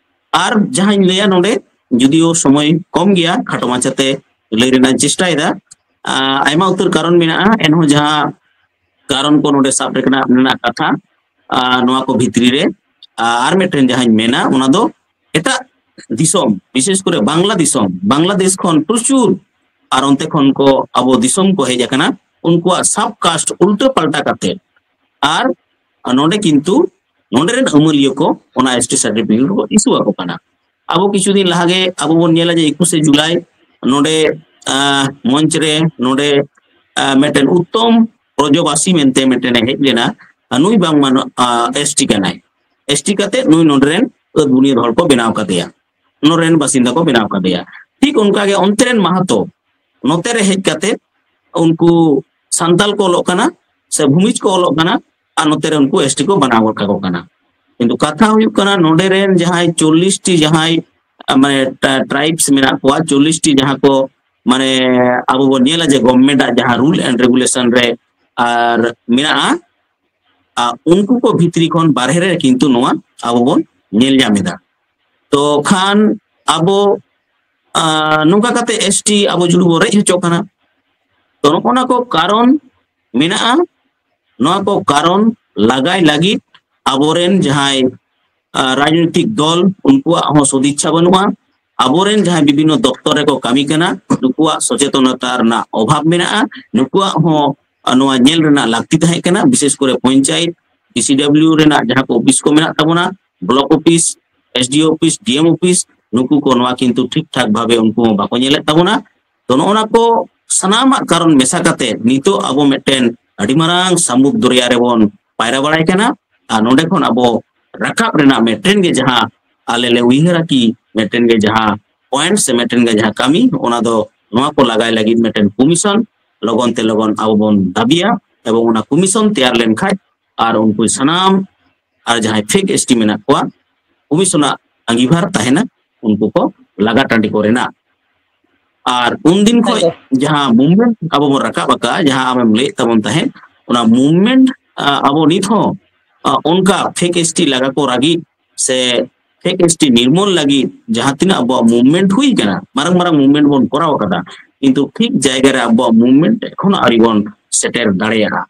ᱟᱨ ᱡᱟᱦᱟᱸᱧ ᱞᱟᱹᱭᱟ ᱱᱚᱰᱮ, ᱡᱩᱫᱤᱭᱳ ᱥᱚᱢᱚᱭ ᱠᱚᱢ ᱜᱮᱭᱟ, ᱠᱷᱟᱴᱚ ᱢᱟᱪᱷᱟᱛᱮ ᱞᱟᱹᱭ ᱨᱮᱱᱟᱜ ᱤᱧ ᱪᱮᱥᱴᱟᱭᱮᱫᱟ᱾ ᱟᱸ, ᱟᱭᱢᱟ ᱩᱛᱟᱹᱨ ᱠᱟᱨᱚᱱ ᱢᱮᱱᱟᱜᱼᱟ, ᱮᱱᱦᱚᱸ ᱡᱟᱦᱟᱸ ᱠᱟᱨᱚᱱ ᱠᱚ ᱱᱚᱰᱮ ᱥᱟᱵ ᱨᱮᱱᱟᱜ ᱢᱮᱱᱟᱜ ᱠᱟᱛᱷᱟ, ᱟᱸ, ᱱᱚᱣᱟ ᱠᱚ ᱵᱷᱤᱛᱨᱤ ᱨᱮ, ᱟᱸ, ᱟᱨ ᱢᱤᱫᱴᱮᱱ ᱡᱟᱦᱟᱸᱧ ᱢᱮᱱᱟ, ᱚᱱᱟ ᱫᱚ ᱮᱴᱟᱜ ᱫᱤᱥᱚᱢ, ᱵᱤᱥᱮᱥ ᱠᱚᱨᱮ ᱵᱟᱝᱞᱟ ᱫᱤᱥᱚᱢ, ᱵᱟᱝᱞᱟᱫᱮᱥ ᱠᱷᱚᱱ ᱯᱨᱚᱪᱩᱨ ᱟᱨ ᱚᱱᱛᱮ ᱠᱷᱚᱱ ᱠᱚ ᱟᱵᱚ ᱫᱤᱥᱚᱢ ᱠᱚ ᱦᱮᱡ ᱟᱠᱟᱱᱟ, ᱩᱱᱠᱩᱣᱟᱜ ᱥᱟᱵ ᱠᱟᱥᱴ ᱩᱞᱴᱟᱹ ᱯᱟᱞᱴᱟ ᱠᱟᱛᱮ, ᱟᱨ ᱱᱚᱰᱮ ᱠᱤᱱᱛᱩ ᱱᱚᱰᱮ ᱨᱮᱱ ᱟᱹᱢᱟᱹᱞᱤᱭᱟᱹ ᱠᱚ ᱚᱱᱟ ᱮᱥ ᱴᱤ ᱥᱟᱨᱴᱤᱯᱷᱤᱠᱮᱴ ᱠᱚ ᱤᱥᱩ ᱟᱠᱚ ᱠᱟᱱᱟ᱾ ᱟᱵᱚ ᱠᱤᱪᱷᱩ ᱫᱤᱱ ᱞᱟᱦᱟ ᱜᱮ ᱟᱵᱚ ᱵᱚᱱ ᱧᱮᱞᱟ ᱡᱮ ᱮᱠᱩᱥᱮ ᱡᱩᱞᱟᱭ ᱱᱚᱰᱮ, ᱟᱸ, ᱢᱚᱧᱪ ᱨᱮ ᱱᱚᱰᱮ, ᱟᱸ, ᱢᱤᱫᱴᱮᱱ ᱩᱛᱛᱚᱢ ᱵᱨᱚᱡᱚᱵᱟᱥᱤ ᱢᱮᱱᱛᱮ ᱢᱤᱫᱴᱮᱱᱮ ᱦᱮᱡ ᱞᱮᱱᱟ᱾ ᱟᱨ ᱱᱩᱭ ᱵᱟᱝᱢᱟ ᱱᱚ-, ᱟᱸ, ᱮᱥ ᱴᱤ ᱠᱟᱱᱟᱭ᱾ ᱮᱥ ᱴᱤ ᱠᱟᱛᱮ ᱱᱩᱭ ᱱᱚᱰᱮ ᱨᱮᱱ ᱟᱹᱫ ᱵᱩᱱᱤᱭᱟᱹᱫ ᱦᱚᱲ ᱠᱚ ᱵᱮᱱᱟᱣ ᱠᱟᱫᱮᱭᱟ, ᱱᱚᱰᱮ ᱨᱮᱱ ᱵᱟᱥᱤᱱᱫᱟ ᱠᱚ ᱵᱮᱱᱟᱣ ᱠᱟᱫᱮᱭᱟ᱾ ᱴᱷᱤᱠ ᱚᱱᱠᱟᱜᱮ ᱚᱱᱛᱮ ᱨᱮᱱ ᱢᱟᱦᱟᱛᱚ ᱱᱚᱛᱮ ᱨᱮ ᱦᱮᱡ ᱠᱟᱛᱮ ᱩᱱᱠᱩ ᱥᱟᱱᱛᱟᱞ ᱠᱚ ᱚᱞᱚᱜ ᱠᱟᱱᱟ ᱥᱮ ᱵᱷᱩᱢᱤᱡᱽ ᱠᱚ ᱚᱞᱚᱜ ᱠᱟᱱᱟ, ᱟᱨ ᱱᱚᱛᱮ ᱨᱮ ᱩᱱᱠᱩ ᱮᱥᱴᱤ ᱠᱚ ᱵᱮᱱᱟᱣ ᱜᱚᱫ ᱠᱟᱠᱚ ᱠᱟᱱᱟ᱾ ᱠᱤᱱᱛᱩ ᱠᱟᱛᱷᱟ ᱦᱩᱭᱩᱜ ᱠᱟᱱᱟ, ᱱᱚᱰᱮ ᱨᱮᱱ ᱡᱟᱦᱟᱸᱭ ᱪᱚᱞᱞᱤᱥ ᱴᱤ ᱡᱟᱦᱟᱸᱭ, ᱟ, ᱢᱟᱱᱮ, ᱴᱟ-, ᱴᱨᱟᱭᱤᱵᱥ ᱢᱮᱱᱟᱜ ᱠᱚᱣᱟ, ᱪᱚᱞᱞᱤᱥ ᱴᱤ ᱡᱟᱦᱟᱸ ᱠᱚ, ᱢᱟᱱᱮ, ᱟᱵᱚ ᱵᱚᱱ ᱧᱮᱞᱟ ᱡᱮ ᱜᱚᱵᱷᱢᱮᱱᱴ ᱟᱜ ᱡᱟᱦᱟᱸ ᱨᱩᱞ ᱮᱱᱰ ᱨᱮᱜᱩᱞᱮᱥᱚᱱ ᱨᱮ ᱟᱨ ᱢᱮᱱᱟᱜᱼᱟ, ᱟ, ᱩᱱᱠᱩ ᱠᱚ ᱵᱷᱤᱛᱨᱤ ᱠᱷᱚᱱ ᱵᱟᱨᱦᱮ ᱨᱮ ᱠᱤᱱᱛᱩ ᱱᱚᱣᱟ ᱟᱵᱚ ᱵᱚᱱ ᱧᱮᱞ ᱧᱟᱢ ᱮᱫᱟ᱾ ᱛᱚ ᱠᱷᱟᱱ ᱟᱵᱚ, ᱟ, ᱱᱚᱝᱠᱟ ᱠᱟᱛᱮ ᱮᱥᱴᱤ ᱟᱵᱚ ᱡᱩᱫᱤ ᱵᱚ ᱨᱮᱡ ᱦᱚᱪᱚᱜ ᱠᱟᱱᱟ, ᱛᱚ ᱱᱚᱜᱼᱚ ᱱᱟ ᱠᱚ ᱠᱟᱨᱚᱱ ᱢᱮᱱᱟᱜᱼᱟ᱾ ᱱᱚᱣᱟ ᱠᱚ ᱠᱟᱨᱚᱱ ᱞᱟᱜᱟᱭ ᱞᱟᱹᱜᱤᱫ ᱟᱵᱚᱨᱮᱱ ᱡᱟᱦᱟᱸᱭ, ᱟ, ᱨᱟᱡᱽᱱᱳᱭᱛᱤᱠ ᱫᱚᱞ, ᱩᱱᱠᱩᱣᱟᱜ ᱦᱚᱸ ᱥᱚᱫᱤᱪᱪᱷᱟ ᱵᱟᱹᱱᱩᱜᱼᱟ᱾ ᱟᱵᱚᱨᱮᱱ ᱡᱟᱦᱟᱸᱭ ᱵᱤᱵᱷᱤᱱᱱᱚ ᱫᱚᱯᱛᱚᱨ ᱨᱮᱠᱚ ᱠᱟᱹᱢᱤ ᱠᱟᱱᱟ, ᱱᱩᱠᱩᱣᱟᱜ ᱥᱚᱪᱮᱛᱚᱱᱚᱛᱟ ᱨᱮᱱᱟᱜ ᱚᱵᱷᱟᱵᱽ ᱢᱮᱱᱟᱜᱼᱟ᱾ ᱱᱩᱠᱩᱣᱟᱜ ᱦᱚᱸ, ᱟ, ᱱᱚᱣᱟ ᱧᱮᱞ ᱨᱮᱱᱟᱜ ᱞᱟᱹᱠᱛᱤ ᱛᱟᱦᱮᱸ ᱠᱟᱱᱟ, ᱵᱤᱥᱮᱥ ᱠᱚᱨᱮ ᱯᱚᱧᱪᱟᱭᱮᱛ, ᱰᱤᱥᱤᱰᱟᱵᱞᱤᱭᱩ ᱨᱮᱱᱟᱜ ᱡᱟᱦᱟᱸ ᱠᱚ ᱚᱯᱷᱤᱥ ᱠᱚ ᱢᱮᱱᱟᱜ ᱛᱟᱵᱚᱱᱟ, block office, S D office, D M office, ᱱᱩᱠᱩ ᱠᱚ ᱱᱚᱣᱟ ᱠᱤᱱᱛᱩ ᱴᱷᱤᱠ ᱴᱷᱟᱠ ᱵᱷᱟᱵᱮ ᱩᱱᱠᱩ ᱦᱚᱸ ᱵᱟᱠᱚ ᱧᱮᱞᱮᱫ ᱛᱟᱵᱚᱱᱟ᱾ ᱛᱚ ᱱᱚᱜᱼᱚ ᱱᱟ ᱠᱚ ᱥᱟᱱᱟᱢᱟᱜ ᱠᱟᱨᱚᱱ ᱢᱮᱥᱟ ᱠᱟᱛᱮ ᱱᱤᱛᱚᱜ ᱟᱵᱚ ᱢᱤᱫᱴᱮᱱ ᱟᱹᱰᱤ ᱢᱟᱨᱟᱝ ᱥᱟᱢᱩᱫ ᱫᱚᱨᱭᱟ ᱨᱮᱵᱚᱱ ᱯᱟᱭᱨᱟ ᱵᱟᱲᱟᱭ ᱠᱟᱱᱟ᱾ ᱟᱨ ᱱᱚᱰᱮ ᱠᱷᱚᱱ ᱟᱵᱚ ᱨᱟᱠᱟᱵ ᱨᱮᱱᱟᱜ ᱢᱤᱫᱴᱮᱱ ᱜᱮ ᱡᱟᱦᱟᱸ ᱟᱞᱮ ᱞᱮ ᱩᱭᱦᱟᱹᱨᱟ ᱠᱤ ᱢᱤᱫᱴᱮᱱ ᱜᱮ ᱡᱟᱦᱟᱸ ᱯᱚᱭᱮᱱᱴ ᱥᱮ ᱢᱤᱫᱴᱮᱱ ᱜᱮ ᱡᱟᱦᱟᱸ ᱠᱟᱹᱢᱤ, ᱚᱱᱟ ᱫᱚ ᱱᱚᱣᱟ ᱠᱚ ᱞᱟᱜᱟᱭ ᱞᱟᱹᱜᱤᱫ ᱢᱤᱫᱴᱮᱱ ᱠᱚᱢᱤᱥᱚᱱ ᱞᱚᱜᱚᱱ ᱛᱮ ᱞᱚᱜᱚᱱ ᱟᱵᱚ ᱵᱚᱱ ᱫᱟᱹᱵᱤᱭᱟ, ᱮᱵᱚᱝ ᱚᱱᱟ ᱠᱚᱢᱤᱥᱚᱱ ᱛᱮᱭᱟᱨ ᱞᱮᱱᱠᱷᱟᱱ ᱟᱨ ᱩᱱᱠᱩ ᱥᱟᱱᱟᱢ ᱟᱨ ᱡᱟᱦᱟᱸᱭ ᱯᱷᱮᱠ ᱮᱥᱴᱤ ᱢᱮᱱᱟᱜ ᱠᱚᱣᱟ, ᱠᱚᱢᱤᱥᱚᱱᱟᱜ ᱟᱸᱜᱤᱵᱷᱟᱨ ᱛᱟᱦᱮᱱᱟ ᱩᱱᱠᱩ ᱠᱚ ᱞᱟᱜᱟ ᱴᱟᱺᱰᱤ ᱠᱚ ᱨᱮᱱᱟᱜ᱾ ᱟᱨ ᱩᱱᱫᱤᱱ ᱠᱷᱚᱱ ᱦᱮᱸ, ᱡᱟᱦᱟᱸ ᱢᱩᱵᱷᱢᱮᱱᱴ ᱟᱵᱚ ᱵᱚᱱ ᱨᱟᱠᱟᱵ ᱟᱠᱟᱫᱼᱟ, ᱡᱟᱦᱟᱸ ᱟᱢᱮᱢ ᱞᱟᱹᱭᱮᱫ ᱛᱟᱵᱚᱱ ᱛᱟᱦᱮᱸᱫ, ᱚᱱᱟ ᱢᱩᱵᱷᱢᱮᱱᱴ, ᱟ, ᱟᱵᱚ ᱱᱤᱛ ᱦᱚᱸ, ᱟ, ᱚᱱᱠᱟ ᱯᱷᱮᱠ ᱮᱥᱴᱤ ᱞᱟᱜᱟ ᱠᱚ ᱞᱟᱹᱜᱤᱫ ᱥᱮ ᱯᱷᱮᱠ ᱮᱥᱴᱤ ᱱᱤᱨᱢᱩᱞ ᱞᱟᱹᱜᱤᱫ ᱡᱟᱦᱟᱸ ᱛᱤᱱᱟᱹᱜ ᱟᱵᱚᱣᱟᱜ ᱢᱩᱵᱷᱢᱮᱱᱴ ᱦᱩᱭ ᱠᱟᱱᱟ, ᱢᱟᱨᱟᱝ ᱢᱟᱨᱟᱝ ᱢᱩᱵᱷᱢᱮᱱᱴ ᱵᱚᱱ ᱠᱚᱨᱟᱣ ᱟᱠᱟᱫᱟ, ᱠᱤᱱᱛᱩ ᱴᱷᱤᱠ ᱡᱟᱭᱜᱟ ᱨᱮ ᱟᱵᱚᱣᱟᱜ ᱢᱩᱵᱷᱢᱮᱱᱴ ᱮᱠᱷᱚᱱᱳ ᱟᱹᱣᱨᱤ ᱵᱚᱱ ᱥᱮᱴᱮᱨ ᱫᱟᱲᱮᱭᱟᱜᱼᱟ᱾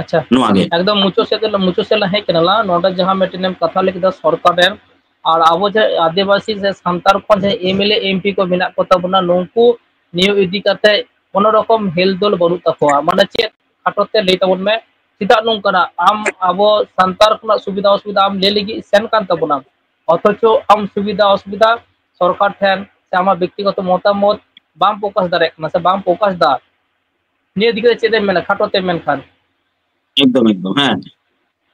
ᱟᱪᱪᱷᱟ, ᱱᱚᱣᱟ ᱜᱮ᱾ ᱮᱠᱫᱚᱢ ᱢᱩᱪᱟᱹᱫ ᱥᱮᱫ ᱞᱮ, ᱢᱩᱪᱟᱹᱫ ᱥᱮᱫ ᱞᱮ ᱦᱮᱡ ᱠᱟᱱᱟ ᱞᱟᱝ᱾ ᱱᱚᱰᱮ ᱡᱟᱦᱟᱸ ᱢᱤᱫᱴᱮᱱ ᱮᱢ ᱠᱟᱛᱷᱟ ᱞᱟᱹᱭ ᱠᱮᱫᱟ ᱥᱚᱨᱠᱟᱨ ᱨᱮᱱ, ᱟᱨ ᱟᱵᱚ ᱡᱮ ᱟᱹᱫᱤᱵᱟᱹᱥᱤ ᱥᱮ ᱥᱟᱱᱛᱟᱲ ᱠᱷᱚᱱ ᱡᱟᱦᱟᱸᱭ ᱮᱢᱮᱞᱮ ᱮᱢᱯᱤ ᱠᱚ ᱢᱮᱱᱟᱜ ᱠᱚ ᱛᱟᱵᱚᱱᱟ, ᱱᱩᱠᱩ ᱱᱤᱭᱟᱹ ᱤᱫᱤ ᱠᱟᱛᱮ ᱠᱳᱱᱳ ᱨᱚᱠᱚᱢ ᱦᱮᱞ ᱫᱚᱞ ᱵᱟᱹᱱᱩᱜ ᱛᱟᱠᱚᱣᱟ, ᱢᱟᱱᱮ ᱪᱮᱫ? ᱠᱷᱟᱴᱚ ᱛᱮ ᱞᱟᱹᱭ ᱛᱟᱵᱚᱱ ᱢᱮ, ᱪᱮᱫᱟᱜ ᱱᱚᱝᱠᱟᱱᱟ? ᱟᱢ ᱟᱵᱚ ᱥᱟᱱᱛᱟᱲ ᱠᱷᱚᱱᱟᱜ ᱥᱩᱵᱤᱫᱷᱟ ᱚᱥᱩᱵᱤᱫᱷᱟ ᱟᱢ ᱞᱟᱹᱭ ᱞᱟᱹᱜᱤᱫ ᱥᱮᱱ ᱠᱟᱱ ᱛᱟᱵᱚᱱᱟᱢ, ᱚᱛᱷᱚᱪᱚ ᱟᱢ ᱥᱩᱵᱤᱫᱷᱟ ᱚᱥᱩᱵᱤᱫᱷᱟ ᱥᱚᱨᱠᱟᱨ ᱴᱷᱮᱱ ᱥᱮ ᱟᱢᱟᱜ ᱵᱮᱠᱛᱤᱜᱚᱛᱚ ᱢᱚᱛᱟᱢᱚᱛ ᱵᱟᱢ ᱯᱨᱚᱠᱟᱥ ᱫᱟᱲᱮᱭᱟᱜ ᱠᱟᱱᱟ ᱥᱮ ᱵᱟᱢ ᱯᱨᱚᱠᱟᱥ ᱫᱟ᱾ ᱱᱤᱭᱟᱹ ᱤᱫᱤ ᱠᱟᱛᱮ ᱪᱮᱫ ᱮᱢ ᱢᱮᱱᱟ ᱠᱷᱟᱴᱚ ᱛᱮ ᱢᱮᱱᱠᱷᱟᱱ? ᱮᱠᱫᱚᱢ, ᱮᱠᱫᱚᱢ, ᱦᱮᱸ᱾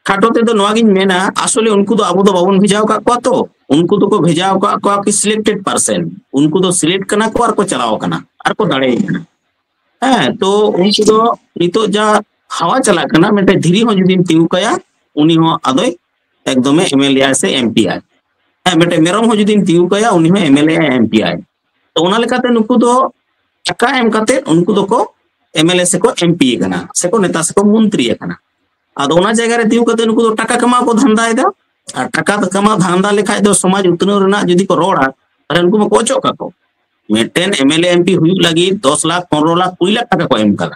ᱠᱷᱟᱴᱚ ᱛᱮᱫᱚ ᱱᱚᱣᱟ ᱜᱤᱧ ᱢᱮᱱᱟ, ᱟᱥᱚᱞᱮ ᱩᱱᱠᱩ ᱫᱚ ᱟᱵᱚ ᱫᱚ ᱵᱟᱵᱚᱱ ᱵᱷᱮᱡᱟᱣ ᱟᱠᱟᱫ ᱠᱚᱣᱟ ᱛᱚ, ᱩᱱᱠᱩ ᱫᱚᱠᱚ ᱵᱷᱮᱡᱟᱣ ᱟᱠᱟᱫ ᱠᱚᱣᱟ ᱠᱤ selected person, ᱩᱱᱠᱩ ᱫᱚ select ᱠᱟᱱᱟ ᱠᱚ ᱟᱨ ᱠᱚ ᱪᱟᱞᱟᱣ ᱟᱠᱟᱱᱟ ᱟᱨ ᱠᱚ ᱫᱟᱲᱮᱭ ᱠᱟᱱᱟ᱾ ᱦᱮᱸ, ᱛᱚ ᱩᱱᱠᱩ ᱫᱚ ᱱᱤᱛᱚᱜ ᱡᱟ ᱦᱟᱣᱟ ᱪᱟᱞᱟᱜ ᱠᱟᱱᱟ, ᱢᱤᱫᱴᱮᱱ ᱫᱷᱤᱨᱤ ᱦᱚᱸ ᱡᱩᱫᱤᱢ ᱛᱤᱸᱜᱩ ᱠᱟᱭᱟ, ᱩᱱᱤ ᱦᱚᱸ ᱟᱫᱚᱭ ᱮᱠᱫᱚᱢᱮ ᱮᱢ ᱮᱞ ᱮ ᱟᱭ ᱥᱮ ᱮᱢ ᱯᱤ ᱟᱭ᱾ ᱦᱮᱸ, ᱢᱤᱫᱴᱮᱱ ᱢᱮᱨᱚᱢ ᱦᱚᱸ ᱡᱩᱫᱤᱢ ᱛᱤᱸᱜᱩ ᱠᱟᱭᱟ, ᱩᱱᱤ ᱦᱚᱸ M L A I, M P I. ᱛᱚ ᱚᱱᱟ ᱞᱮᱠᱟᱛᱮ ᱱᱩᱠᱩ ᱫᱚ ᱴᱟᱠᱟ ᱮᱢ ᱠᱟᱛᱮ ᱩᱱᱠᱩ ᱫᱚᱠᱚ ᱮᱢ ᱮᱞ ᱮ ᱥᱮᱠᱚ ᱮᱢ ᱯᱤ ᱟᱠᱟᱱᱟ, ᱥᱮᱠᱚ ᱱᱮᱛᱟ ᱥᱮᱠᱚ ᱢᱚᱱᱛᱨᱤ ᱟᱠᱟᱱᱟ᱾ ᱟᱫᱚ ᱚᱱᱟ ᱡᱟᱭᱜᱟ ᱨᱮ ᱛᱤᱸᱜᱩ ᱠᱟᱛᱮ ᱱᱩᱠᱩ ᱫᱚ ᱴᱟᱠᱟ ᱠᱟᱢᱟᱣ ᱠᱚ ᱫᱷᱟᱱᱫᱟᱭᱮᱫᱟ᱾ ᱟᱨ ᱴᱟᱠᱟ ᱠᱟᱢᱟᱣ ᱫᱷᱟᱱᱫᱟ ᱞᱮᱠᱷᱟᱡ ᱫᱚ ᱥᱚᱢᱟᱡᱽ ᱩᱛᱱᱟᱹᱣ ᱨᱮᱱᱟᱜ ᱡᱩᱫᱤ ᱠᱚ ᱨᱚᱲᱟ, ᱛᱟᱦᱞᱮ ᱩᱱᱠᱩ ᱢᱟᱠᱚ ᱚᱪᱚᱜ ᱠᱟᱠᱚ᱾ ᱢᱤᱫᱴᱮᱱ M L A M P ᱦᱩᱭᱩᱜ ᱞᱟᱹᱜᱤᱫ ᱫᱚᱥ ᱞᱟᱠᱷ, ᱯᱚᱱᱨᱚ ᱞᱟᱠᱷ, ᱠᱩᱲᱤ ᱞᱟᱠᱷ ᱴᱟᱠᱟ ᱠᱚ ᱮᱢ ᱠᱟᱫᱟ᱾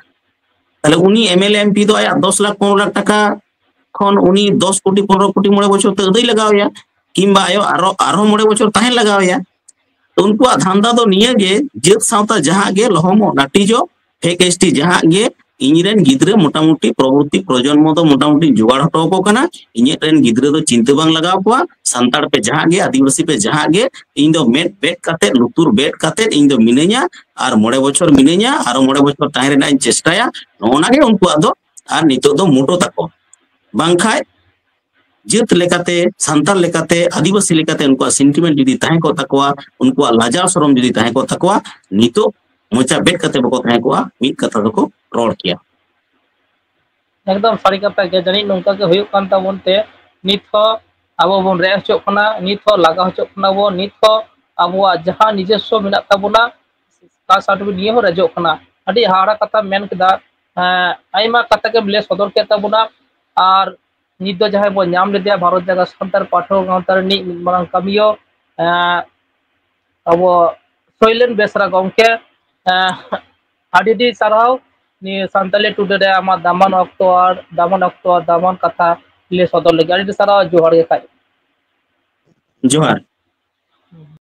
ᱛᱟᱦᱞᱮ ᱩᱱᱤ M L A M P ᱫᱚ ᱟᱭᱟᱜ ᱫᱚᱥ ᱞᱟᱠᱷ, ᱯᱚᱱᱨᱚ ᱞᱟᱠᱷ ᱴᱟᱠᱟ ᱠᱷᱚᱱ ᱩᱱᱤ ᱫᱚᱥ ᱠᱳᱴᱤ, ᱯᱚᱱᱨᱚ ᱠᱳᱴᱤ ᱢᱚᱬᱮ ᱵᱚᱪᱷᱚᱨ ᱛᱮ ᱟᱹᱫᱟᱹᱭ ᱞᱟᱜᱟᱣ ᱮᱭᱟ, ᱠᱤᱝᱵᱟ ᱟᱭᱚ ᱟᱨᱚ, ᱟᱨᱦᱚᱸ ᱢᱚᱬᱮ ᱵᱚᱪᱷᱚᱨ ᱛᱟᱦᱮᱸ ᱞᱟᱜᱟᱣ ᱮᱭᱟ᱾ ᱛᱚ ᱩᱱᱠᱩᱣᱟᱜ ᱫᱷᱟᱱᱫᱟ ᱫᱚ ᱱᱤᱭᱟᱹ ᱜᱮ, ᱡᱟᱹᱛ ᱥᱟᱶᱛᱟ ᱡᱟᱦᱟᱸ ᱜᱮ ᱞᱚᱦᱚᱢᱚᱜ, ᱱᱟᱹᱴᱤᱡᱚᱜ, ᱯᱷᱮᱠ ᱮᱥ ᱴᱤ ᱡᱟᱦᱟᱸ ᱜᱮ, ᱤᱧ ᱨᱮᱱ ᱜᱤᱫᱽᱨᱟᱹ ᱢᱚᱴᱟᱢᱩᱴᱤ ᱯᱨᱚᱵᱚᱨᱛᱤ ᱯᱨᱚᱡᱚᱱᱢᱚ ᱫᱚ ᱢᱚᱴᱟᱢᱩᱴᱤ ᱡᱚᱜᱟᱲ ᱦᱚᱴᱚ ᱟᱠᱚ ᱠᱟᱱᱟ᱾ ᱤᱧᱟᱹᱜ ᱨᱮᱱ ᱜᱤᱫᱽᱨᱟᱹ ᱫᱚ ᱪᱤᱱᱛᱟᱹ ᱵᱟᱝ ᱞᱟᱜᱟᱣ ᱠᱚᱣᱟ, ᱥᱟᱱᱛᱟᱲ ᱯᱮ ᱡᱟᱦᱟᱸ ᱜᱮ, ᱟᱹᱫᱤᱵᱟᱹᱥᱤ ᱯᱮ ᱡᱟᱦᱟᱸ ᱜᱮ, ᱤᱧ ᱫᱚ ᱢᱮᱫ ᱵᱮᱫ ᱠᱟᱛᱮ, ᱞᱩᱛᱩᱨ ᱵᱮᱫ ᱠᱟᱛᱮ ᱤᱧ ᱫᱚ ᱢᱤᱱᱟᱹᱧᱟ᱾ ᱟᱨ ᱢᱚᱬᱮ ᱵᱚᱪᱷᱚᱨ ᱢᱤᱱᱟᱹᱧᱟ, ᱟᱨᱚ ᱢᱚᱬᱮ ᱵᱚᱪᱷᱚᱨ ᱛᱟᱦᱮᱸ ᱨᱮᱱᱟᱜ ᱤᱧ ᱪᱮᱥᱴᱟᱭᱟ᱾ ᱱᱚᱜᱼᱚ ᱱᱟ ᱜᱮ ᱩᱱᱠᱩᱣᱟᱜ ᱫᱚ᱾ ᱟᱨ ᱱᱤᱛᱚᱜ ᱫᱚ ᱢᱚᱴᱚ ᱛᱟᱠᱚ᱾ ᱵᱟᱝᱠᱷᱟᱡ ᱡᱟᱹᱛ ᱞᱮᱠᱟᱛᱮ, ᱥᱟᱱᱛᱟᱲ ᱞᱮᱠᱟᱛᱮ, ᱟᱹᱫᱤᱵᱟᱹᱥᱤ ᱞᱮᱠᱟᱛᱮ ᱩᱱᱠᱩᱣᱟᱜ sentiment ᱡᱩᱫᱤ ᱛᱟᱦᱮᱸ ᱠᱚᱜ ᱛᱟᱠᱚᱣᱟ, ᱩᱱᱠᱩᱣᱟᱜ ᱞᱟᱡᱟᱣ ᱥᱚᱨᱚᱢ ᱡᱩᱫᱤ ᱛᱟᱦᱮᱸ ᱠᱚᱜ ᱛᱟᱠᱚᱣᱟ, ᱱᱤᱛᱚᱜ ᱢᱚᱪᱟ ᱵᱮᱫ ᱠᱟᱛᱮ ᱵᱟᱠᱚ ᱛᱟᱦᱮᱸ ᱠᱚᱜᱼᱟ, ᱢᱤᱫ ᱠᱟᱛᱷᱟ ᱫᱚᱠᱚ ᱨᱚᱲ ᱠᱮᱭᱟ᱾ ᱮᱠᱫᱚᱢ ᱥᱟᱹᱨᱤ ᱠᱟᱛᱷᱟ ᱜᱮ, ᱡᱟᱹᱱᱤᱡ ᱱᱚᱝᱠᱟ ᱜᱮ ᱦᱩᱭᱩᱜ ᱠᱟᱱ ᱛᱟᱵᱚᱱ ᱛᱮ ᱱᱤᱛ ᱦᱚᱸ ᱟᱵᱚ ᱵᱚᱱ ᱨᱮᱡ ᱦᱚᱪᱚᱜ ᱠᱟᱱᱟ, ᱱᱤᱛ ᱦᱚᱸ ᱞᱟᱜᱟ ᱦᱚᱪᱚᱜ ᱠᱟᱱᱟ ᱵᱚᱱ, ᱱᱤᱛ ᱦᱚᱸ ᱟᱵᱚᱣᱟᱜ ᱡᱟᱦᱟᱸ ᱱᱤᱡᱚᱥᱥᱚ ᱢᱮᱱᱟᱜ ᱛᱟᱵᱚᱱᱟ, ᱠᱟᱥᱴ ᱥᱟᱨᱴᱤᱯᱷᱤᱠᱮᱴ ᱱᱤᱭᱟᱹ ᱦᱚᱸ ᱨᱮᱡᱚᱜ ᱠᱟᱱᱟ᱾ ᱟᱹᱰᱤ ᱦᱟᱦᱟᱲᱟ ᱠᱟᱛᱷᱟᱢ ᱢᱮᱱ ᱠᱮᱫᱟ᱾ ᱮᱸ, ᱟᱭᱢᱟ ᱠᱟᱛᱷᱟ ᱜᱮᱢ ᱞᱟᱹᱭ ᱥᱚᱫᱚᱨ ᱠᱮᱫ ᱛᱟᱵᱚᱱᱟ᱾ ᱟᱨ ᱱᱤᱛ ᱫᱚ ᱡᱟᱦᱟᱸᱭ ᱵᱚᱱ ᱧᱟᱢ ᱞᱮᱫᱮᱭᱟ ᱵᱷᱟᱨᱚᱛ ᱡᱟᱠᱟᱛ ᱥᱟᱱᱛᱟᱲ ᱯᱟᱹᱴᱷᱩᱣᱟᱹ ᱜᱟᱶᱛᱟ ᱨᱤᱱᱤᱡ ᱢᱤᱫ ᱢᱟᱨᱟᱝ ᱠᱟᱹᱢᱤᱭᱟᱹ, ᱮᱸ, ᱟᱵᱚ ᱥᱳᱭᱞᱮᱱ ᱵᱮᱥᱨᱟ ᱜᱚᱢᱠᱮ, ᱮᱸ, ᱟᱹᱰᱤ ᱟᱹᱰᱤ ᱥᱟᱨᱦᱟᱣ ᱱᱤᱭᱟᱹ ᱥᱟᱱᱛᱟᱞᱤ ᱴᱩᱰᱮ ᱨᱮ ᱟᱢᱟᱜ ᱫᱟᱢᱟᱱ ᱚᱠᱛᱚ ᱟᱨ ᱫᱟᱢᱟᱱ ᱚᱠᱛᱚ ᱟᱨ ᱫᱟᱢᱟᱱ ᱠᱟᱛᱷᱟ ᱞᱟᱹᱭ ᱥᱚᱫᱚᱨ ᱞᱟᱹᱜᱤᱫ᱾ ᱟᱹᱰᱤ ᱟᱹᱰᱤ ᱥᱟᱨᱦᱟᱣ, ᱡᱚᱦᱟᱨ ᱜᱮ ᱠᱷᱟᱡ᱾ ᱡᱚᱦᱟᱨ᱾